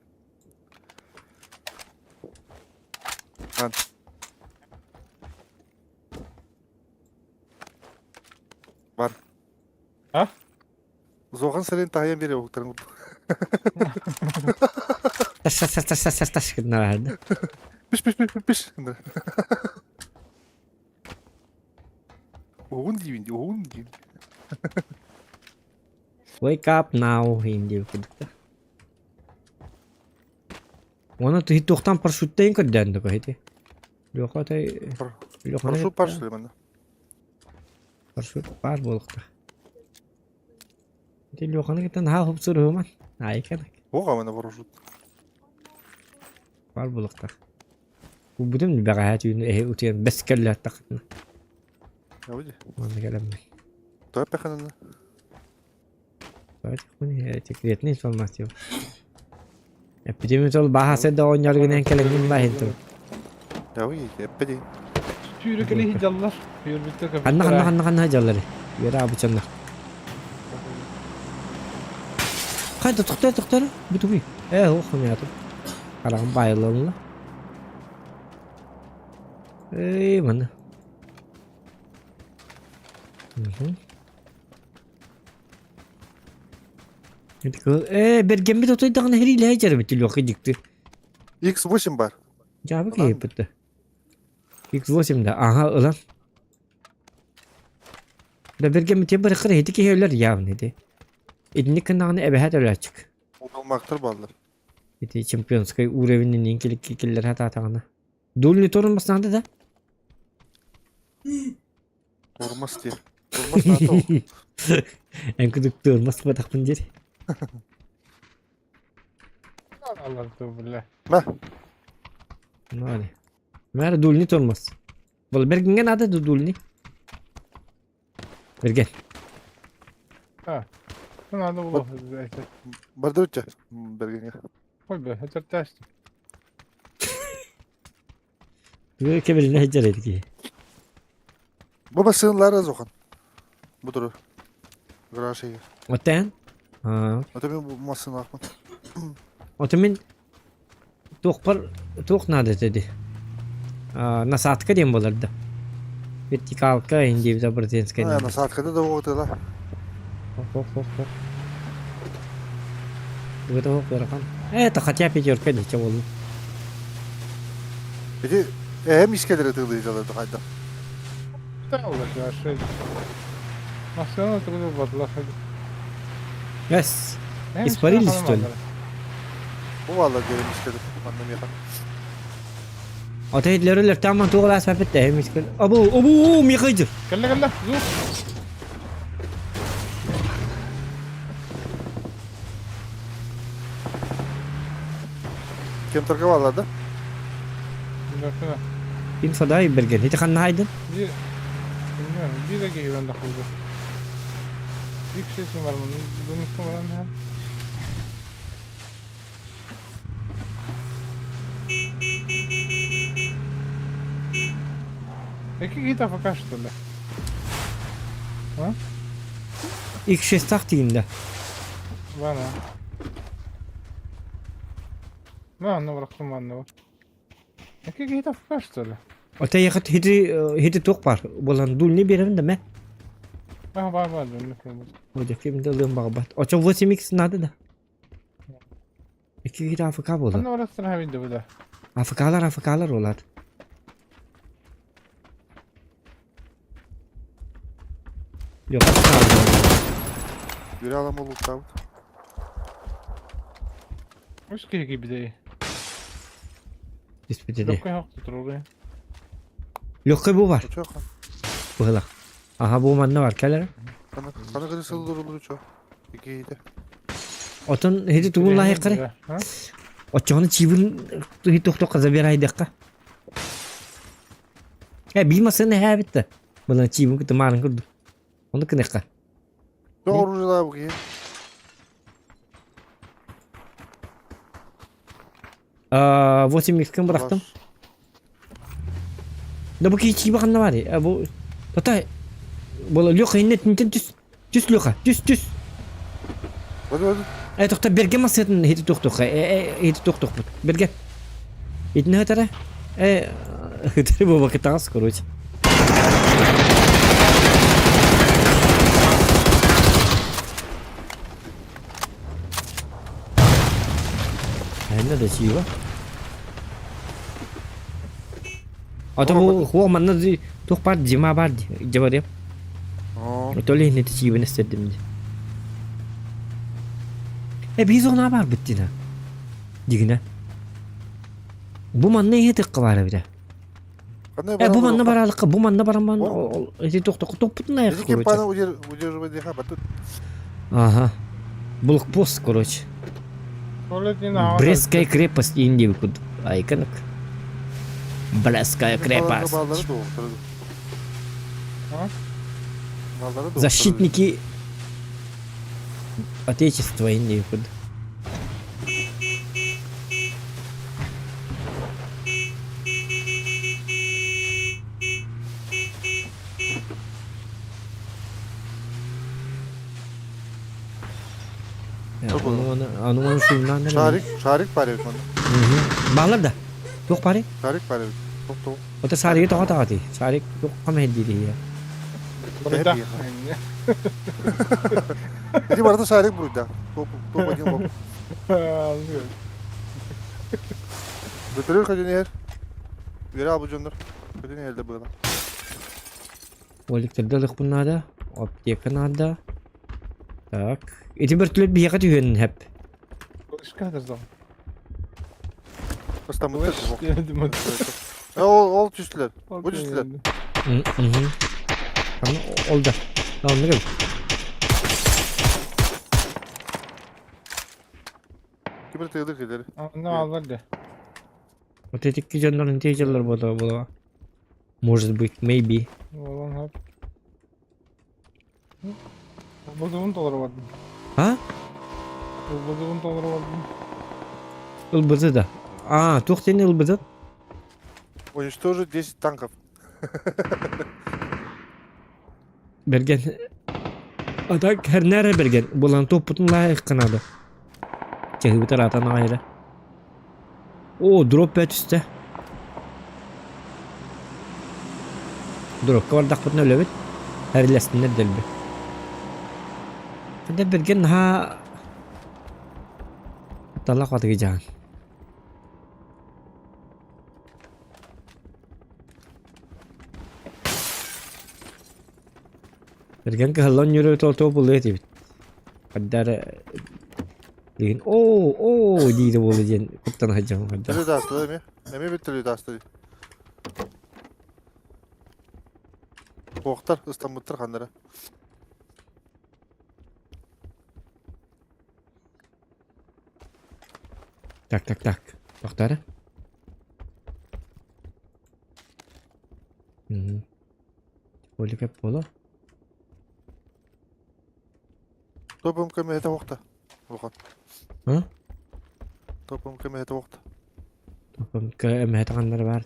Ан. Бар. А? Зохан сирин таһыйан биэриэ уһуктарын курдук. Тас тас тас тас тас тас гыннараарда. Пиш пиш пиш пиш. Уһун диибин дии, уһун диибин. Wake up now иһин диэбит курдук да. Уонна тыһы туохтан парашюттайын көрдөөн да көһити. Леха тай Леханы Парашют пар что ли манна? Парашют пар буолуохтаах. Ити Леханы кытта наһаа хупсуруһуман. Айкан Оҕа манна парашют. Пар буолуохтаах. Кулбутум бэҕэһээ түүн эһи утуйан бэс кэллээттэххитинэ. Манна кэлэммин. Тоҕо пеханана? Секретная информация. Эппитим ол бааһа сэрдэ оҕонньор гынан кэлэҥҥин бааһын тыл. Эппити. Түүрү кэлэ сылдьаллар. Үөрбүттэр Ханна ханна ханна ханна сылдьаллар? Үөрэ абычаннар. Хайда тохтор тохтор бутугуй. Ээ ох хамыятым. Хараҕым баайыллалла. Эй манна. Ээ бэргэммит отойдаҕына хэриилэһэ дьарыбыт Лёха дьикти. X8 бар. Дьаабы киһиппит да. X8 да аха ылан. Да бэргэммит барыххар ити киһи өлөр явно ити. Итинник гыннаҕына эбэһээт өлөөччүк. Удалмактар бааллар. Ити чемпионскай уровенинин киллэр хатаатаҕына. Дульный торун баснаада да? Тормоз диир. Тормоз наада ол. Эн кудук тормоз батахпын диир. Аллар бля. Мэ. Ну, Мэр дульный тормоз. Бұл бергенге надо дульный. Берген. А, ну надо было. Бардырыча бергенге. Ой, бля, это тест. Кебирine хеджер эдики. Бу бассыынлара зохан. Бу туру. Гараж егер. Оттен? Аа. Ото мен бу массыыналаахпын. Ото мин туохпар туох наада этэ Аа, насадка диэн буолар да. Вертикалка индивидуал братинская. А, насадкада да оҕотыла. Ох, ох, ох, ох. Это ох, ыарахан. Это хотя пятерка дичэ буолла. Ити эһэм искэлэри тыылыйдалар хайдах. Массыына тугу батла. Yes. Испарились, что ли? Бу валла диэн искэлэр манна миэхэ. Ата итлерилер таман туғалас папетте эмискел. Абу, абу, михайдыр. Кэллэ кэллэ. Зур. Кем торговала, да? Ким садай берген. Ити ханна хайдын? Биир Bilmiyorum. Bir de geliyor da kurdu. Bir kişi var mı? Bunu var mı? Икки киһи пока что ли? А? X6 тиинде. Бана. Манна бырахтым манна бар. Икки киһи пока что ли? Ота яхат хити хити туох бар. Болан дульни беремин да мэ. А, бар бар дульни кылбыт. Ода ким да лым багбат. Очо 8x надо да. Икки киһи АФК болар. Ханна барахтыр хабинде буда. АФКлар АФКлар олар. Yok. Yürü alam oluk abi. Үс киһи киирбитэ. Диспетеде. Лөккө хок турулуй. Лөккө бу бар. Очо Быһылах. Аха бу манна бар кэлэр. Хана хана кыры сылдыр olur очо. Икиите. Отон хити тугун лаһы кары. Очону чибин хити тохтокка забирайдыкка. Э бимасыны хэбитте. Була чибин кыты марын курду. Оны кыныкка. Doğru da bu ki. Аа 8 ким бырахтым. Да бу кичи баканна бар. Э бу Тота була Леха инне тинтен түс. Түс Леха, түс түс. Hadi hadi. Э тохта берге масытын хити тохтоха. Э хити тохтохпут. Берге. Итне хатара. Э хитри бу бакытагас короче. Айна да чива. Ата бу хуа манна зи тух бар дима бар жабар. Ол иһин ити чиибин эстэрдим дии. Э биир зона баарбыт дина. Дигинэ. Бу манна иһи тыкка баар эбитэ. Э бу манна баралыкка, бу манна бараман эти тохтоку топпутун аяк короче. Ага. Блокпост, короче. Брестская крепость Индии куд айканак. Брестская крепость. Защитники Отечества Индии куд. Аны оны шууннаан эрэ. Шарик, шарик бар эбит манна. Баалар да. Туох баарый? Шарик бар эбит. Туох туох. Ото шаригы тоҕо таҕатый? Шарик туох хам диир Буруйда. Ити барыта шарик буруйда. Топ топ один лоб. Бөтөрөр көтөн иһэр. Үөрэ албы дьоннор. Көтөн иһэллэр быала. Оликтерде ылыхпын наада, аптека наада. Так. Ити бөртүлэр биһиэхэ түһүөн сөп. Ыстаммыттар Ол ол түстүлэр. Бу түстүлэр. Ол да. Оннук эбит. Ким тыылыр кэлэр. Онно алар да. Вот эти дьоннор интежерлер буола буола. Может быть, maybe. Буолан хөп. Ылбызыбын толоро бардым. А? Ылбызыбын толоро бардым. Ылбызы да. А, туох диэн ылбызы? Уничтожить 10 танков. Берген. А так хернере берген. Булан топпутун лайық қанады. Чехибитер атан айра. О, дроп түстэ. Дропка бардахпытына өлөбүт. Эрилэстиннэр дэлби. Ханна бэргэн наһаа талах атыгы дьаһан. Бэргэн кыһаллан ньөрө тоотоо булуо этибит. Ханна эрэ Билигин оо оо диирэ буолуо диэн куттана сылдьабын хайдах. Төлү таастылар эмиэ. Эмиэ бүт төлү таастылар. Туохтар ыстаммыттар ханнара. Так, так, так. Тохторо. Мгм. Олика буолуо. Топом көмөһөтө уохта. Улахан. А? Топом көмөһөтө уохта. Топом көмөһөтө ханнары баар.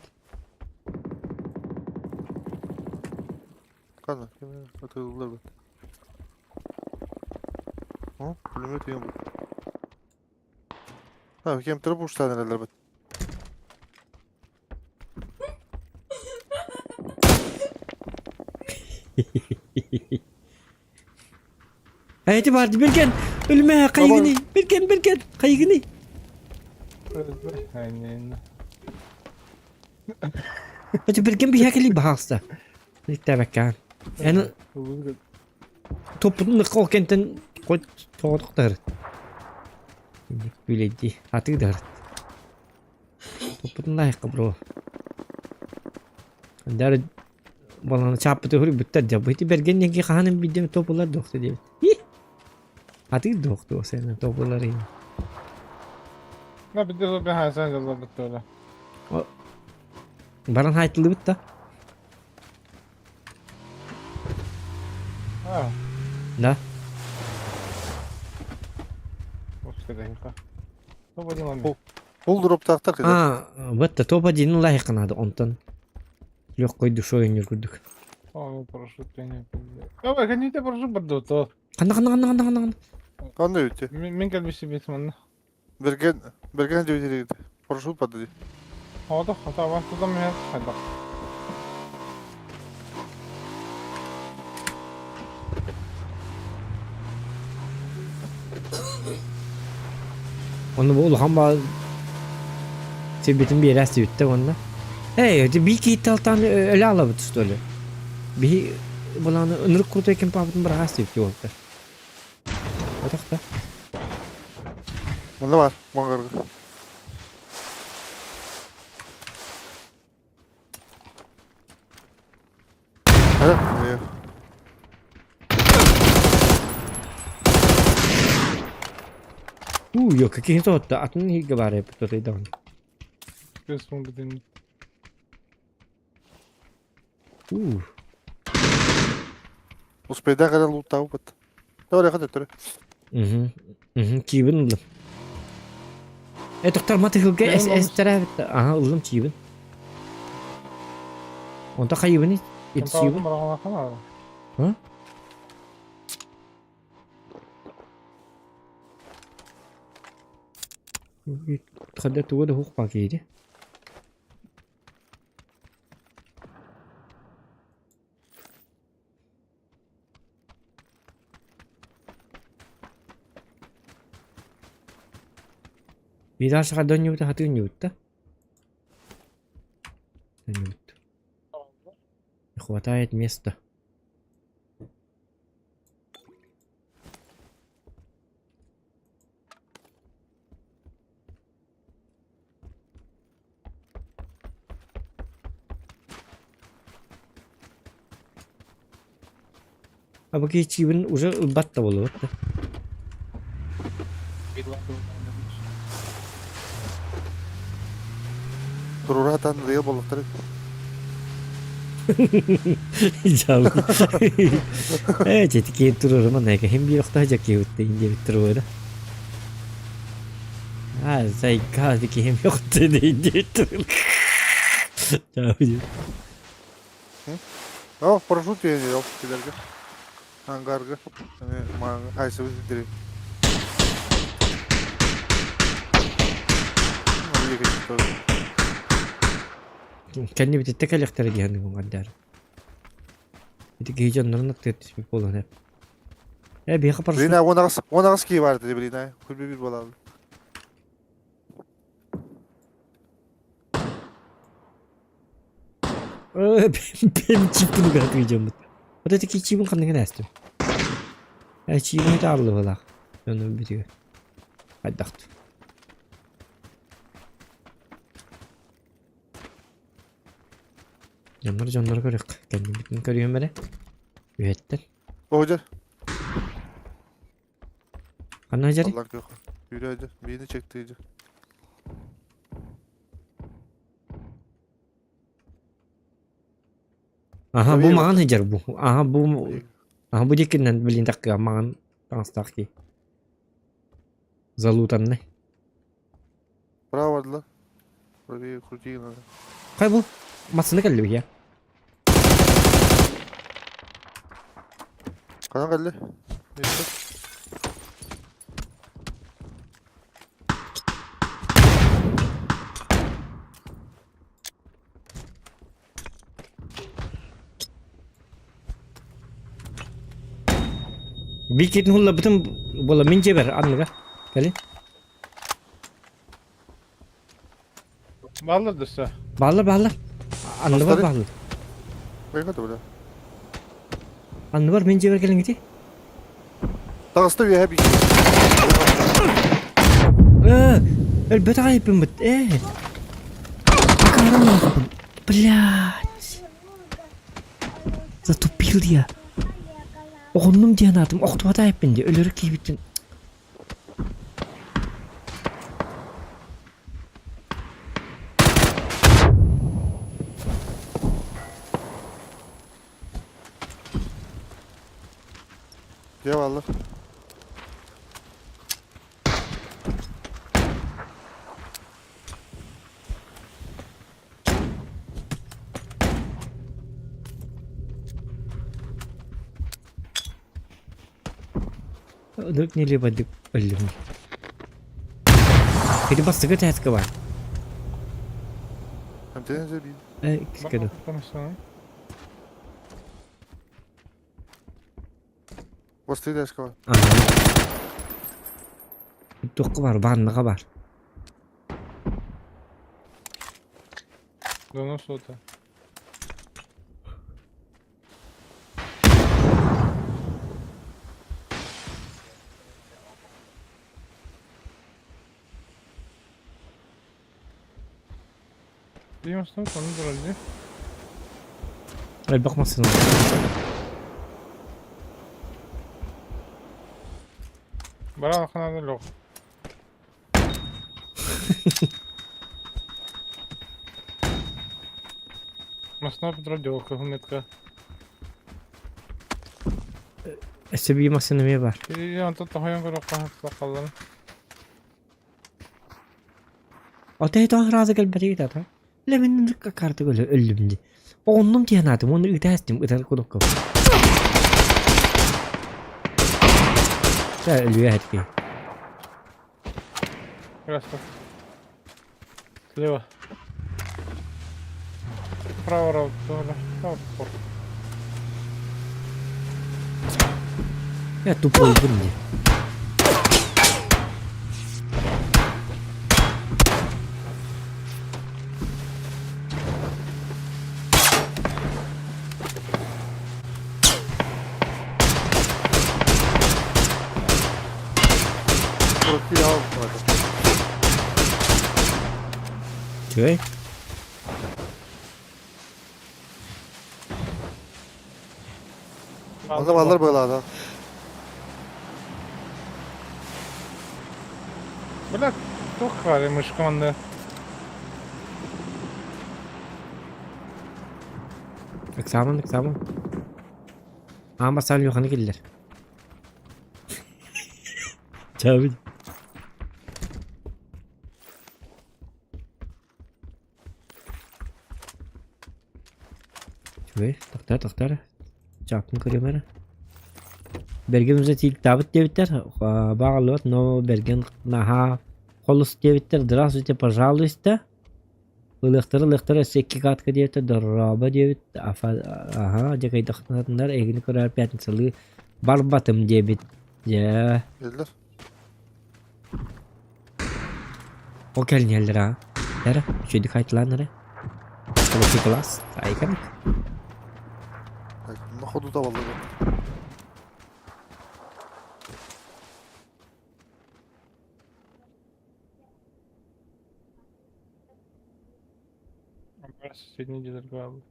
Ханна атылылар бит. О, пулемет ең бұл. А, кем тұрып ұштан әлелер бит. Эти барды Берген! Өлмө, кайгыны! Берген, Берген, кайгыны! Эти Берген биһэкили баһаалыста. Иттээбэккээн. Эн топпутун ыкка ол кэнтэн хоть тоҕотохтор. Билэйдии, атыыдаар. Топпутун лайыққа бро. Дары баланы чааппыты хөрүбүттэр дьэ бу ити бэргэн диэки хаһан биирдэ топулар дуохта диэбит. Атыыр дуохтуо сен топулар ин. На бидде зобе хайсан жаллабыт туола. Баран хайтылыбыт да. А, Да. Пул дроптаахтар кэлэр. А, вот топ один лайыққанады онтон. Легкой душой ойнуур курдук. Ханна ханна ханна ханна ханна. Ханна үтте. Мен кэлбиси бит манна. Берген берген диэбит парашют барды дии. Ода хата бар тудам мен хайдах. Онно бу улахан баа сирбитин биэрээс диэбиттэр уонна Эй, это биир киһиттэн алтаан өлө аалабыт что ли? Биһи Буланы ынырык крутой кемпабытын быраҕаас диэбит уолаттар. Отох да. Манна бар, маңгарга. Hadi. Уу, yok киһи тоһутта атын иһигэ баар эбит тотой даҕаны. Көс бүтүн. Уу. Успейда кэлэн лууттаабыт. Торе хат өттөрө. Мгм. Мгм. Чиибин ыллым. Э, тоқтар матыхылга эс эстерээбит. Аха, ыллым чиибин. Онто хайыбын итсиибин. А? Хадда туга да хук пакиди. Видашаҕа донньубута хатыы ньубутта. Донньубут. Не хватает места. А бу киһи уже ылбат да буолуо да. Турура сатаан рыйа буоллахтар. Дьаабы. Ээ, дьэ киин туруоруман эгэ хим биир охтоһо дьэкиэбитте индиэбит туруора. А, зайка, киһим ёхты индиэбит туруора. Дьаабы. О, парашют тиэни ол килерге. Ангарга. Маҥа хайсыбыт сирдери. Кэннибититтэ кэлиэхтэрэ диэн уҥардар. Ити киһи дьоннорун аттыгар түспүт буолан эп. Э, биһиэхэ парашют... Блин, 18 киһи бар dedi, блин, күлбү бир буолалар. Бэм чиппин угатыы дьоммут. Вот это чибин ханныгын ээстим. Э, чибин это арылыбалаах. Дьону бүтүгө. Хайдахт. Дьоннор дьоннор көрүөх. Кэннибитин көрүөм эрэ. Үһэттэн. Оһдьар. Ханна дьари? Аллах yok. Yürü hadi. Birini çekti. Аха бу маҕан сылдьар бу. Аха бу аха бу диэкинэн блин такка маҕан таҥастаах киһи. Залутаннай. Право барdılar. Правее крути надо. Хай бу массыына кэллэ биһиэ. Ханан кэллэ? Биир хуллабытым буола мин дьиэбэр анныга кэлин. Бааллар дөссө. Бааллар бааллар. Анныбар бааллар. Байга да Анныбар мин дьиэбэр кэлиҥ ити. Таҕыста үөһэ биир. Э, өлбөт аҕайыппын Э. Блядь. Затупил я. Оҕоннум диэн аатым охтубата айыппын дии өлөрө киирбиттин. Дьэ бааллар. Ынырык нелебайдык өллүм. Ити бастакы тээскэ баар. Эмтэнэн биир. Э, иккискэ Бастакы тээскэ бар. Туохха баар, бааннаҕа баар. Донос сота. Биир массыына онно турар дии. Элбэх массыына. Баран ханаада лох. Массыына турар дьол кыһыммытка. Өссө биир массыына эмиэ баар. Онтон тоһойон көрөххө сахалларын. Отой тоҕо сразу кэлбэтигит ата? Лэ мин карта өллүм дии. Оҕоннум тиһэн аатым уонна ыта эстим ытар курдукка. Чэ өлүө эһэтки. Красава. Слева. Право, право, право. Я тупой дии. Үчүгэй. Онно баллар быалаата. Бля, туох хаары мышка манна. Экзамен, экзамен. Аан бастаан Леханы киллэр. Чаабыт. Үчүгэй, тохтоо, тохтоо эрэ. Чааппын көрүөм эрэ. Бэргэн уже тииктаабыт диэбиттэр, баҕаллыбат, но Бэргэн наһаа холус диэбиттэр, здравствуйте, пожалуйста. Ылыахтара, ылыахтара, өссө икки катка диэбиттэр, дорообо диэбит, аха, дьэ кыйдахтанар, эһигини көрөөр пятницалыы барбатым диэбит. Дьэ. Биллэр. Ол кэлин аа. Эрэ, үчүгэйдик айтылаан эрэ. Олохи класс, айкан. На ходу табаллар. Соседний дедергал.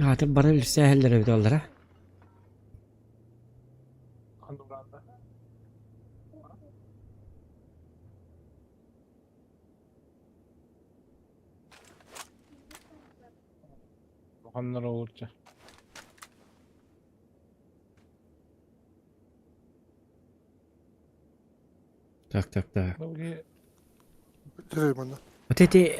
Аата бары билсээһэллэр эбит оллара. Ханнар олорча. Так, так, так. Бүтүрэр манна. Вот эти...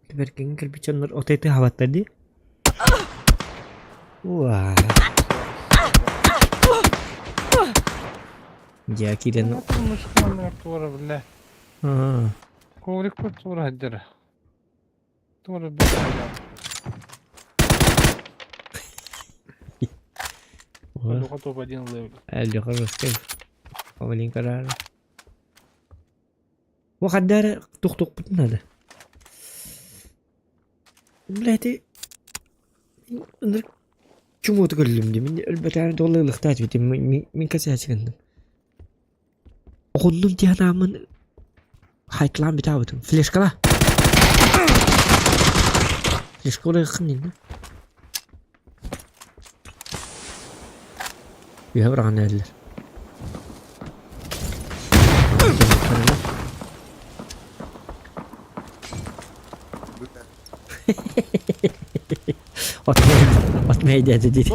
Бэркиҥ кэлбит дьоннор от эти хабаттар дии. Уа. Дьэ киирэн... Туора биллэ. Аа. Коврик туора сылдьар. Туора биллэ. Леха топ-1 левел. Леха жесткий. Павлин карар. Бу хаддары тохтуохпутун наада. Блядь, ынырык чумуоту көрүллүм дии. Мин өлбөтөөр долла ылыхтаат битим. Мин кэсээчи гынным. Оҕуннум дии санааммын хайтылаан бүтаабытым. Флешкала! Флешка уларыххын дии Үөһэ быраҕан эрэллэр. От мэйдээтэ дии.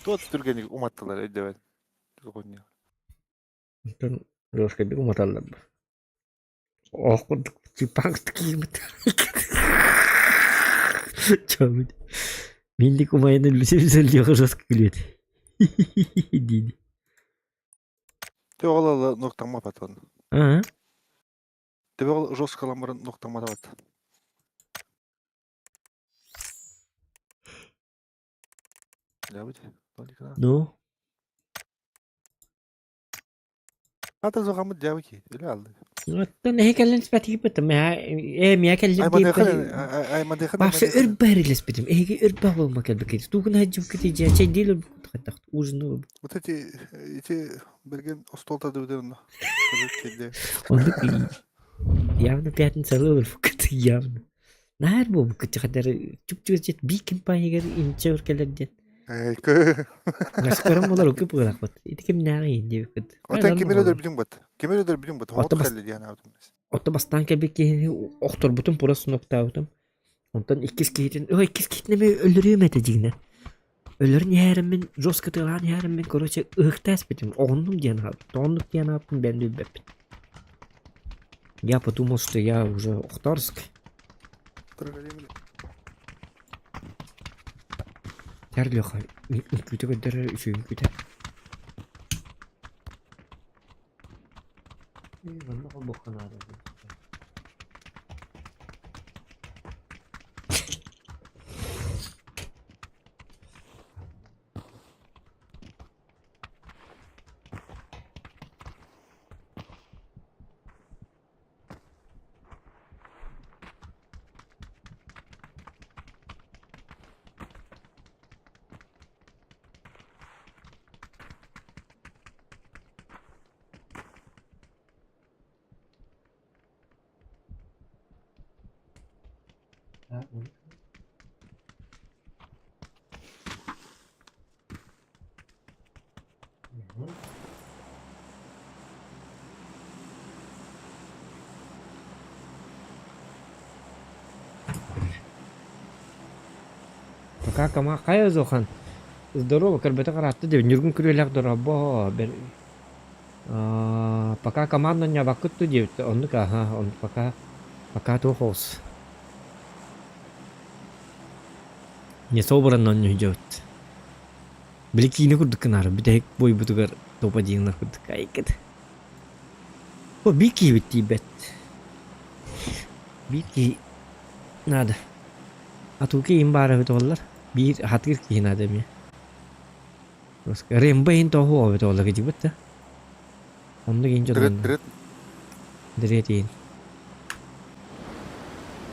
Тот түргэнник уматтылар өйдөбөт. Онтон Лёшкайдык уматаллар бу. Оох курдук чыпаҥ киирбит. Чабыт. Минник умайан өлбүсэ Леха жестко күлүөт. Диди. Ты оҕолор нуктаммапатон. Аа. Тебе ол жестко ламбарын нуктамматабат. Ну? Ата зоҕаммыт дьаабы ки. Үлэ алды. Оттон эһи кэлэн испэтигиппит э миэ кэллим Ай маныаха диэбиппэр ай маныаха Баша өр бэрилэспитим. Эһиги өр баҕылма кэлбиккит. Тугун хаджыбыккыт дьэ чэйдиил өлбүккүт хайдах ужину Вот эти эти билген остуол тардыбыт онно. Оннук явно пятницалы өлбүккүт явно. Наар буолбуккут хаддар чуп-чугас бии компаниягар инче өр кэлэр диэн. Эйкэ. Наскарым болар укы пыгырахпыт. Ити кимнээҕи диэбиккит. Отон кимир өдөр бут. Кимир өдөр бут. Отто Хот бас кэлли диэн аатым. Отто бастаан кэлбит киһини охторбутум пура сноктаабытым. Онтон иккис киһитин, ой, иккис киһитин эмиэ өлөрүөм этэ дьиҥинэ. Өлөрөн иһээриммин, жестко тыалаан иһээриммин, короче, ыһыктааспытым, оҕуннум диэн аһабыт. Тоҕоннук диэн ааппын бэйэм да билбэппин. Я подумал, что я уже Охторск. Тэр Леха, үҥкүүтэ көрдөрөр үчүгэй үҥкүүтэ. Манна холбуохха наада. Пока кама хайа зохан здорово көрбөтөх ыраатта диэбит Ньургун Күрүөлээх дорообо бер пока команда ньабаккыт ту диэбит оннук аха он пока пока туох оҕус не собранно онньуйдьабыт били киинэ курдук гынаары бүтэһик буойбутугар топ один курдук айкыт о биир киһибит тиийбэт биир киһи надо Атуука иһин баара эбит буоллар, биир хатыыр киһи наада эмиэ. Рэмбо иһин тоһу эбит буолла кидьибит да. Оннук иһин дьоннон. Дрет Дрет иһин.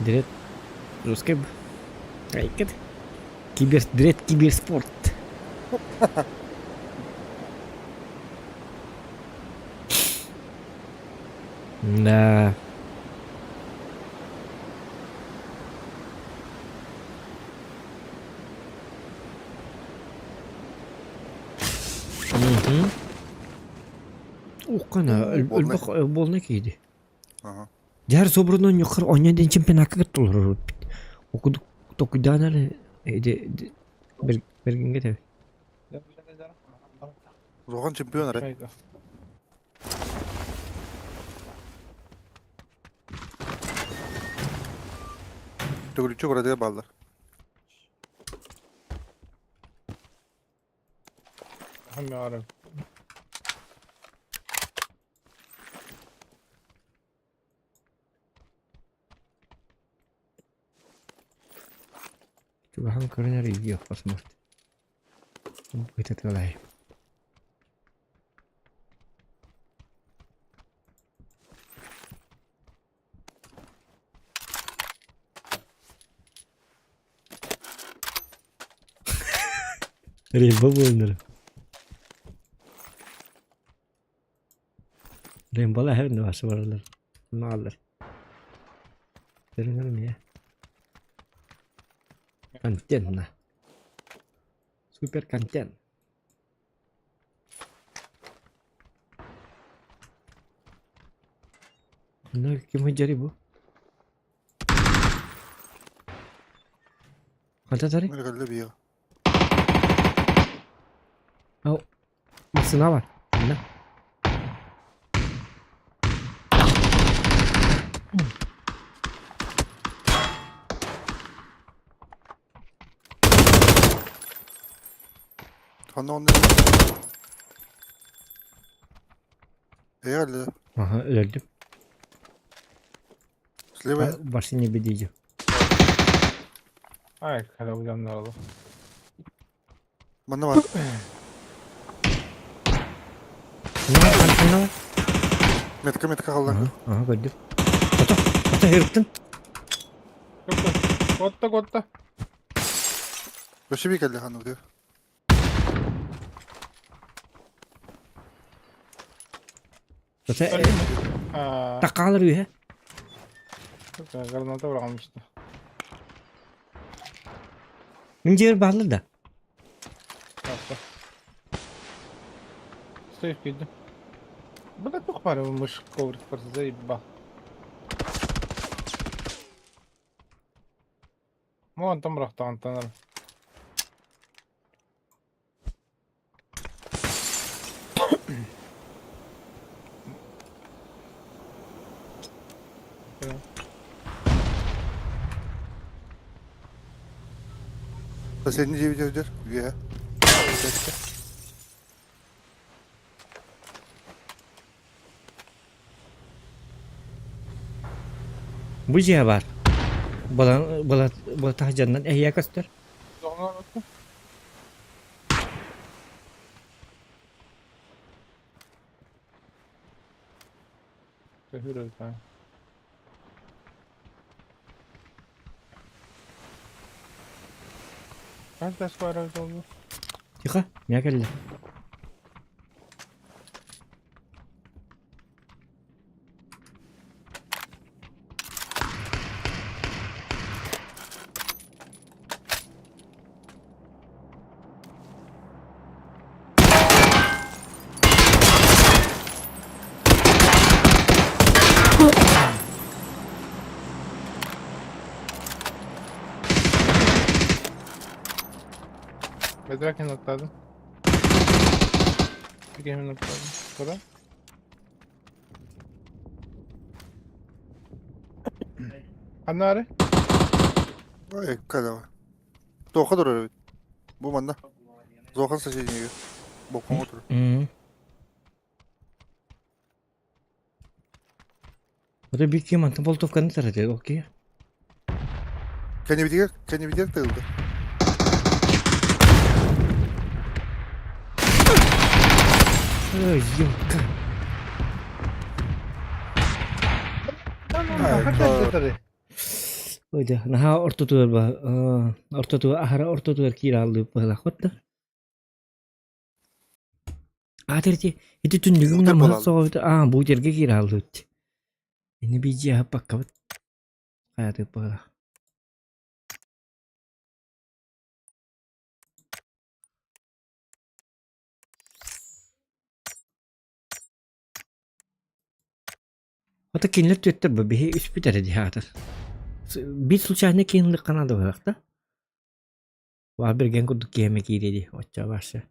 Дрет русский айкет. Кибер дрет киберспорт. Да. Мгм. Уххана Буолна. элбэх буолна киһи. Ага. Дьэр собурунан ньухар онньон ден чемпионакка кытта олорор Окудук токуйдаан эрэ эди бергинге тэбит. Улахан чемпион эрэ. Төгүрүччү бырадыга бааллар. Хаммаарым. Чугаһан көрөн эрэ иһиэх возможно. Быһыта Рейнбо буолуннар. Рейнбола һэр нуасы баралар. Мааллар. Көрүҥэр эмиэ. Контент Супер контент. Ну, ким сылдьарый бу? Ханта тарый? Мөлгөллө био. Ау, массыына бар. Манна. Ханна онно Эйгаллы. Аха, өлөрдүм. Слева. Барсы не бедиджи. Ай, когда уданнаралы. Манна бар. Манна бар. Метка метка қаллан. Ага, ага, көрдүм. Ото, ото һырыттын. Котта, котта. Өссө бии кэллэ ханнык дии. Ото таккаалар үһэ. Граната быраҕаммыста. Мин дьиэр бааллар да. Стой киирдим. Бля, туох баар мышь коврик просто заебал. Ну, онтон бырахта, онтон эрэ. Соседний дьиэбит өйдөр. Үөһэ. Бу дьиэ баар. Была, была, была таһдьаннан эһиэ көстөр. Тихо, миэхэ кэллэ. Bedrock'ın atladım. Bir hemen atladım. Bura. Ханна Ой, кадава. Тоха турар эбит. Бу манна. Зохан соседнеге. Боккоҥҥо турар. Это бик ким антон болтовканы таратыр, окей. Кэннибитигэр, кэннибитигэр тыылды. Ой, ёлка. Ой, да, наһаа ортотугар ба, ортотугар, аһара ортотугар киирэ хааллыбыт быһыылаах да. Аатыр ити, ити түннүгүм Бутер намыһах буолааллыбыт. соҕобут, аа, бутерга киирэ хааллыбыт. Ини биидьи аһаппаккабыт. Хайатык быһыылаах. Ото кинилэр түөттэр бу биһи үспүт эрэ дии аатар. Биир случайно киинлик наада быһыах да. Баар бэргэн курдук киһи киириэ дии оччо вообще.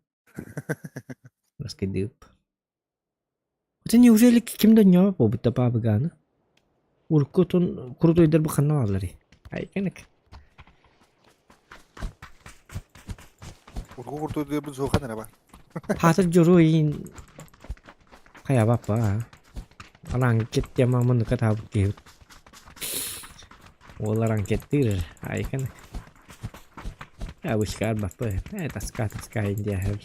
Раскидып. Это неужели ким да ньоо буолбут баабыгааны? Урукку отун курутуйдар бу ханна баалларый? Айканык. Урукку куртуйдарбыт суохан эрэ баар. Хаатыр дьоруой иин хайабаппа. Араҥкет тема муннука таабыт киһибит. Уол араҥкеттыыр айканык. Абышка арбаппы. Э, таска таска индия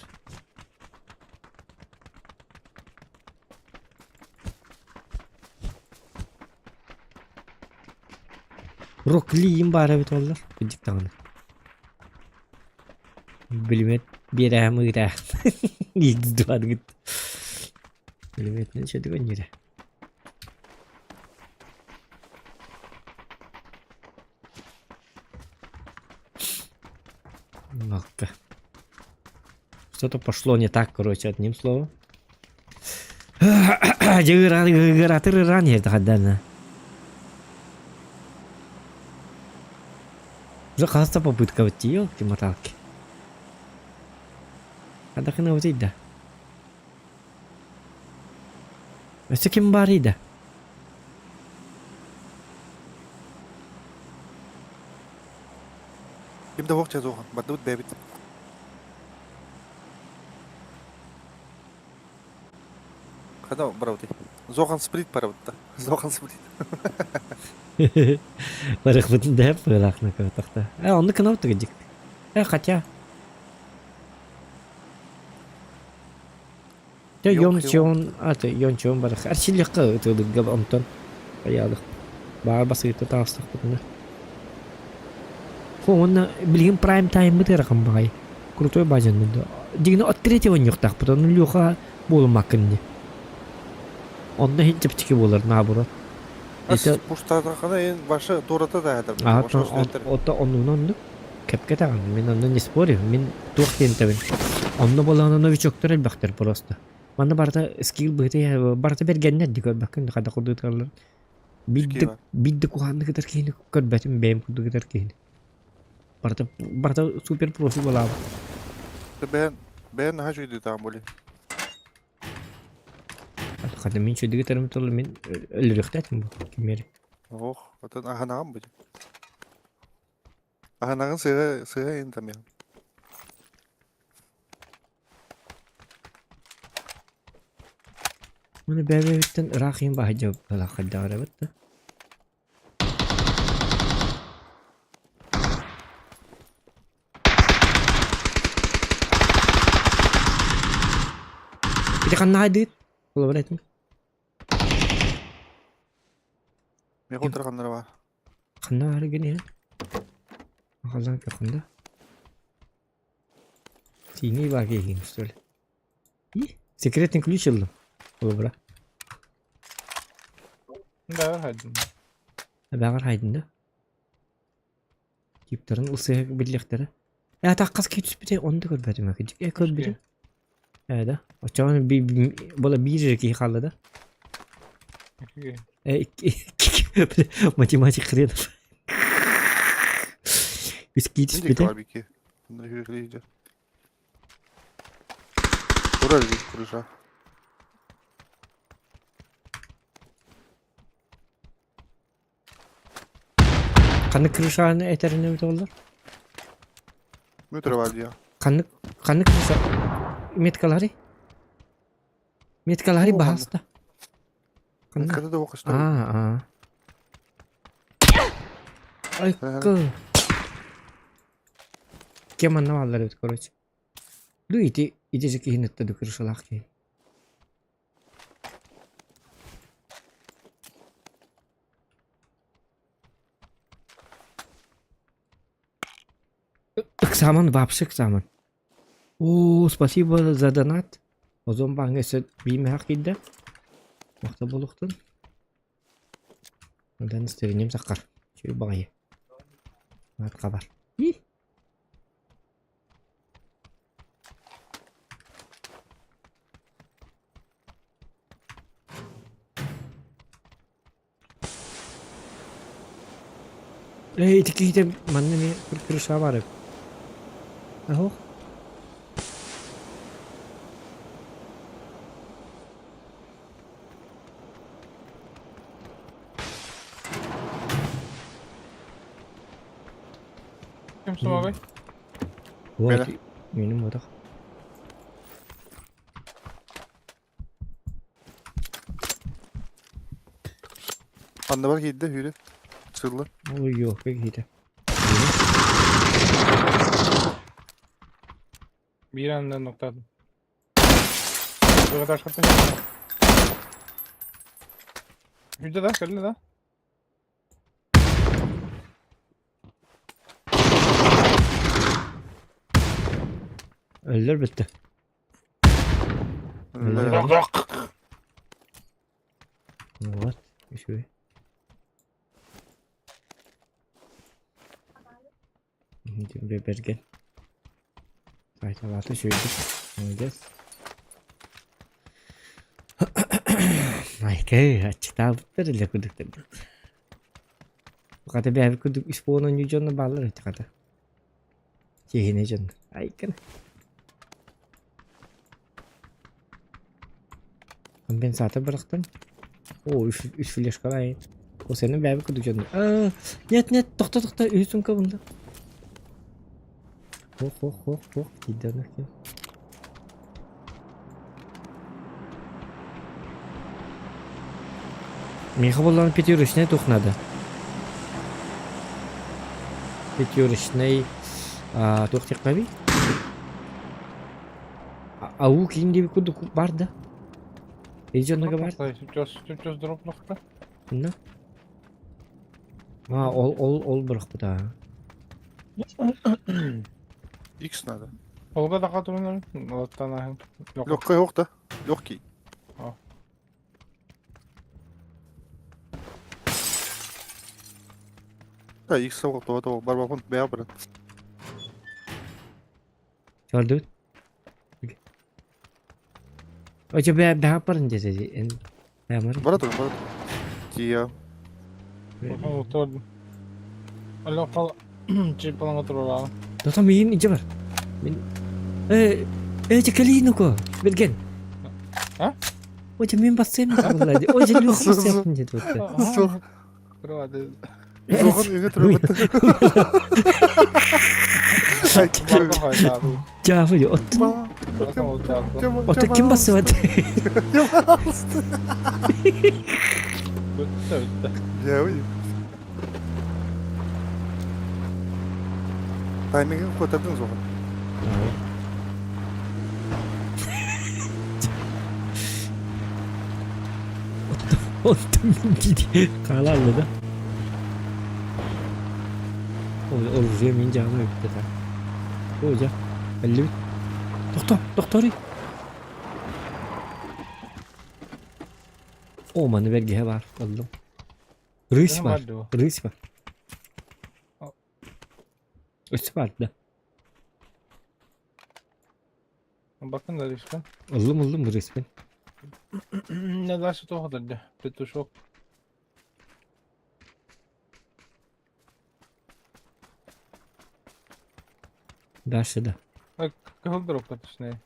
Роклиим баар эбит буоллар, кырдьык даҕаны. Билимэт биэрээм ыытаа диир Билимэтинэн сөдүгэн ньирэ. Малка. Что-то пошло не так, короче, одним словом. Дьэ ыраатыр ыраан иһэрдэ Уже хаста попытка вот елки-моталки. Адахына вот да. Өссө ким баарый да? Ким да суох суохан. Бардыбыт бэйэбит. Хана барабыт. Зохан сплит барабыт да. Зохан сплит. Барыхпытын да быылаахна көтөхтө. Э, онну кынабыт дик. Э, хотя. Дьэ Йон Йон Хион. Чион аты Йон Чион барах. Арчилиэххэ ытыалыырга онтон хайаалых. Баар басыыта таҕыстахпытына. Хо уонна билигин прайм тайммыт ыарахан баҕайы. Крутой баадьаннар да. Дьиҥинэ от третьего онньуохтаахпыт. Ону Леха буолуммаккын дии. Онно иһин чэпчэки буолар наоборот. Ас пуштаатаххына эн баша туората да аһатар. Ото оннуна оннук. Кэпкэ даҕаны мин онно не спорю. Мин туох диэн этэбин. Онно буоллаҕына новичоктар элбэхтэр просто. Манна барыта скилл быһыта барыта бэргэннэр дии көрбөккүн хайдах курдук ыталлар. Биирдэ биирдэ куһааннык ытар киһини көрбөтүм бэйэм курдук ытар киһини. Барыта барыта супер профи буолаабыт. Бэйэн бэйэн наһаа үчүгэй таам були. Хата мин үчүгэйдик ытарым тылы мин өлөрүөхтээтим бу кимиэри. Ох, отон аһанаҕым бу. Аһанаҕын сыа сыа ин тамиан. Маны бэйэ-бэйэбиттэн ыраах иһин баһыйдьа хайдаҕар эбит да. Ити ханна хайдыыт? Холобур этим. Миэхэ утары ханнара баар. Ханна баар гин иһэн? Халлаан көхүндэ. Синий баар киһигин, что ли? И? Секретный ключ ыллым. Холобура. Бэҕэр хайдын. Бэҕэр хайдын да? Типтарын ылсыһа биллиэхтэрэ. Ээ таккас киһи түспүтэ ону да көрбөтүм ээ э көрбүтүм. Ээ да. Оччоҕуна була биир эрэ киһи хаалла да. Э икки математик хренов. Үс киһи түспүтэ. Турар крыша. Ханнык крышаны этэрин эбитэ буоллар? Метро бар дии. Ханнык ханнык крыша меткалары? Меткалары баһаста. Метката да оқыстар. Аа, аа. Айка. Кем анна бааллар эбит, короче. Ду ити ити же киһини ду крышалаах киһи. Ыксааман вообще ыксааман. Оо, спасибо за донат. Озон бааҥҥа өссө биир киирдэ. Махта буолуохтун. Онтон истэринньим саххар. Үчүгэй баҕайы. Маат хабар. Ээ, ити киһитэ манна эмиэ крыша баар эбит. Оһох. Ким суоҕай? Вот, миним отох. Анныбар киирдэ сүүрэ. Сылла. Ой, ёлка киһитэ. Биир аннынан ноктаатым. Туга Сүүрдэ да, кэллэ да. Өллөр бүттэ. Вот, үчүгэй. Бэргэн. Сайталаата үчүгэйдик. Молодец. Майкай, аччытаабыттар илэ курдуктар. Хата бэйэбит курдук үс буолан оонньуу дьоно бааллар эти хата. Чиэһинэй дьон. Айкын. Компенсатор бырахтым. О, үс, үс флешкалаайын. О, сені бэйэбит курдук дьон. А, нет, нет, тохто, тохто, үс сумка булла. Ох, ох, ох, ох, киирдэ ким. Миэхэ буоллаҕына пятирочнай туох наада? Пятирочнай туох диэххэбий? Ау киин диэбит курдук баар да? Идённыга бар. Чөс дроп лохта. Ханна? А, ол бырахпыта. X надо. Олга да катырын Алаттан ахын. Легкая охта. Легкий. А. Да, X соғып туа туа бар бакын бая бар. Көрдүбүт. Очо бә бә барын десе. Эн бә бар. Бара тур, бара тур. Тия. Алло кал чипалаңа турала. Дота миин иче бар. Мин э э чекалино ко. Билген. А? Очо мен бассем булла. Очо лох бассем деді. Сух. Кырвады. Жоғын үйге түрі бітті. Жафы от. Ото ким басып Өтті, өтті. Таймингін көтердің соған. Оттум диди. Калалды да. Ол уже мен жағына өтті да. О, жа. Әлі. Тоқта, тоқтори. О, маны бергеhe бар. Олдум. Рысь бар. Рысь бар. Өсі бар да. Bakın da işte. Олдум, олдум рыспен. Не дальше того дальше. Петушок. Дальше да. Кого дроп точнее.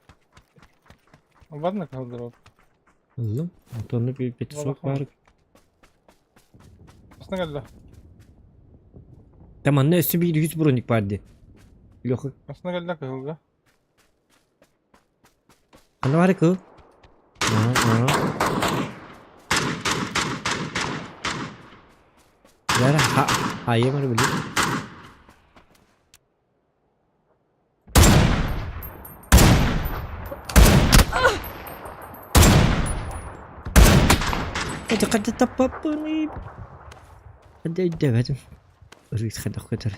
Ладно, кого дроп. Олдум. Антонны bir петушок бар. Aslında geldi. Tamam ne üstü bir 100 броник барды. Yok. Aslında geldi кого. Ана бар ку. Яра ха хайы бар били. Қада қада таппаппыны. Қада өйдөбөтүм. Ырыт қада көтөр.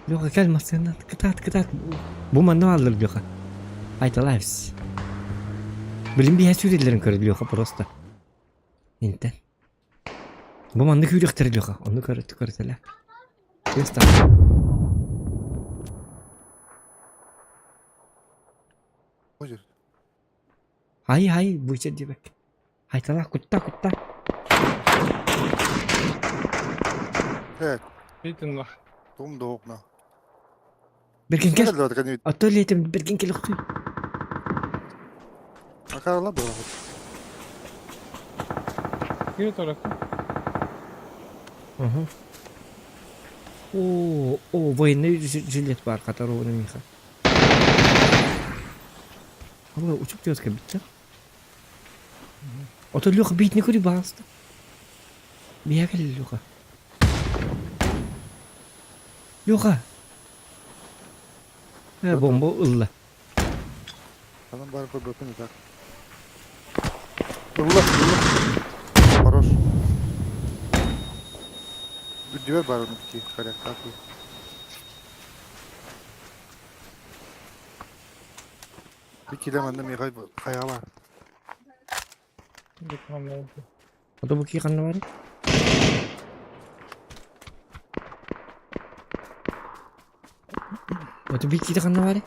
Леха, кел масына. Кытаат, кытаат. Бу манна алыр Леха. Айта лайвс. Билин бия сүрелерин көрө Леха просто. Интен. Бу манны күүрөхтөр Леха. Оны көрөт көрөтөлө. Просто. Озер. Хай хай бу дебек. Айтала кутта кутта. Evet. Битин ла. Том доғна. Берген кел. Ато летим берген кел окуй. Акарла было. Кире торак. Ага. О, о, военный жилет бар, которого на Миха. Алла, учуп тезка битте. Ото Леха бит не кури басты. Бегали Леха. Леха. Э, бомба ылла. Анам бар көрбөпүн так. Ылла, ылла. Хорош. Дверь бар onun ki коряк так. Bir килем анда мига кая бар. Ото бу ки канна бар? Ото би ки канна бар?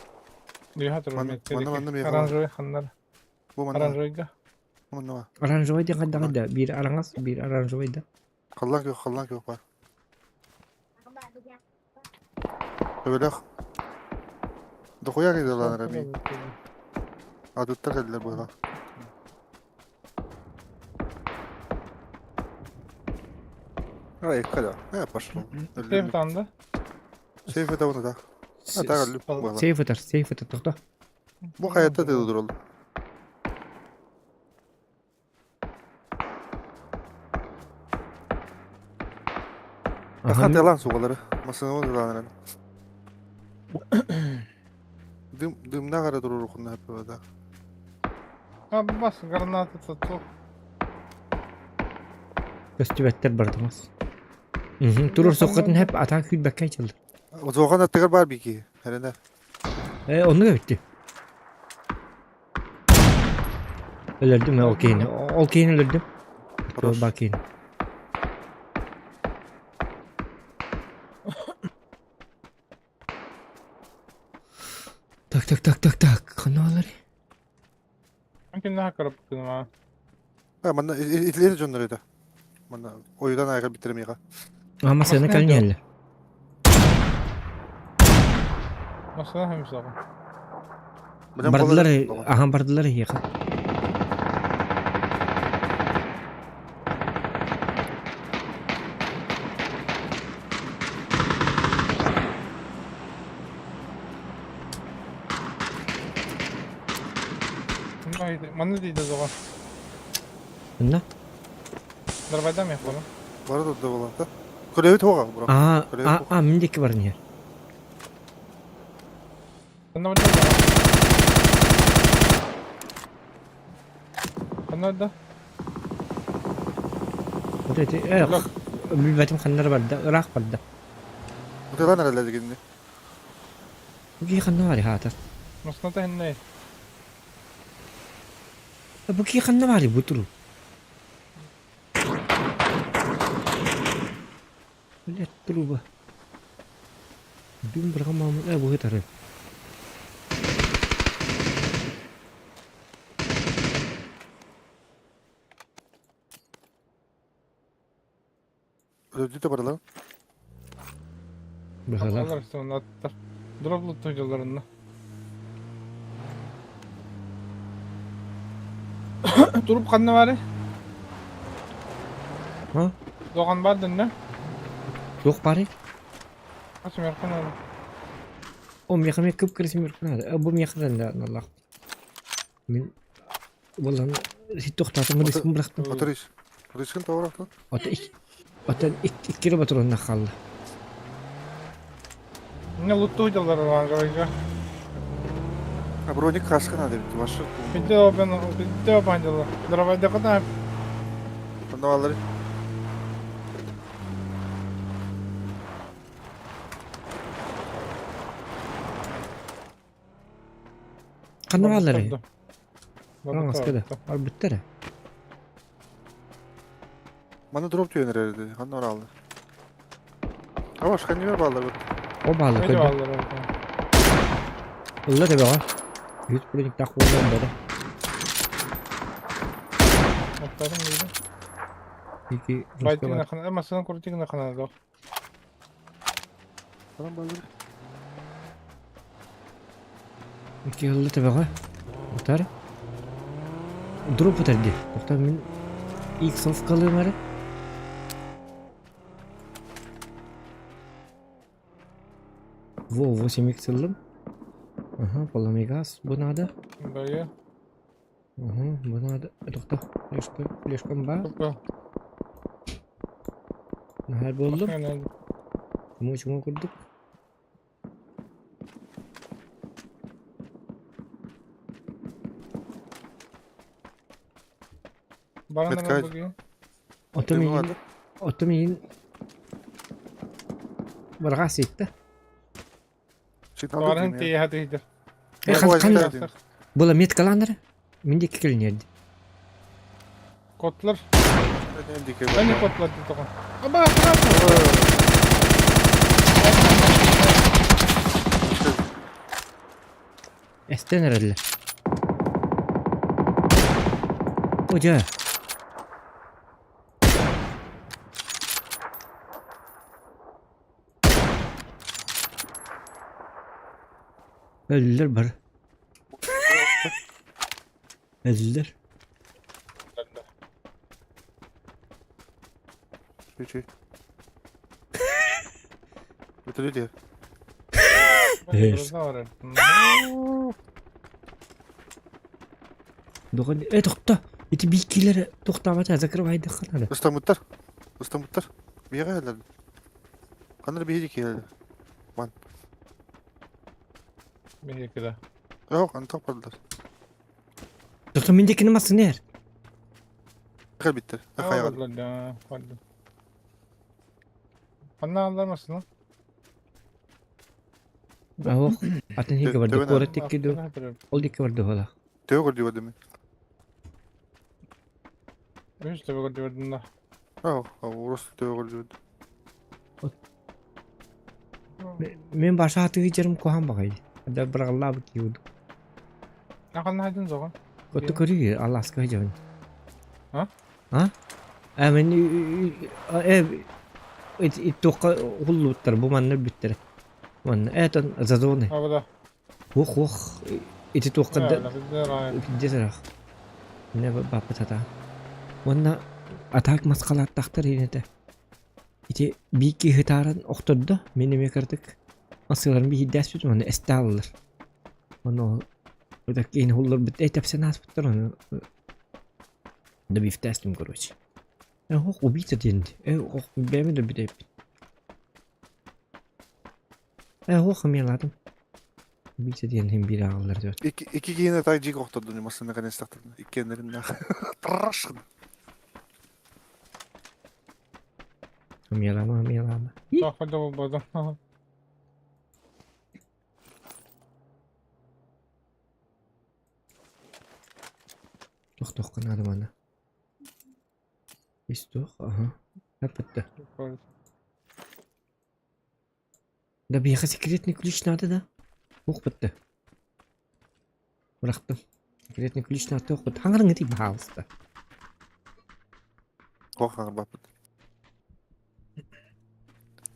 Оранжевый ханнар. Оранжевыйга. Манна. Оранжевый да канда канда. Бир араңас, бир оранжевый да. Халлан кök, халлан кök бар. Öyle. Дохуя кайдалар рами. Адыттар кайдалар буга. Ай, када. Э, пошел. Сейф танды. Сейф это оны да. А, так, люп. Сейф этер, сейф этер, тохто. Бу хаятта деди дурал. Хат ялан сугалары. Масына оны да. Дым, дымнаах эрэ туруоруххуна сөп да. Аббас граната соту. Көстүбэттэр бардымас. Турур соккотун хэп атаан күүрбэккэ чылды. Зохан аттыгар бар бики. Эрэнэ. Э, оннук эбитти. Өлөрдүм ол киһини. Ол киһини өлөрдүм. Хорош. Бар киһини. Так, так, так, так, так. Ханна Кимнээх көрөппүтүн А, манна итилер дьоннор это. Манна ойудан айга биттер миха. А, масына кэлин Масына хэмсэҕин. Бардылар, ахан бардылар эһиэхэ. Манна дейді зоға. Манна? Дарбайда мен қолым. Бары да болады. Көрөбүт хоға, бро. А, а, а, миндеки бар не. Манна барда. Манна да. Вот эти, э, билбэтим ханнар барда, ыраах барда. Уталан эрэллэр дегенни. Бу ханна бар хаатар. Масната хинней. Бу ки ханна бар бу туру. Блядь, труба. Дым бырҕамаамын ээ бу ытары. Öldü баралар. Быһалаах. Аттар. Дроблу тойдоларынна. Туруп ханна бары? А? Доған бар дэннэ? Туох баарый? Асымеркан алы. О, миэхэ эмиэ кып-кырыс Бу миэхэ да аналлаах. Мин буолан тохтоотум рискин бырахтым. Оторис. Рискин тоҕо Ото Оттон икки ботуруонна хаалла. Не луттуу дьаллар лааҕырга. А броник хаска надо ведь ваша. Видео бен видео бандила. Дровайда куда? Онно Ханна бааллар? Аҥаска да. Барбыттар. Маны дроп түйен эрэрди. Ханна оралды. А башка неме баалар бу? О баалар көрдүм. Ылла тебеҕэ. Үт брониктаах буолан бары. Оттарым дейді. Ики Байтигина хана, масынан куртигина хана дох. Ханан баалар. Ики ылла тебеҕэ. Утар. Дроп утар ди. Тохтоо мин X-оф калыым эрэ. Во, 8x ыллым. Ага, поломигаз бу надо. Бая. Ага, бу надо. Тохтоо, флешка, флешкам баар. Наһаар буоллум. Чуму-чуму курдук. Баран буги. Ото миин, ото миин барҕаа ситтэ. Баран тиэһэ тиһдер. Хан була меткалааннара. Мин диэки кэлиниэрди. Котлар. Они котлар тоҕо. Аба, Эстен эрэллэр. О дьэ. Өллөр бары. Өллөр. Чү-чү. Это люди. Доҕор, э тохто. Ити бииккилэр тохтообото закрывайдахха надо. Ыстамыттар. Ыстамыттар. Биэҕэ элэр. Ханна биһиги киирэлэр. Ман. Биһиэки да. Yok, антах бардар. Тоқта мен декini масын эр. Хel bitti. Хайа. Бардар да, бардар. Ханна аллар масын? Ох, атын хиге барды. Төбөн Куорат тикки ду. Ол дикки барды хола. Төбө көрдү барды мен. Үс төбө көрдү бардым да. Ох, урус төбө көрдү. Мен баша атыгы жерим кухан багай. Да бырагылла бу киуду. Ханна хайдын зоҕун? Коту көрү аласка жабын. А? А? А мен э ит тоққа хуллуттар бу манна бүттер. Манна этон зазоны. Абада. Ох ох ити тоққа да Да. Не баппытата. Уонна атаак масқалааттахтар инете. Ити биики хытааран охтордо, мин эмиэ кырдык масыыларын биһирдээспит уонна эстааллар. Ону киин хулларбыт эй тэпсэн ааспыттар ону да бифтээстим короче. Э ох убийца диэн э ох бэйэм да бүтэйбит. Э ох миладым. Убийца диэн хим биир ааҕаллар диэт. Ики ики киһини так жик охторду массыына кэнэстахтарна. Иккиэннэрин Траш. Милама, милама. Тоққа болбадым. Тох-тох надо мана. Истох, ага. Апатта. Да бияха секретный ключ надо, да? Ух, бітті. Бырақтым. Секретный ключ надо, ох, бітті. Хаңырың eti пожалуйста. Ох, баппыт.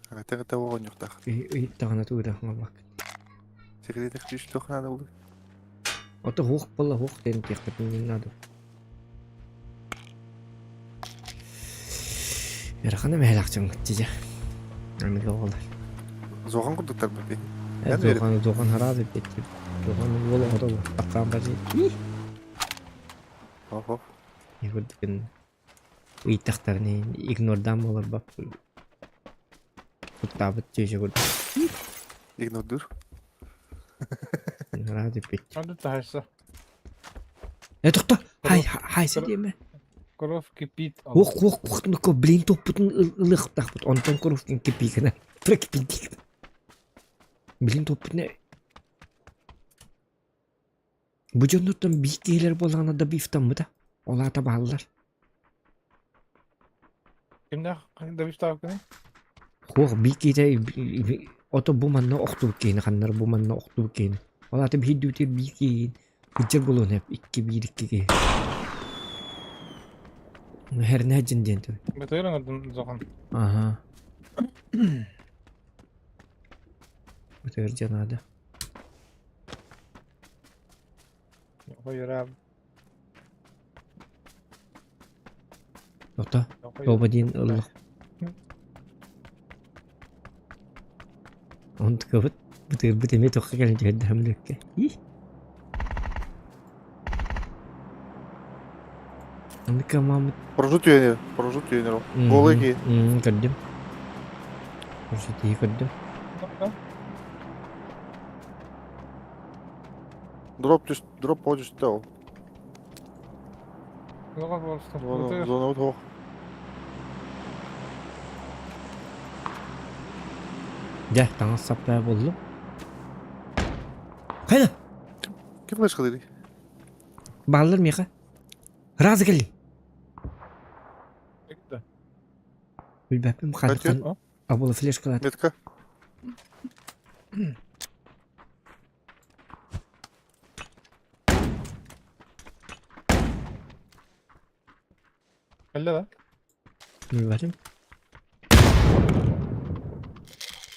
Ага, оҕонньуктаах. Ыйыттаҕына тугу хаңаллак. Секретный ключ туох надо было. Ото хуох буолла хуох диэн тиэхпитин не надо. Ыарахана мэһэлэхчэн кытчыжа. Амига оҕолор. Зохан курдуктар баппи. Э зохан зохан хараады бетти. Зохан уол оҕото таххаан бажы. Ох, ох. Курдук ыйыттахтарны игнордаан буолар бап. Куттаабыт чүөчэ курдук. Игнордур. Хараады бетти. Ханды тахайса. Э тохто. Хай хай сидиме. Кровь кипит. Ох ох ох блин топпутун ылыхтахпыт. Онтон кровь кипикена. Прокипит. Блин топпутун Бу дьоннортон биир киһилэр буоллаҕына да бифтаммыта. Ол аата бааллар. Кимнээх да бифтаабыккыный? Хуох биир киһитэ ото бу манна охтубут киһини ханнар бу манна охтубут киһини. Ол аата биир биир киһи кыдьар буолуон сөп икки биир икки киһи. Хернэ дьин диэн тү. Бытыыр оҥордум зохан. Аха. Бытыыр дьэ наада. Хойура. Ото Оба диэн ыллах. Онтукабыт бытыырбыт эмиэ туохха кэлэн түһэрдэ хамлыакка. Ih. Оннука маамыт Прожу түйенер, прожу түйенер. Голый ки. Көрдүм. Прожу тиһи көрдүм. Дроп түс, дроп по түстэ ол. Зохан Зона вот Дьэ, таҥас саппаа буоллум. Хайда? Ким флешка дedi? Бааллар миэхэ. Разы кэллим. Билбэппин хан абыла флешкалаат. Метка. Кэллэ да? Билбэтим.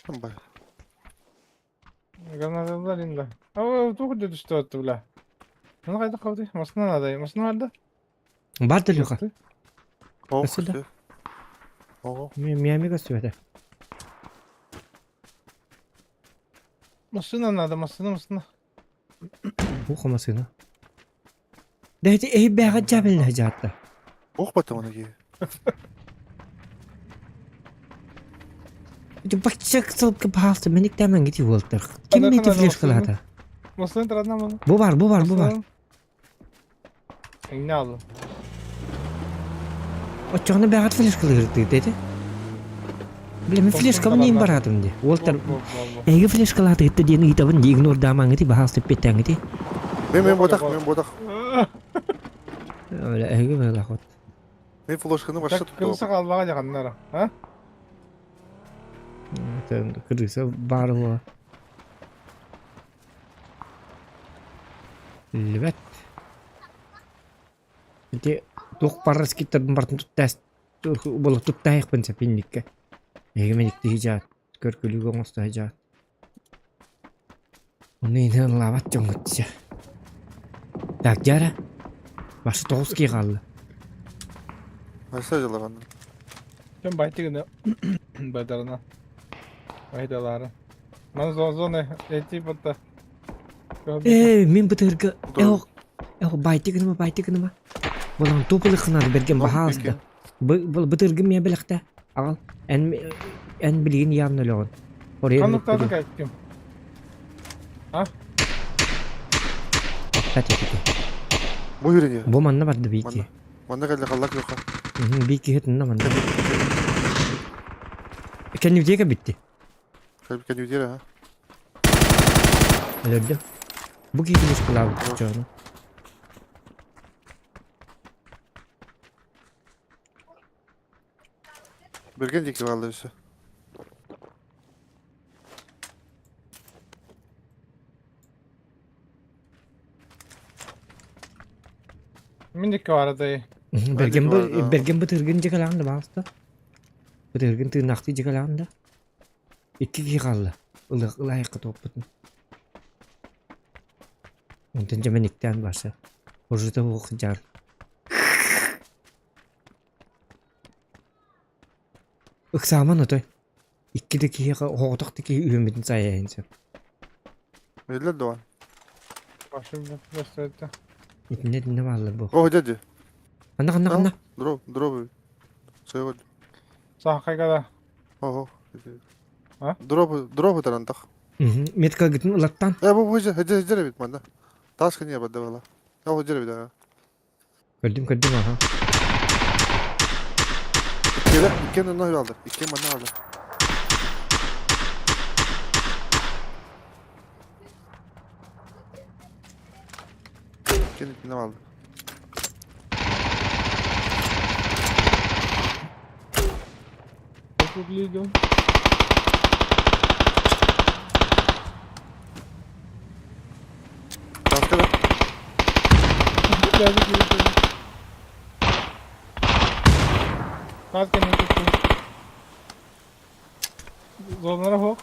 Бай. Гранаталар инде. Ау, туох да түстэ отты бля. Маны қайда қалды? Масына надо, масына барды. Бар да Леха. Ох, Спасибо. Ого. Миами көстүбэтэ. Машина надо, машина, машина. Уха масына. Да эти эй бэҕэ дьабылла жаатта. Ох батам оны ки. Ити бачча сылка паалта мен иктәмән гити уолтар. Ким эти флешкалаата? Муслун таранна маны. Бу бар, бу бар, бу бар. Эҥне аллым. Оччоҕуна бэҕэт флешкалыырдыы деді. Бля, мен флешкабын иин бараатым ди. Уолтар эһиги флешкалаатыгытта диэн ыйытабын ди игнордаамаҥыти баһаалыста эппиэтээҥҥити. Мен мен ботах, мен ботах. Бля, эһиги быһылаах Мен флешканы вообще туттум. Кырыса қалбаға жағаннара, а? Кырыса баар буола. Биллибэт. Ити туох барар скиттарбын барытын туттаас буола туттаайахпын сөп инниккэ. Эһиги мэникти сыдьаат, көркүлүүгэ оҥосто сыдьаат. Ону иһин ыллаабат дьоҥҥут дьэ. Так, дьэ эрэ. Башы тоҕус киһи хаалла. Айса дьылаҕан. Кем байтыгына бадарына. Айдалары. Ман зона эти батта. Ээ, мин бытырга эох эох байтыгыныма байтыгыныма. Булан тупылыхынады берген баһаалыста. Бытыргым мия белэхтэ. Аҕал. Эн эн билигин явно өлөҕүн. Ханныктааты кайттым. А? Бу үрүнү. Бу манна барда бийки. Манна кэллэ халлак юха. Бийки хытынна манна. Кэннибитиэ кэлбитти. Кэннибитиэ ha. Өлөрдүм. Бу киһи мускулаабыт чону. Берген диэки хаалла өссө. Мин диэки бааратай. Берген берген бытыргын дьикалаан да баалта. Бытыргын тыыннаахтыы дьикалаан да. Икки киһи хаалла. Ылыах ылаайыкка туоппутун. Онтон дьэ мэниктээн барса. Ожута уох дьаар. Ыксааман отой. Икки да киһиэхэ оҕотох да киһи үөммүтүн сайайын сөп. Биллэр дуо? Башым бөстөттө. Итиннэ итиннэ бааллар бу. О, дяди. Ханна ханна ханна? Дроп, дроп. Сойгод. Саахайгада. Ого. А? Дроп, дроп тарантах. Метка гытын ылаттан. Э, бу бу же, же же бит манда. Тас кыне бадда бала. О, же бит. Көрдүм көрдүм аха. Иккиэлэр иккиэн онно алды. Иккиэн манна алды. Иккиэн итиннэ алды. Выглядел. Таска да. Таас кэннин туттум. Зоналара суох.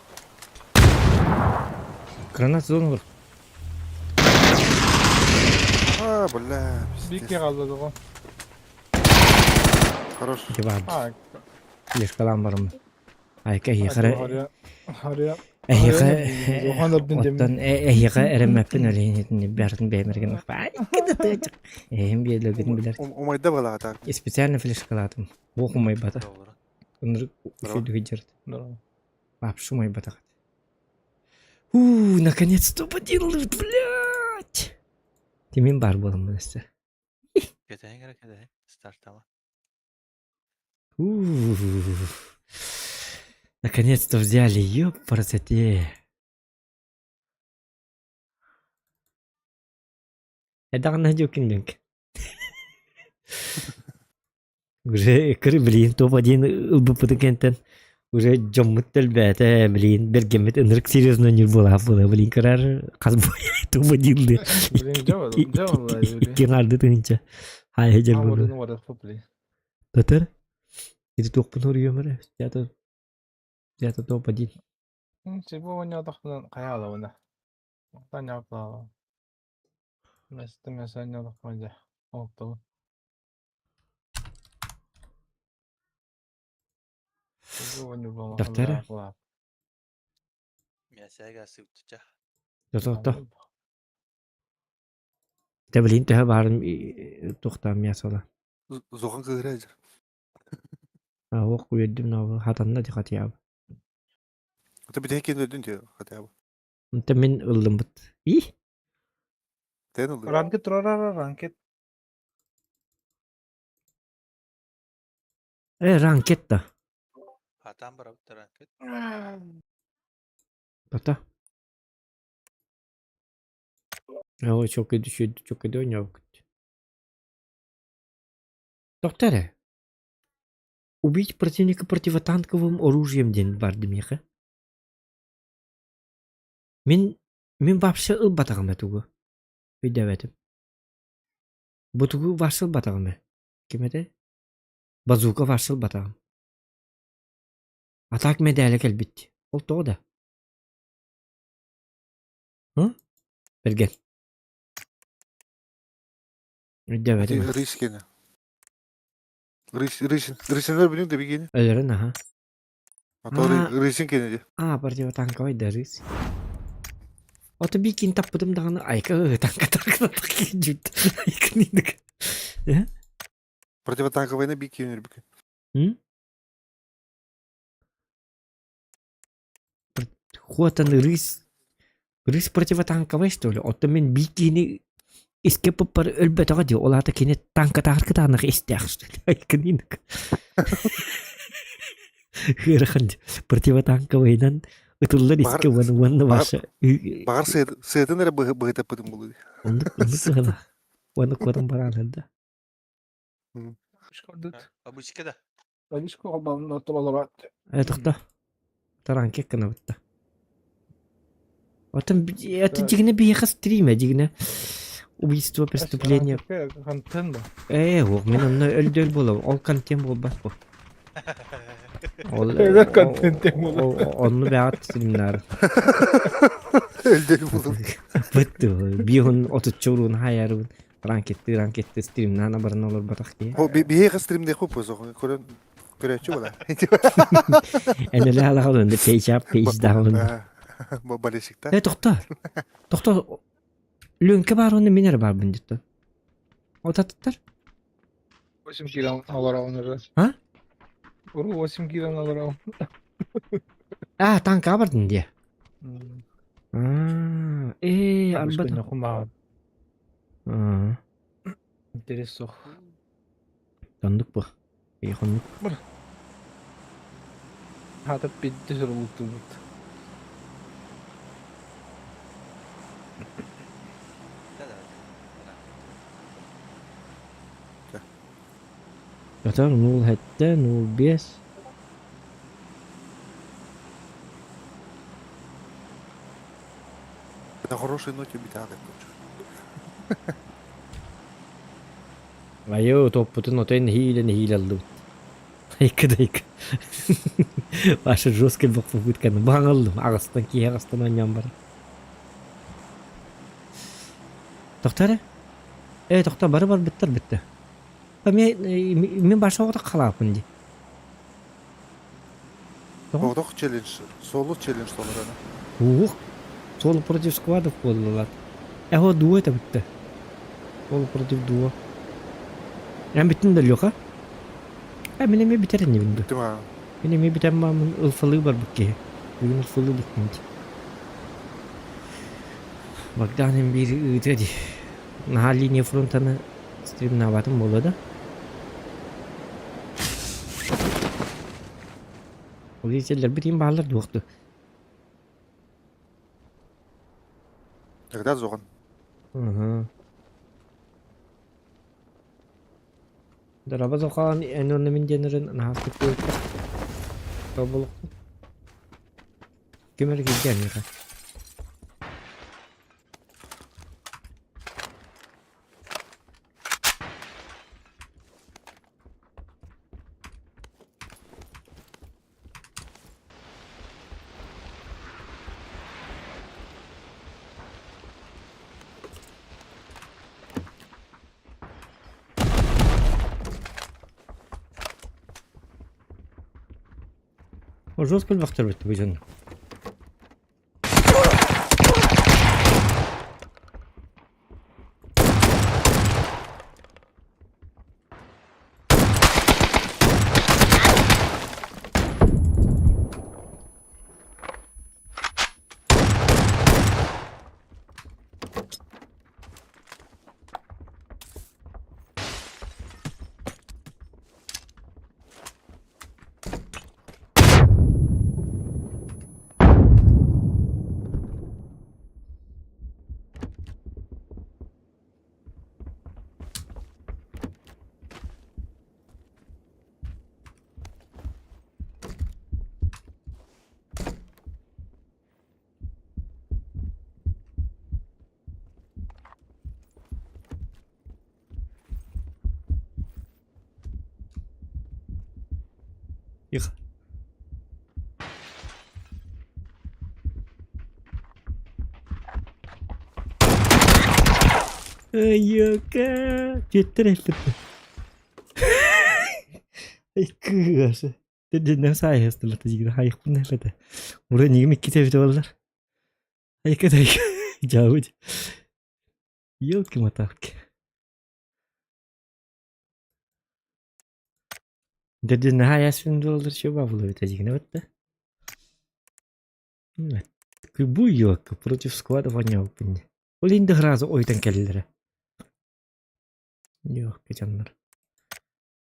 Гранат зона бар. А, бля, Биир пиздец. киһи хаалла доҕор. Хорош. Ити баар. А, Лешкалаан барым. Айка эһиэхэ эрэ Харыйа. эһиэхэ Охан өрдүн дем. оттон эһиэхэ эрэммэппин өлейин бәртин бэймэрген Эһим биэлэгин билэр. Умайда балаата. Специально флешкалаатым. Бу умайбата. Ынырык үчүгэй дьарыт. Вообще умайбатах. У, наконец-то один лут, блядь! Тимин бар буолан өссө. Кэтэһиҥ эрэ кэтэһиҥ, стартама. Ух. Наконец-то взяли, ёпарасоте. Эдаҕына дьүкүн Уже кыры блин топ-1 ылбыппытын кэнтэн уже дьоммут төлбөөтө блин бергеммит ынырык серьезно не буолаах буола блин кырар хас топ-1 ды Блин, дьэ икки арды тыһынча хайа дьэр буолла Татар ити туохпун хоруйуом эрэ театр театр топ-1 Себо оонньоотохпунан хайа алабына. Оонньоотоҕо. Месте месте оонньоотохпуна дьэ оттолу. Дафтара? Мясэгэ сыптыча. Тото. Тэ блин төһө баарын туохтаан мясола. Зохан кыыра дьэр. Ох үөрдүм набы хатанна ди хатыябы. Это битэ кин өдүн тиэ хатыябы. Онтон мин ыллыммыт. И? Тэн ылыы. Ранкет турар ранкет. Э, ранкет да. Хатан барабыт ранкет. Бата. Ой, чокойду, чокойду ойнобукут. Доктор, убить противника противотанковым оружием диэн барды миэхэ. Мин мин вообще ылбатаҕым ээ тугу. Өйдөөбөтүм. Бу тугу вообще ылбатаҕым ээ. Ким этэй? Базука вообще ылбатаҕым. А так мэдээлэ кэлбит. Ол тоҕо да? Һы? Бэргэн. Өйдөөбөтүм. Рысь кene. Рысь, рысь, рысинер билин да бигини. Өлөрөн аха. А то рысин кene ди. А, противотанковый да рыс. Ото бикин таппытым даҕаны айка танка танка танка дьүт. Айкыныдык. Противотанковыйна бикин үрбүк. М? Хотан рыс рыс противотанковый что ли? Оттон мин бикини иске пуппар өлбөтөҕө дии. Ол аата кини танкатааҕар кытаанах истээх что ли? Айкыныдык. Ыарахан противотанковыйынан ытыллар иске уонна уонна ваша Баҕар сыатын эрэ быһытаппытым булуу. Оннук оннук быһыла. Уонна куотан бараан да. Обычка да. Обычка холбоон тололорот. Э тохто. Таранкек гынабытта. Отон это дигне биһиэхэ стриме дигне убийство преступление. Контент ба. Э, ох, мен онно өлдөр буолам. Ол контент буолбат бу. Ол Өлөр контент буолар. Онну бэҕэт стримнаар. Өлдөр буолар. Бытты. Биһун отучча уруун хайарыбын. Ранкетти ранкетти стримнаан абаран олорботох киһи. О, биһиэхэ стримдиэх пуппус көрөн көрөөччү була. Энэлэ алаҕын да page up page down. Болельщикта. Э, тохто. Тохто. Лүҥкэ баар уонна мин эрэ баарбын диттэ. Отаттар. 8 кило олороҕун эрэ. А? Уру 8 кило олороҕун. А, танкаҕа бардын диэ. Аа, ээ, арбата. Аа. Интерес суох. Оннук бу. Оннук. Хаата бидди сурулуттубут. Атар 07, 05. На хорошей ноте битаады. Айоо, топпутун отой нэһиилэ нэһиилэ ыллыбыт. Айка да айка. Ваша жесткий попытканы баҥаллым. Аҕыстан киһи аҕыстан оонньоон баран. Тохто эрэ. Э, тохто бары барбыттар бүттэ. Мен баша оҕото халааппын дии. Оҕотох челлендж, соло челлендж толорона. Ух, соло против сквадов буоллулар. Эһо дуо это бүтте. Соло против дуо. Эн бүттүн да Леха? Э, мин эмиэ бүтэр инибин ду. Бүттүм аа. Мин эмиэ бүтэн маамын ылфалыы барбыт киһи. Бүгүн ылфалыы бүттүм дии. Богдан биир ыытыа дии. Наһаа линия фронтаны стримнаабатым буолуо да? Ол иитэллэрбит иин бааллар дуохту. Тогда зоҕун. Уһу. Дораба зохаан эн уонна мин диэнэрин наһаастык куйуттар. Тобулуктун. Ким эрэ киирдэ миэхэ. Жестко элбэхтэр бу дьон. Айыка! Түөттэр эппит. Кыасы. Деденнен саайыстылар тижигир хайыкпын элете. Ура нигим икки эбите боллар. Айка да жабыт. Елки-моталки. Деден наһаа доллар чё бабылы тижигине бітті. Бу елка против склада вонял Ол инде сразу ойтан кэллэрэ. Легкий дьоннор.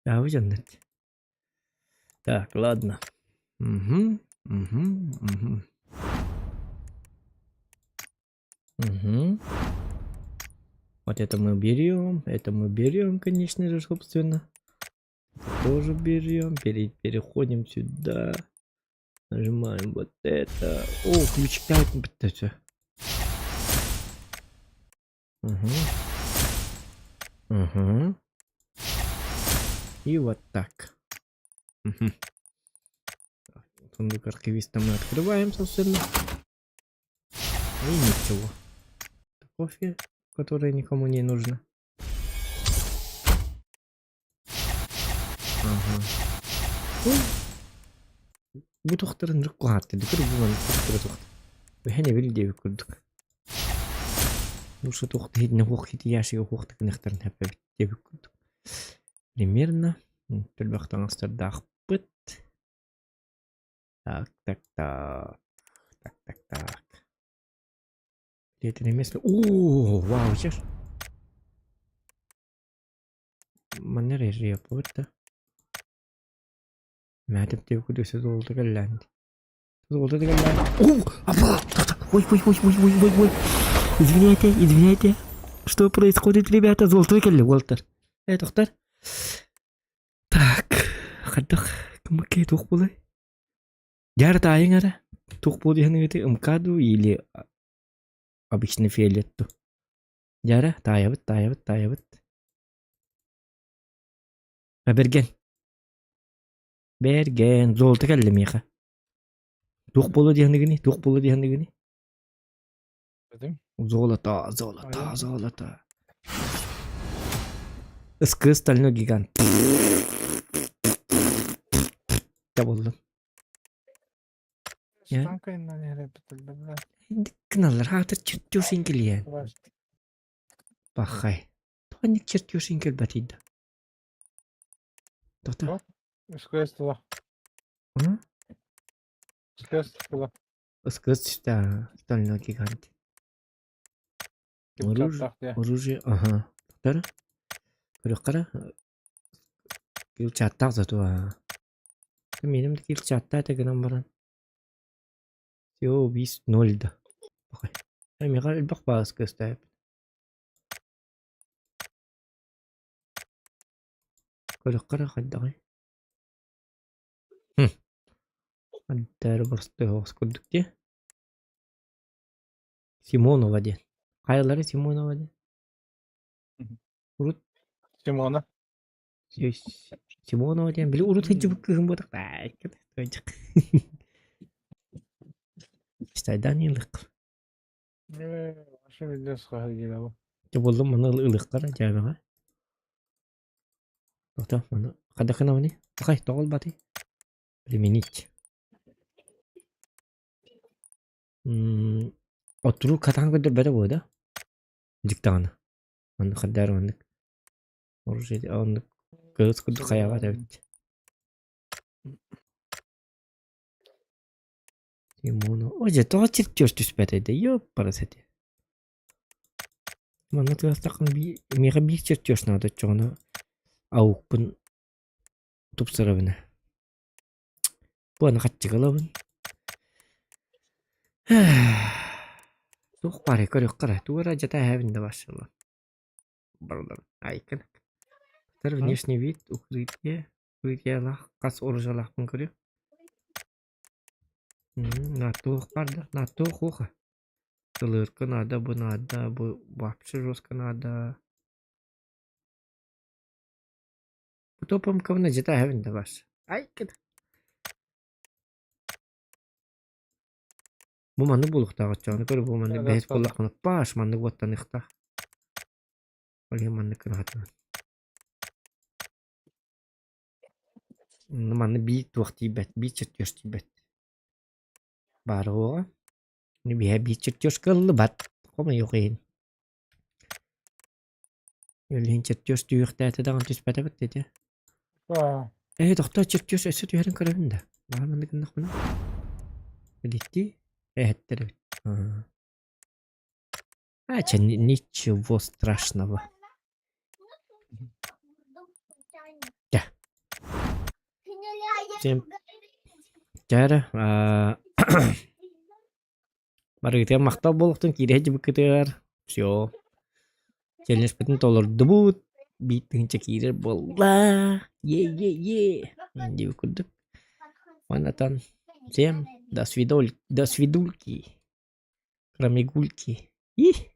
Дьаабы дьоннор. Так, ладно. Угу, угу, угу. Угу. Вот это мы берем, это мы берем, конечно же, собственно. Это тоже берем. Переходим сюда. Нажимаем вот это. О, ключ 5 все. Угу. Угу. И вот так. Угу. Сундук архивиста мы открываем, собственно. И ничего. Это кофе, которое никому не нужно. Ага. Бу туохтарын рыккуһаатты дыкыр булан туохтара туох. Бэһэн эбил диэбит курдук. Лучше туох иһитинэ хуох хитияшига хуох тыкыныахтарын хэппэбит диэбит курдук. Примерно элбэх таҥастардаахпыт. Так, так, так. Так, так, так. Где-то на место. О, вау, сейчас. Манна эрэ да. Мэтип диэбит курдук золото кэллээн. Золото кэллээн. О, апа! Ой, ой, ой, ой, ой, ой, ой. Извиняйте, извиняйте. Что происходит, ребята? Золотой кэллэ, Уолтер. Э, доктор. Так, хайдах кымыккей туох буолай? Дьара таайыҥ эрэ. Туох буол диэхинигэти МК или обычный фиолет дуу? Дьара таайабыт, таайабыт, таайабыт. Бэргэн. Бэргэн. Золото кэллэ миэхэ. Туох буолуо диэхинигэний? Туох буолуо диэхинигэний? Золото, золото, золото. Ыскы стальной гигант. Табыллым. Гыналлар хаатыр чертежин килиэн. Пахай. Тоҕо чертежин кэлбэтий да? Тота. Ыскыс стальной гигант. Оружие, оружие, ага. Тара. Көрөххара. Кил чаттаах зато. Минем да кил чаттаа гынан баран. Всего убийств ноль да. Миха элбэх баас көстөөп. Көрөххара хайдаҕый. Антары боростуой оҕус курдук дии. Симонова диэн. Хайалара Симонова диэн? Урут Симона. Симонова диэн били урут сылдьыбыт кыыһым буотах Читайдан ылык. Дьэ буоллум маны ылыахтара дьээбэҕэ. Тоҕо маны хайдах гынабыный? Хай тоҕо ылбатый? Применить. Оттуруу хатаан көрдөрбөтө буо да? Дьиктаҕына. Маннык хардаары маннык. Оружие оннук кыыс курдук хайаҕа эбит. Тимону. О, дьэ тоҕо чертеж түспэтэй да? Ёппарас этэ. Манна тыастаххына миэхэ биир чертеж наада оччоҕуна аукпун тупсарабына. Бу аны хаччыга ылабын. Туох баарый көрүөххэ эрэ, тугу эрэ дьата эһэбин да барсыллан. Барыларын айкын. Тар внешний вид, укрытие, укрытиелаах хас оружиелаахпын көрүө. Нааттуох баар да, нааттуох уоха. Тылыырка наада, бу наада, бу вообще жестко наада. Бу топомкабына дьата эһэбин да барса. Айкын. Бу маннык буолуохтаах оччоҕуна көр бу маннык бэһис буоллаххына паш маннык уоттаныахтаах. Ол иһин маннык гына сатыыбын. Манна биир туох тиийбэт, биир чертеж тиийбэт. Баара уоҕа. Биһэ биир чертеж кыаллыбат. Хомойуох иһин. Ол иһин чертеж түһүөхтээтэ даҕаны түспэтэбит ити. Ээ, тохтоо, чертеж өссө түһэрин көрөбүн да. Баҕар маннык гыннахпына. Билиттии эһэттэр эбит. А, чэ, ничего страшного. Чэ. Всем чэ эрэ, барыгытыгар махтал буолуохтун киирэ сылдьыбыккытыгар. Все. Челленджпытын толордубут. Биир тыһыынча киирэр буолла. Е-е-е. Диэбит курдук. Уонна всем до свидуль, до свидульки. Крамигульки. Их.